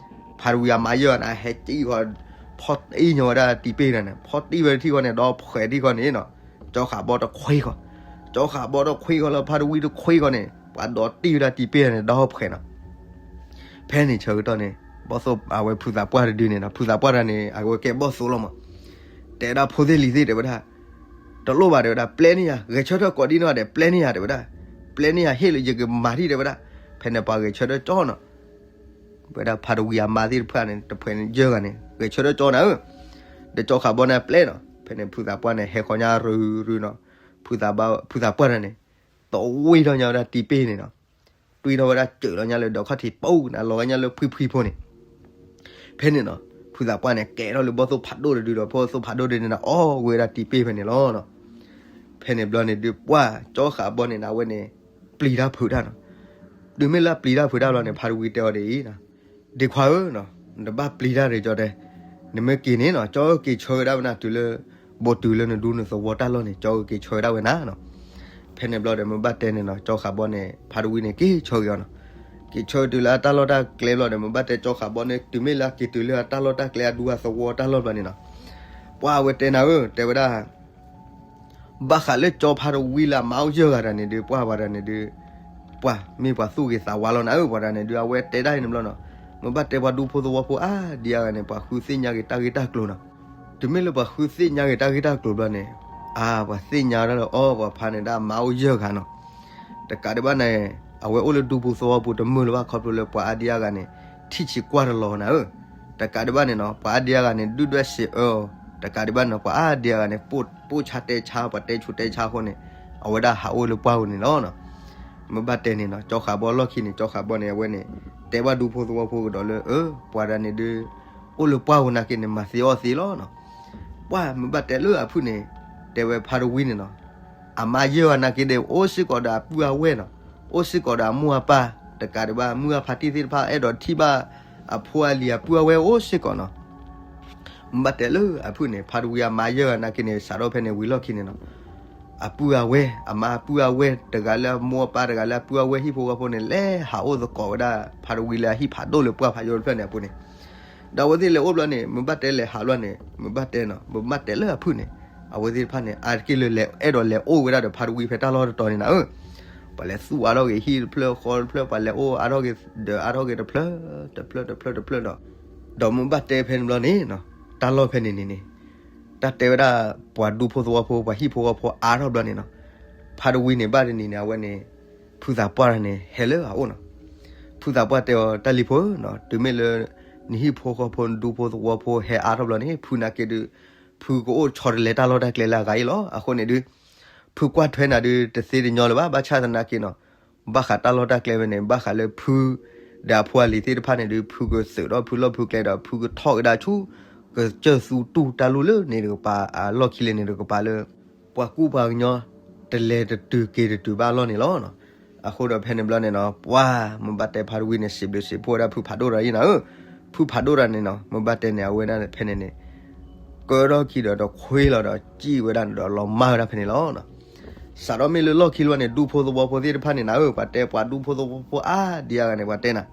ဖါတဝံအမါယဲၢ်ဂၤန့ၣ် ဟဲကံၣ်ဃီ ဖီၣ်တံၢ်ညီဝဲဒၣ်တံၤပ့ၢ်တဂၤန့ၣ်, ဖီၣ်တံၢ်ဝဲထံၣ်ဃီန့ၣ် ဒီဖှဲးထံၣ်ဃီန့ၣ်နီၤ, ကၠီဃးဘီတခွံဃီ, ကၠီဃးဘီတခွံဃီလၢဖါတဝံတခွံဃီန့ၣ် ပှၤဒိးတံၢ်ဝဲဒၣ်တံၤပ့ၢ်တဂၤန့ၣ် ဒီဖှဲးနီၤ. ဖဲန့ၣ်ဆၢကတီၢ်န့ၣ် ဘီၣ်သိၣ်အဝဲဖုသးပှၢ်တဒုန့ၣ်နီၤ ဖုသးပှၢ်တဂၤန့ၣ် အဝဲကဲဘီၣ်သိၣ်လီၤမး, တဲဒၣ်ဖိသ့ၣ်လံၤသ့ၣ်တဲဝဲဒၣ် တလိၣ်ဘၣ်တဲဝဲဒၣ် ပျဲန့ၢ်ယၤ ဂဲၤဆၢထၢၣ်ကိးဒံနီၢ်ဂၤဒဲး ပျဲန့ၢ်ယၤတဲဝဲဒၣ်, ပျဲန့ၢ်ယၤဟ့ၣ်လၢယကမၤထံၣ်တဲဝဲဒၣ်. ဖဲန့ၣ်ပှၤဂဲၤဆၢထၢၣ်ကၠီနီၤ, ဝဲဒၣ်ဖါတဝံအမါသ့ၣ်တဖၣ်န့ၣ် တဖှဲးန့ၣ်ယဲၢ်ဂၤန့ၣ် ဂဲၤဆၢထၢၣ်ကၠီနၤဧၢ, ဒီးကၠီဃးဘီန့ၣ်ပျဲနီၤ. ဖဲန့ၣ်ဖုသးပှၢ်န့ၣ် ဟဲဃီၤညါရုရုနီၤ, ဖုသးပှၢ်တဂၤန့ၣ် တဝံထီၣ်ညါဝဲဒၣ်တံၤပ့ၢ်န့ၣ်နီၤ, တွံၢ်ထီၣ်ဝဲဒၣ်စၢၤလီၤညါလၢဒီးခီၣ်ထံးပူၤန့ၣ် လီၤဝဲညါလၢဖှံဖှံဖိန့ၣ် ဖဲန့ၣ်နီၤ ဖုသးပှၢ်န့ၣ် ကဲထီၣ်လၢဘီၣ်သိၣ်ဖးဒိၣ်တဒုဒီး ဘီၣ်သိၣ်ဖးဒိၣ်တဒုန့ၣ် အီၣ်ဝဲဒၣ်တံၤပ့ၢ်ဖဲန့ၣ်လီၤ. ဖဲန့ၣ်ဘျီန့ၣ်ဒုးပှၢ်ကၠီဃးဘီန့ၣ် အဝဲန့ၣ် ပျံၤတၢ်ဖုးတၢ်နီၤ. တုၤမ့ၢ်လၢပျံၤတၢ်ဖုးတၢ်ဘျီန့ၣ် ဖါတဝံတဲအီၤဒ်အံၤ, ဒ့ခွါဧၢ, နတဘၣ်ပျံၤတၢ်ရ့ကၠီတဲ, နမ့ၢ်က့ၤန့ၣ်နီၤ ကၠီက့ၤဆၢဝဲဒၣ်ဝဲနၤတုၤလၢ ဘိးတုၤလၢနဒူနသဝီတၢ်လီၢ်န့ၣ် ကၠီက့ၤဆၢဝဲဒၣ်ဝဲနၤနီၤ. ဖဲန့ၣ်ဘျီဒီး မ့ၢ်ဘၣ်တဲန့ၣ်နီၤ ကၠီဃးဘီန့ၣ် ဖါတဝံန့ၣ် က့ၤဆၢက့ၤအီၤနီၤ. က့ၤဆၢတုၤလၢအတၢ်လီၢ်တၢ်ကျဲဘျီဒီး မ့ၢ်ဘၣ်တဲကၠီဃးဘီန့ၣ် တုၤမ့ၢ်လၢအက့ၤတုၤလၢအတၢ်လီၢ်တၢ်ကျဲအဒူအသဝီတၢ်လီၢ်ဘျီန့ၣ်နီၤ ပှၢ်အဝဲတဲနၤဧၢ တဲဝဲဒၣ် ဘၣ်ဃးလၢကၠီဖါတဝံလၢအမါအိၣ်ယဲၢ်ဂၤတဂၤန့ၣ်ဒုး ပှၢ်ပှၤတဂၤန့ၣ်ဒုး ပှၢ်မ့ၢ်ပှၤသူၣ်ဂ့ၤသးဝါလီၤနၤဧၢ ပှၤတဂၤန့ၣ်ဒုး အဝဲတဲဒၣ်အံၤန့ၣ်ဘျီနီၤ. မ့ၢ်ဘၣ်တဲပှၤဒူဖိသဝီဖိအါဒံအါဂၤန့ၣ် ပှၤဃုသ့ၣ်ညါက့ၤတၢ်ဂ့ၢ်တၢ်ကျိၤနီၤ. တုၤမ့ၢ်လၢပှၤဃုသ့ၣ်ညါက့ၤတၢ်ဂ့ၢ်တၢ်ကျိၤဘျီန့ၣ် အါ ပှၤသ့ၣ်ညါဒၣ်လၢအီၤ ပှၤဖါန့ၣ်ဒၣ်မါအိၣ်ယဲၢ်ဂၤနီၤ. တကးဒံးဘၣ်န့ၣ် အဝဲအိၣ်လၢဒူဖိသဝီဖိတမုာ်လၢၤဘၣ်ခီဖျိလၢပှၤအါဒံအါဂၤန့ၣ် ထံၣ်ဆံးကွၢ်တလီၤနၤဧၢ. တကးဒံးဘၣ်န့ၣ်နီၤ ပှၤအါဒံအါဂၤန့ၣ် ဒုၣ်ဒွဲၣ်စံးအၢအီၤ တကးဒံးဘၣ်န့ၣ် ပှၤအါဒံအါဂၤန့ၣ် ပိၢ်ဆါတဲဆါ ပှၤတဲဆူးတဲဆါအဃိန့ၣ် အဝဲဒၣ်ဟးအိၣ်လၢပှၢ်ပူၤန့ၣ်လီၤ. မ့ၢ်ဘၣ်တဲန့ၣ်နီၤ ကၠီဃးဘီလီၢ်ခံန့ၣ် ကၠီဃးဘီန့ၣ် အဝဲန့ၣ် တဲဘၣ်ဒူဖိသဝီဖိကဒီးလၢ အၢ ပှၤတဂၤန့ၣ်ဒုး အိၣ်လၢပှၢ်ပူၤနာ်က့န့ၣ် မၤသ့အီၣ်သ့လီၤနီၤ. ပှၢ်မ့ၢ်ဘၣ်တဲလၢအဖုၣ်န့ၣ် တဲဝဲဖါတဝံန့ၣ်နီၤ အမါယဲၢ်ဂၤနာ်က့ဒီး အိၣ်စ့ၢ်ကီးဒီးအပုၢ်အဝဲၢ်နီၤ, အိၣ်စ့ၢ်ကီးဒီးအမိၢ်အပၢ်, တကးဒံးဘၣ် မုၢ်အဖါတံၢ်သ့ၣ်တဖၣ် အဲၣ်ဒိးထံၣ်ဘၣ်အဖိအလံၤအပုၢ်အဝဲၢ်အိၣ်စ့ၢ်ကီးနီၤ. မ့ၢ်ဘၣ်တဲလၢအဖုၣ်န့ၣ် ဖါတဝံအမါယဲၢ်ဂၤနာ်က့န့ၣ် စးထီၣ်ဖဲန့ၣ်ဝံၤလီၢ်ခံန့ၣ်နီၤ အပုၢ်အဝဲၢ် အမါအပုၢ်အဝဲၢ် တဂၤလၢအမိၢ်အပၢ် တဂၤလၢအပုၢ်အဝဲၢ်ဟံၣ်ဖိဃီဖိန့ၣ် လဲၤဟးအိၣ်သကိးဝဲဒၣ် ဖါတဝံလၢအဟံၣ်ဖးဒိၣ်လၢပှၢ်ဖးယိတဖျၢၣ်န့ၣ်အပူၤန့ၣ် ဒီးအဝဲသ့ၣ်လဲၤအိၣ်ဘျီန့ၣ် မ့ၢ်ဘၣ်တဲလဲၤဟးဘျီန့ၣ် မ့ၢ်ဘၣ်တဲနီၤ မ့ၢ်ဘၣ်တဲလၢအဖုၣ်န့ၣ် အဝဲသ့ၣ်တဖၣ်န့ၣ် အါတက့ၢ်လၢလဲၤအဲၣ်ဒိးလဲၤအိၣ်ဝဲဒၣ်ဒီးဖါတဝံဖဲတၢ်လီၢ်တတီၤန့ၣ်နၤဧၢ, ပှၤလဲၤသူၣ်အါထီၣ်က့ၤဟံၣ်တဖျၢၣ်ဃီတဖျၢၣ် ပှၤလဲၤအိၣ်အါထီၣ်က့ၤဒီးအါထီၣ်က့ၤတဖျၢၣ် တဖျၢၣ်တဖျၢၣ်တဖျၢၣ်ဒီး ဒီးမ့ၢ်ဘၣ်တဲဖဲန့ၣ်ဘျီန့ၣ်နီၤ တၢ်လီၢ်ဖဲန့ၣ်န့ၣ်န့ၣ် တၢ်တဲဝဲဒၣ် ပှၤဒူဖိသဝီဖိ ပှၤဟံၣ်ဖိဃီဖိအါထီၣ်ဘျီန့ၣ်နီၤ ဖါတဝံန့ၣ် ဘၣ်တနံၤန့ၣ် အဝဲန့ၣ် ဖုသးပှၢ်န့ၣ် ဟဲလၢအအိၣ်နီၤ. ဖုသးပှၢ်တဲအီၤ တၢ်လံၤဖိဧၢနီၤ တုၤမ့ၢ်လၢ နဟံၣ်ဖိဃီဖိ နဒူဖိသဝီဖိဟဲအါထီၣ်ဘျီန့ၣ် ဖုနာ်က့ဒုး ဖုကအိၣ်ဆီတလဲတၢ်လီၢ်တၢ်ကျဲလၢအဂၤအံၤလီၤ. အဃိန့ၣ်ဒုး ဖုကွၢ်ထွဲနၤဒုး တသ့တညီလၢၤဘၣ် ဘၣ်ဆၣ်သနာ်က့နီၤ ဘၣ်ဃးတၢ်လီၢ်တၢ်ကျဲဝဲန့ၣ် ဘၣ်ဃးလၢဖု ဒီးအဖိအလံၤသ့ၣ်တဖၣ်န့ၣ်ဒုး ဖုကသုးထီၣ်ဖုလီၢ်ဖုကျဲဒီး ဖုကထီၣ်ကဒါဆူ ကစၢၢ်သူတူၢ်တၢ်လူၢ်လၢန့ၣ်တကပၤ အလီၢ်ခံလၢန့ၣ်တကပၤလၢ ပှၤကူပှၤကညီ တလဲၤတတုၤက့ၤတတုၤဘၣ်အလီၢ်န့ၣ်လီၤ. အဃိဒီးဖဲန့ၣ်ဘျီန့ၣ်နီၤ ပှၤမ့ၢ်ဘၣ်တဲဖါတဝံန့ၣ် စံးဘျုးစံးဖှိၣ်ဝဲဒၣ်ဖုဖးဒိၣ်တဂၤအံၤနၤဧၢ, ဖုဖးဒိၣ်တဂၤန့ၣ်နီၤ မ့ၢ်ဘၣ်တဲန့ၣ် အဝဲဒၣ်ဖဲန့ၣ်န့ၣ် ကၢထီၣ်ခံဒီးတခွ့လီၤဒီး စံၣ်ဝဲဒၣ်န့ၣ်ဒီးလီၤမၢ်ဝဲဒၣ်ဖဲန့ၣ်လီၤ. စးထီၣ်မ့ၢ်လၢလီၢ်ခံလီၤန့ၣ် ဒူဖိသဝီဖိသ့ၣ်တဖၣ်န့ၣ်နၤဧၢ, ပှၤတဲပှၤဒူဖိသဝီဖိအါဒံအါဂၤန့ၣ် ပှၤတဲနၤ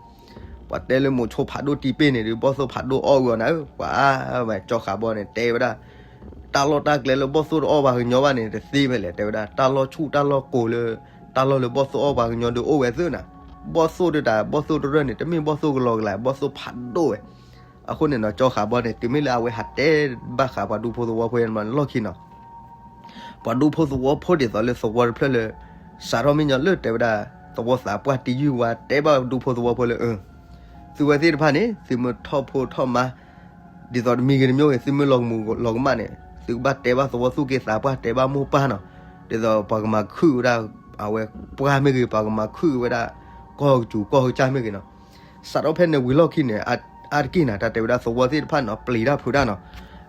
ပှၤတဲလၢမိးဆိဖးဒိၣ်တံၤပ့ၢ်န့ၣ်ဒုး ဘီၣ်သိၣ်ဖးဒိၣ်အီၣ်ဝံၤအီၤနၤဧၢ, ပှၤအါဝဲကၠီဃးဘီန့ၣ် တဲဝဲဒၣ် တၢ်လီၢ်တၢ်ကျဲလၢဘီၣ်သိၣ်တအီၣ်ပှၤကညီဘၣ်န့ၣ် တသ့ဖဲလဲၣ် တဲဝဲဒၣ် တၢ်လီၢ်ဆူၣ်တၢ်လီၢ်ကိၤလၢ တၢ်လီၢ်လၢဘီၣ်သိၣ်အီၣ်ပှၤကညီဒုးအိၣ်ဝဲသုနီၤ, ဘီၣ်သိၣ်ဒုးတၢ် ဘီၣ်သိၣ်တရၢၢ်န့ၣ် တမ့ၢ်ဘီၣ်သိၣ်ကလီကလီ ဘီၣ်သိၣ်ဖးဒိၣ်ဝဲ. အဃိန့ၣ်နီၤ ကၠီဃးဘီန့ၣ် တုၤမ့ၢ်လၢအဝဲဟးတဲဘၣ်ဃးပှၤဒူဖိသဝီဖိန့ၣ်လီၢ်ခံနီၤ ပှၤဒူဖိသဝီဖိဒ်သိးလၢသဝီတဖျၢၣ်လၢ စးထီၣ်မ့ၢ်ညီလၢတဲဝဲဒၣ် သဝီသးပှၢ်တယုၢ်ဝါ တဲဘၣ်ဒူဖိသဝီဖိလၢ အၢ သုဝဲသ့ၣ်တဖၣ်န့ၣ် သုမ့ၢ်ထီၣ်ဖိထီၣ်မါ ဒ်သိးတမံၤဂ့ၤတမံၤဂ့ၤ သုမ့ၢ်လီၤကမူၤလီၤကမၣ်န့ၣ် သုကဘၣ်တဲဘၣ်သဝီသူၣ်က့သးပှၢ် တဲဘၣ်မိၢ်ပၢ်နီၤ. ဒ်သိးပှၤကမၤခုၣ်ဝဲဒၣ် အဝဲပှၢ်မ့ၢ်ဂ့ၤ ပှၤကမၤခုၣ်ဝဲဒၣ် ကီၢ်ကစူၤကီၢ်ကစၢ်မ့ၢ်ဂ့ၤနီၤ. စးထီၣ်ဖဲန့ၣ်ဝံၤလီၢ်ခံန့ၣ် အါတက့ၢ်န့ၣ် တၢ်တဲဝဲဒၣ်သဝီသ့ၣ်တဖၣ်န့ၣ် ပျံၤတၢ်ဖုးတၢ်နီၤ.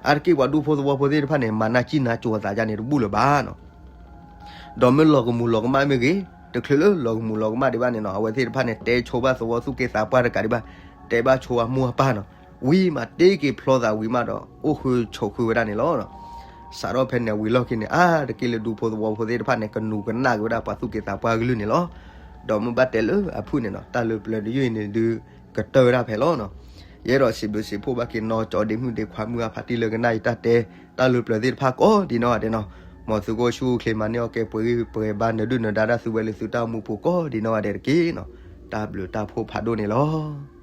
အါတက့ၢ်ပှၤဒူဖိသဝီဖိသ့ၣ်တဖၣ်န့ၣ် မၤနၢ်စံၣ်နၢ်ကၠိၤအသးဒ်န့ၣ်တဘူၣ်လၢၤဘၣ်နီၤ. ဒီးမ့ၢ်လီၤကမူၤလီၤကမၣ်မ့ၢ်ဂ့ၤ, တချုးလၢလီၤကမူၤလီၤကမၣ်ဒံးဘၣ်န့ၣ်နီၤ, အဝဲသ့ၣ်တဖၣ်န့ၣ် တဲဆိဘၣ်သဝီသူၣ်က့သးပှၢ်တကးဒံးဘၣ်, တဲဘၣ်ဆိအမိၢ်အပၢ်နီၤ, ဝံၤမးတ့က့ၤဖျီသးဝံၤမးဒီး အိၣ်ဃုဆိးဃုဝဲဒၣ်န့ၣ်လီၤ. စးထီၣ်ဖဲန့ၣ်ဝံၤလီၢ်ခံန့ၣ် အါတက့ၢ်လၢဒူဖိသဝီဖိသ့ၣ်တဖၣ်န့ၣ် ကနူၤကနၣ်က့ၤဝဲဒၣ်ပှၤသူၣ်က့သးပှၢ်အကလုၢ်န့ၣ်လီၤ. ဒီးမ့ၢ်ဘၣ်တဲလၢအဖုၣ်န့ၣ်နီၤ, တၢ်လၢပျၢၤတယုၢ်အံၤန့ၣ်ဒုး ကတၢၢ်ဝဲဒၣ်ဖဲလီၤနီၤ. ယအဲၣ်ဒိးစံးဘျုးစံးဖှိၣ်ဘၣ်က့ၤနီၢ်ကၠီဒ့မုၣ်ဒ့ခွါမုၢ်အဖါတံၢ်လၢကနၣ်ယတၢ်တဲ တၢ်လၢပျၢၤသ့ၣ်တဖၣ်ကိးဒံးနီၢ်ဂၤဒဲးနီၤ, မ်သုကအိၣ်ဆူၣ်အိၣ်ချ့မၤန့ၢ်အီၣ်ကဲပှဲၤဂံၢ်ပှဲၤဘါ နၢၤဒုၣ်နၢၤဒါတၢ်သုဝဲလၢသုတၢ်အိၣ်မူပူၤကိးဒံးနီၢ်ဂၤဒဲးတက့ၢ်နီၤ. တၢ်ဘျုးတၢ်ဖှိၣ်ဖးဒိၣ်န့ၣ်လီၤ.